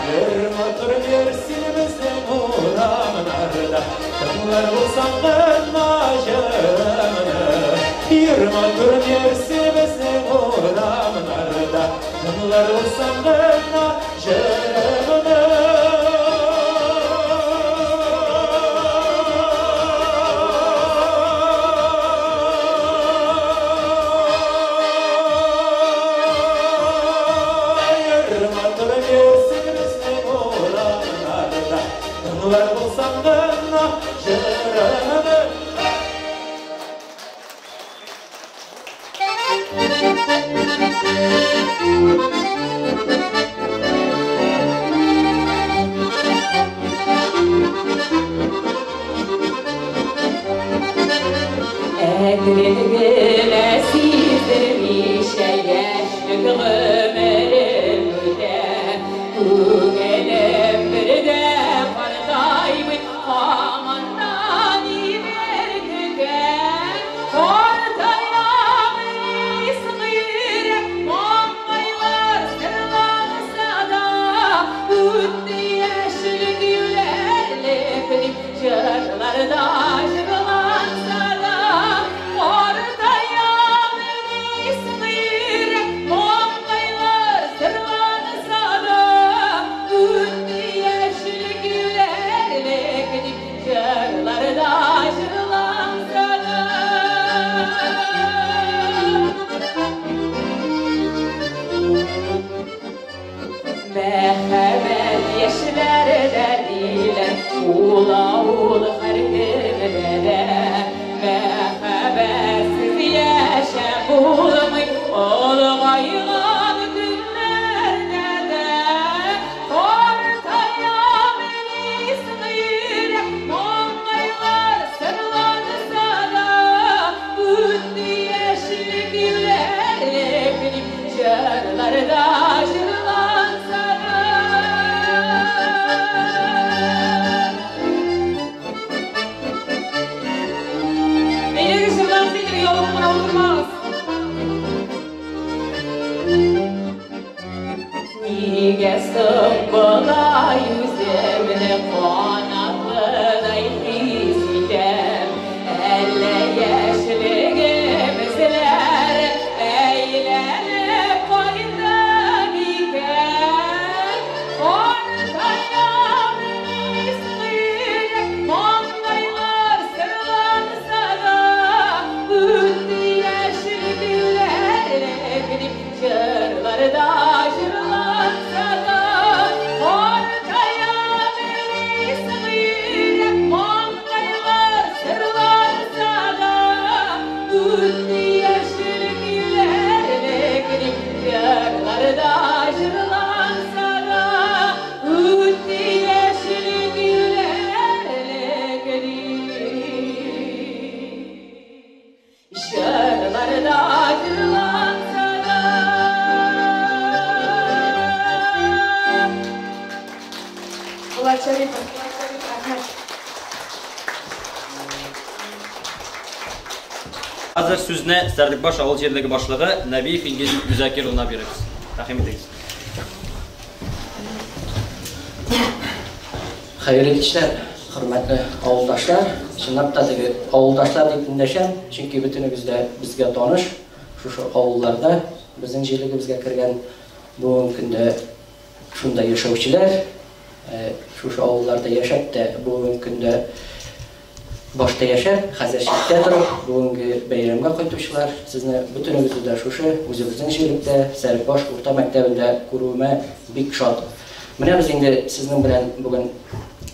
Бер матур бер син безнең урамнарда Тыңлар булсаң гына җырымны Бер матур бер син безнең урамнарда Тыңлар булсаң гына җырымны Матур бирсен безнең урамнарда Тыңлар булсаң гына җырымны Әкрен генә сиздермичә яшьлек гомерем үтә. Күңелем бер дә картаймый, һаман да нидер көтә. Картаям соң йөрәк, маңгайлар сырланса да, үтте яшьлек юләрлек дип җырларда җырланса да, картаям соң йөрәк, маңгайлар сырланса да, үтте яшьлек юләрлек дип җырларда җырланса да. Мәхәббәт яшьләрдә диләр, ул авыл һәркемдә дә. Мәхәббәтсез яшәп булмый, олыгайган көннәрдә дә. Картаям соң йөрәк, маңгайлар сырланса да, үтте яшьлек юләрлек дип җырларда җырланса да. Әйдәгез, җырларыгыз әйтергә ялыгып кына утырмагыз. Нигә соң болай үземне канатлыдай хис итәм? Әллә яшьлегем эзләре әйләнеп кайтты микән? Картаям соң йөрәк, маңгайлар сырланса да, үтте яшьлек юләрлек дип җырларда җырланса да, картаям соң йөрәк, маңгайлар сырланса да, үтте яшьлек юләрлек дип җырларда җырланса да, үтте яшьлек юләрлек дип җырларда җырланса да. Булат Шәрипов, рәхмәт. Хәзер сүзне Сәрдекбаш авыл җирлеге башлыгы Нәбиев Илгиз Мөзәкир улына бирәбез. Рәхим итегез. Хәерле кичләр, хөрмәтле авылдашлар. Чынлап та теге авылдашлар дип эндәшәм, чөнки бөтенегез дә безгә таныш. Шушы авылларда безнең җирлегебезгә кергән бүгенге көндә шунда яшәүчеләр, шушы авылларда яшәп тә бүгенге көндә башта яшәп, хәзер читтә торып, бүгенге бәйрәмгә кайтучылар, сезне бөтенегезне дә шушы үзебезнең җирлектә, Сәрекбаш урта мәктәбендә күрүемә бик шат. Менә без инде сезнең белән бүген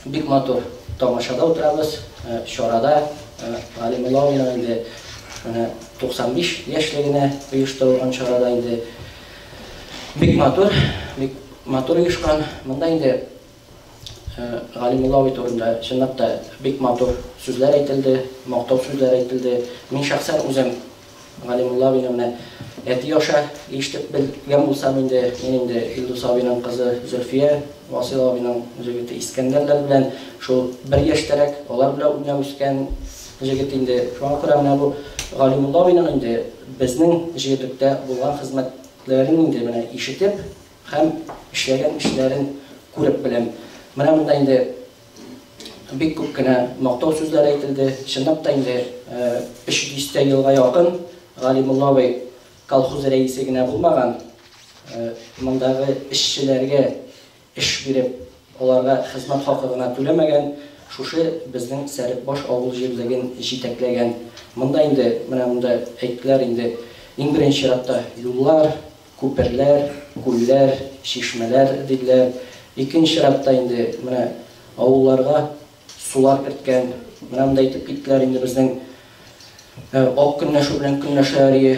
бик матур тамашада утырабыз, чарада Галимулла абыйның инде менә 95 яшьлегенә оештырылган чарада инде бик матур, бик матур оешкан. Монда инде Галимулла абый турында чынлап та бик матур сүзләр әйтелде, мактау сүзләре әйтелде. Мин шәхсән үзем Галимулла абыйны менә әти аша ишетеп белгән булсам инде, мин инде Илдус абыйның кызы Зөлфия, Васил абыйның җегете Искәндәрләр белән шул бер яшьтәрәк, алар белән уйнап үскән җегет инде. Шуңа күрә менә бу Галимулла абыйның инде безнең җирлектә булган хезмәтләрен инде менә ишетеп һәм эшләгән эшләрен күреп беләм. Менә монда инде бик күп кенә мактау сүзләре әйтелде. Чынлап та инде өч дистә елга якын Галимулла абый колхоз рәисе генә булмаган, мондагы эшчеләргә эш биреп, аларга хезмәт хакы гына түләмәгән, шушы безнең Сәрепбаш авыл җирлеген җитәкләгән. Монда инде, менә монда әйттеләр инде, иң беренче чиратта юллар, Күперләр, күлләр, чишмәләр, диделәр. Икенче чиратта инде менә авылларга сулар керткән. Менә монда әйтеп киттеләр инде безнең ак көнләшү белән көнләшәләр ие,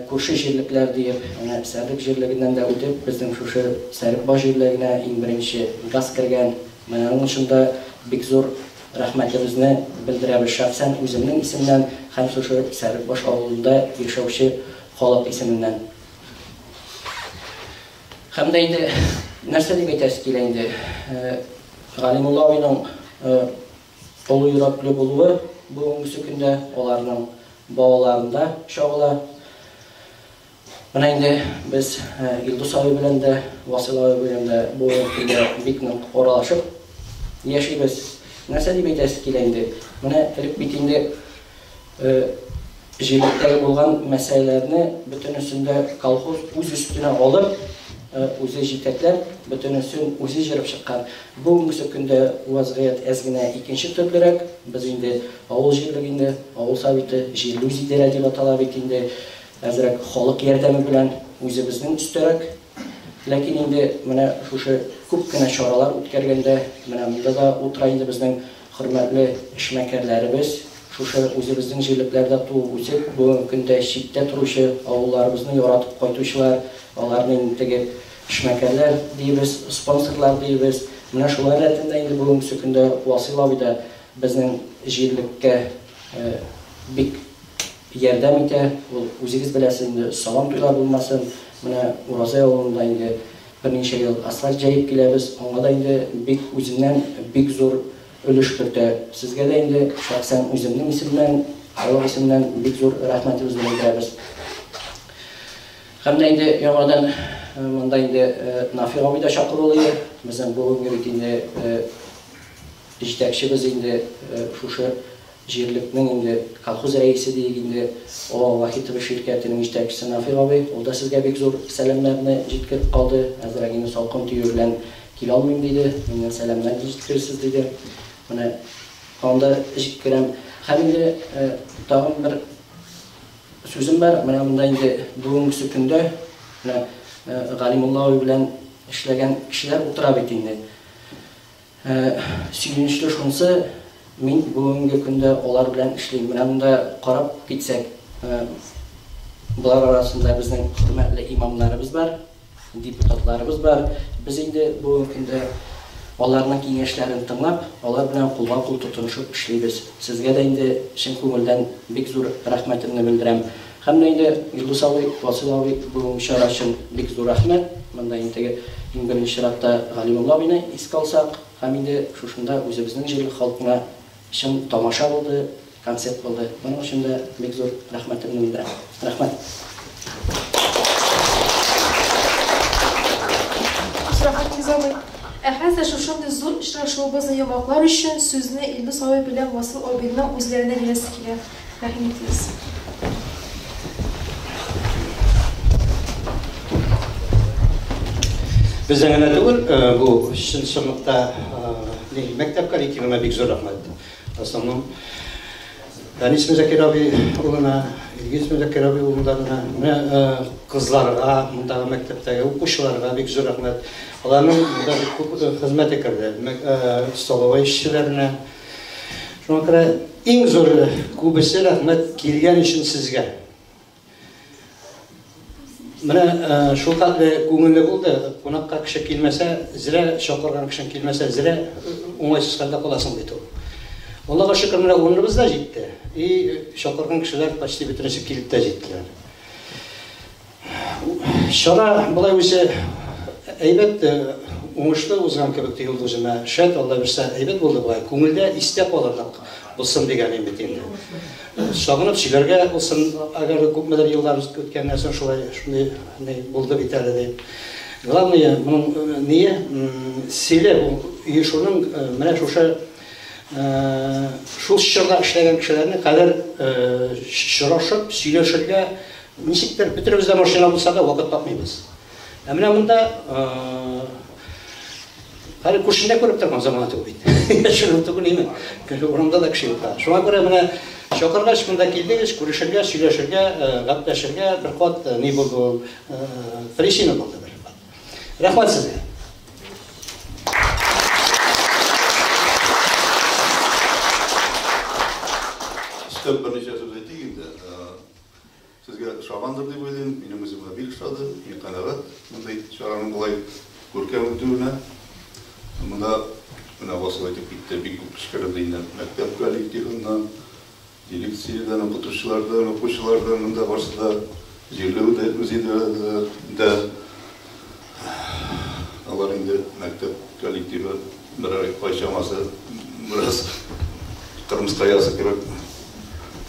күрше җирлекләр диеп. Менә Сәрдек җирлегеннән дә үтеп, безнең шушы Сәрекбаш җирлегенә иң беренче газ кергән. Менә аның өчен дә бик зур рәхмәтебезне белдерәбез шәхсән үземнең исемнән һәм шушы Сәрекбаш авылында яшәүче халык исеменнән. Һәм дә инде нәрсә дип әйтәсе килә инде, Галимулла абыйның олы йөрәкле булуы бүгенгесе көндә аларның балаларында чагыла. Менә инде без Илдус абый белән дә, Васил абый белән дә бүгенге көндә бик нык аралашып яшибез. Нәрсә дип әйтәсе килә инде? Менә элек бит инде Җирлектәге булган мәсьәләләрне бөтенесен дә колхоз үз өстенә алып, үзе җитәкләп, бөтенесен үзе җырып чыккан. Бүгенгесе көндә вазгыять әз генә икенче төрлерәк. Без инде авыл җирлеге инде, авыл советы, җирле үзидарә дип атала бит инде. Әзрәк халык ярдәме белән үзебезнең өстәрәк. Ләкин инде менә шушы күп кенә чаралар үткәргәндә, менә монда да утыра инде безнең хөрмәтле эшмәкәрләребез, шушы үзебезнең җирлекләрдә туып-үсеп, бүгенге көндә читтә торучы, авылларыбызны яратып кайтучылар, аларны инде теге эшмәкәрләр диебез, спонсорлар диебез. Менә шулар рәтендә инде бүгенгесе көндә Васил абый да безнең җирлеккә бик ярдәм итә. Ул, үзегез беләсез инде, Сабан туйлар булмасын, менә Уразай авылында инде берничә ел асфальт җәеп киләбез, аңа да инде бик үзеннән бик зур өлеш кертә. Сезгә дә инде шәхсән үземнең исемнән, халык исеменнән бик зур рәхмәтебезне белдерәбез. Һәм дә инде яңадан монда инде Нафик абый да чакырулы, безнең бүгенге бит инде җитәкчебез инде шушы Җирлекнең инде колхоз рәисе диек инде, О Вахитова ширкәтенең җитәкчесе Нафик абый, ул да сезгә бик зур сәламнәрне җиткереп калды, әзрәк инде салкын тию белән килә алмыйм диде, миннән сәламнәр җиткерерсез диде. Менә аны да җиткерәм. Һәм инде тагын бер сүзем бар, менә монда инде бүгенгесе көндә менә Галимулла абый белән эшләгән кешеләр утыра бит инде. Сөенечле шунсы, мин бүгенге көндә алар белән эшлим. Менә монда карап китсәк, болар арасында безнең хөрмәтле имамнарыбыз бар, депутатларыбыз бар. Без инде бүгенге көндә аларның киңәшләрен тыңлап, алар белән кулга-кул тотынышып эшлибез. Сезгә дә инде чын күңелдән бик зур рәхмәтемне белдерәм. Һәм дә инде Илдус абый, Васил абый бүгенге чара өчен бик зур рәхмәт. Монда инде теге иң беренче чиратта Галимулла абыйны искә алсак, һәм инде шушында үзебезнең җирлек халкына чын тамаша булды, концерт булды. Моның өчен дә бик зур рәхмәтемне белдерәм. Рәхмәт. Рәхмәт, Илдус абый. Ә хәзер шушындый зур очрашуыбызны йомгаклар өчен сүзне Илдус абый белән Васил абыйның үзләренә бирәсе килә. Рәхим итегез. Безнең генә түгел, э, бу чын-чынлыкта э, мәктәп коллективына бик зур рәхмәт. Основном Әнис Мөзәкир абый улына, Илгиз Мөзәкир абый улларына, менә э, кызларга, мондагы мәктәптәге укучыларга бик зур рәхмәт. Аларның монда бик күп хезмәте керде. Столовая эшчеләренә. Шуңа күрә иң зур күбесе рәхмәт килгән өчен сезгә. Менә э, шул хәтле күңелле булды. Кунакка кеше килмәсә, зря чакырган кешең килмәсә, зря э, уңайсыз хәлдә каласың бит ул. Аллага шөкер, менә урыныбыз да җитте. И чакырган кешеләр почти бөтенесе килеп тә җиттеләр. Чара болай үзе әйбәт, уңышлы узган кебек тоелды үземә. Шәт, Алла бирсә, әйбәт булды болай. Күңелдә истә калырлык булсын дигән бит инде. Сагынып сөйләргә булсын, әгәр күпмедер еллар үткәннән соң шулай шундый ни булды бит әле дип. Главное, моның ние, цели бу оешуның менә шушы шул чорда эшләгән кешеләрне хәзер очрашып сөйләшергә ничектер бөтенебез дә машина булса да вакыт тапмыйбыз. Ә менә монда хәзер күршендә күреп торган замана түгел бит. Яшерү түгел име? Урамда да кеше юк. Шуңа күрә менә чакыргач монда килдегез, күрешергә, сөйләшергә, гәпләшергә бер кат ни булды ул, причина булды бер кат. Рәхмәт сезгә. Өстәп берничә сүз әйтик инде. Сезгә ошагандыр дип уйлыйм. Минем үземә бик ошады. Мин канәгать мондый чараның болай күркәм үтүенә. Монда менә Васил әйтеп китте, бик күп кеше керде инде. Мәктәп коллективыннан, дирекциядән, укытучылардан, укучылардан монда барысы да җирле үзидарәдә. Алар инде мәктәп коллективы берәр ай чамасы бераз кырмыска оясы кебек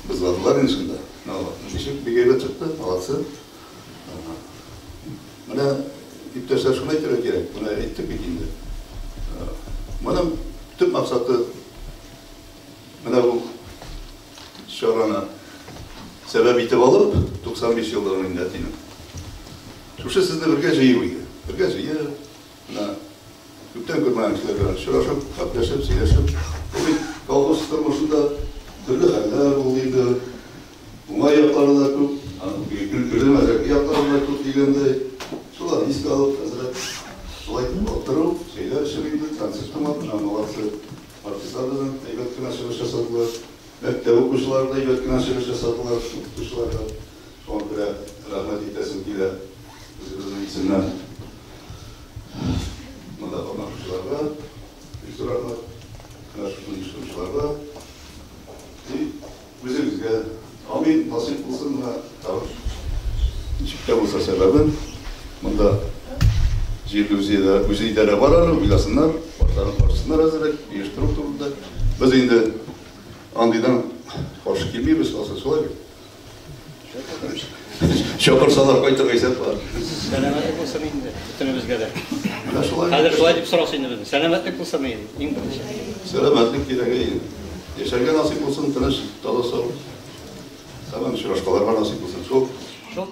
бозладылар инде шунда. Но ничек бик әйбәт чыкты, молодцы. Менә иптәшләр шуны әйтергә кирәк, менә әйттек бит инде. Моның төп максаты менә бу чараны сәбәп итеп алып, 95 еллыгын инде әтинең. Шушы сезне бергә җыю иде. Бергә җыеп, менә күптән күрмәгән кешеләр белән очрашып, гәпләшеп, сөйләшеп. Бу бит колхоз тормышында төрле хәлләр булды инде. Уңай яклары да күп, көлкеле мәзәкле яклары да күп дигәндәй. Шуларны искә алып, хәзрәт шулай итеп утыру, чәйләр эчеп инде, концерт тыңлап, менә молодцы артистлар безнең әйбәт кенә чыгыш ясадылар. Мәктәп укучылары да әйбәт кенә чыгыш ясадылар, укытучылар да. Шуңа күрә рәхмәт әйтәсем килә үзебезнең исемнән монда катнашучыларга, бик зур рәхмәт. Менә шушыны оештыручыларга. И үзегезгә амин, насыйп булсын менә тагын ничек тә булса сәбәбен монда җирле үзидарә бар әле, уйласыннар, башларын каршысыннар әзерәк, оештыру турында. Без инде андыйдан каршы килмибез, асыл шулай бит. Чакырсалар кайтырга исәп бар. Сәламәтлек булсын инде бөтенебезгә дә. Менә шулай. Хәзер шулай дип сорасы инде безне. Сәламәтлек булсын инде, иң беренче. Сәламәтлек кирәк инде. Яшәргә насыйп булсын, тыныч, таза сау. Тагын очрашкаларга насыйп булсын. Шул. Шул.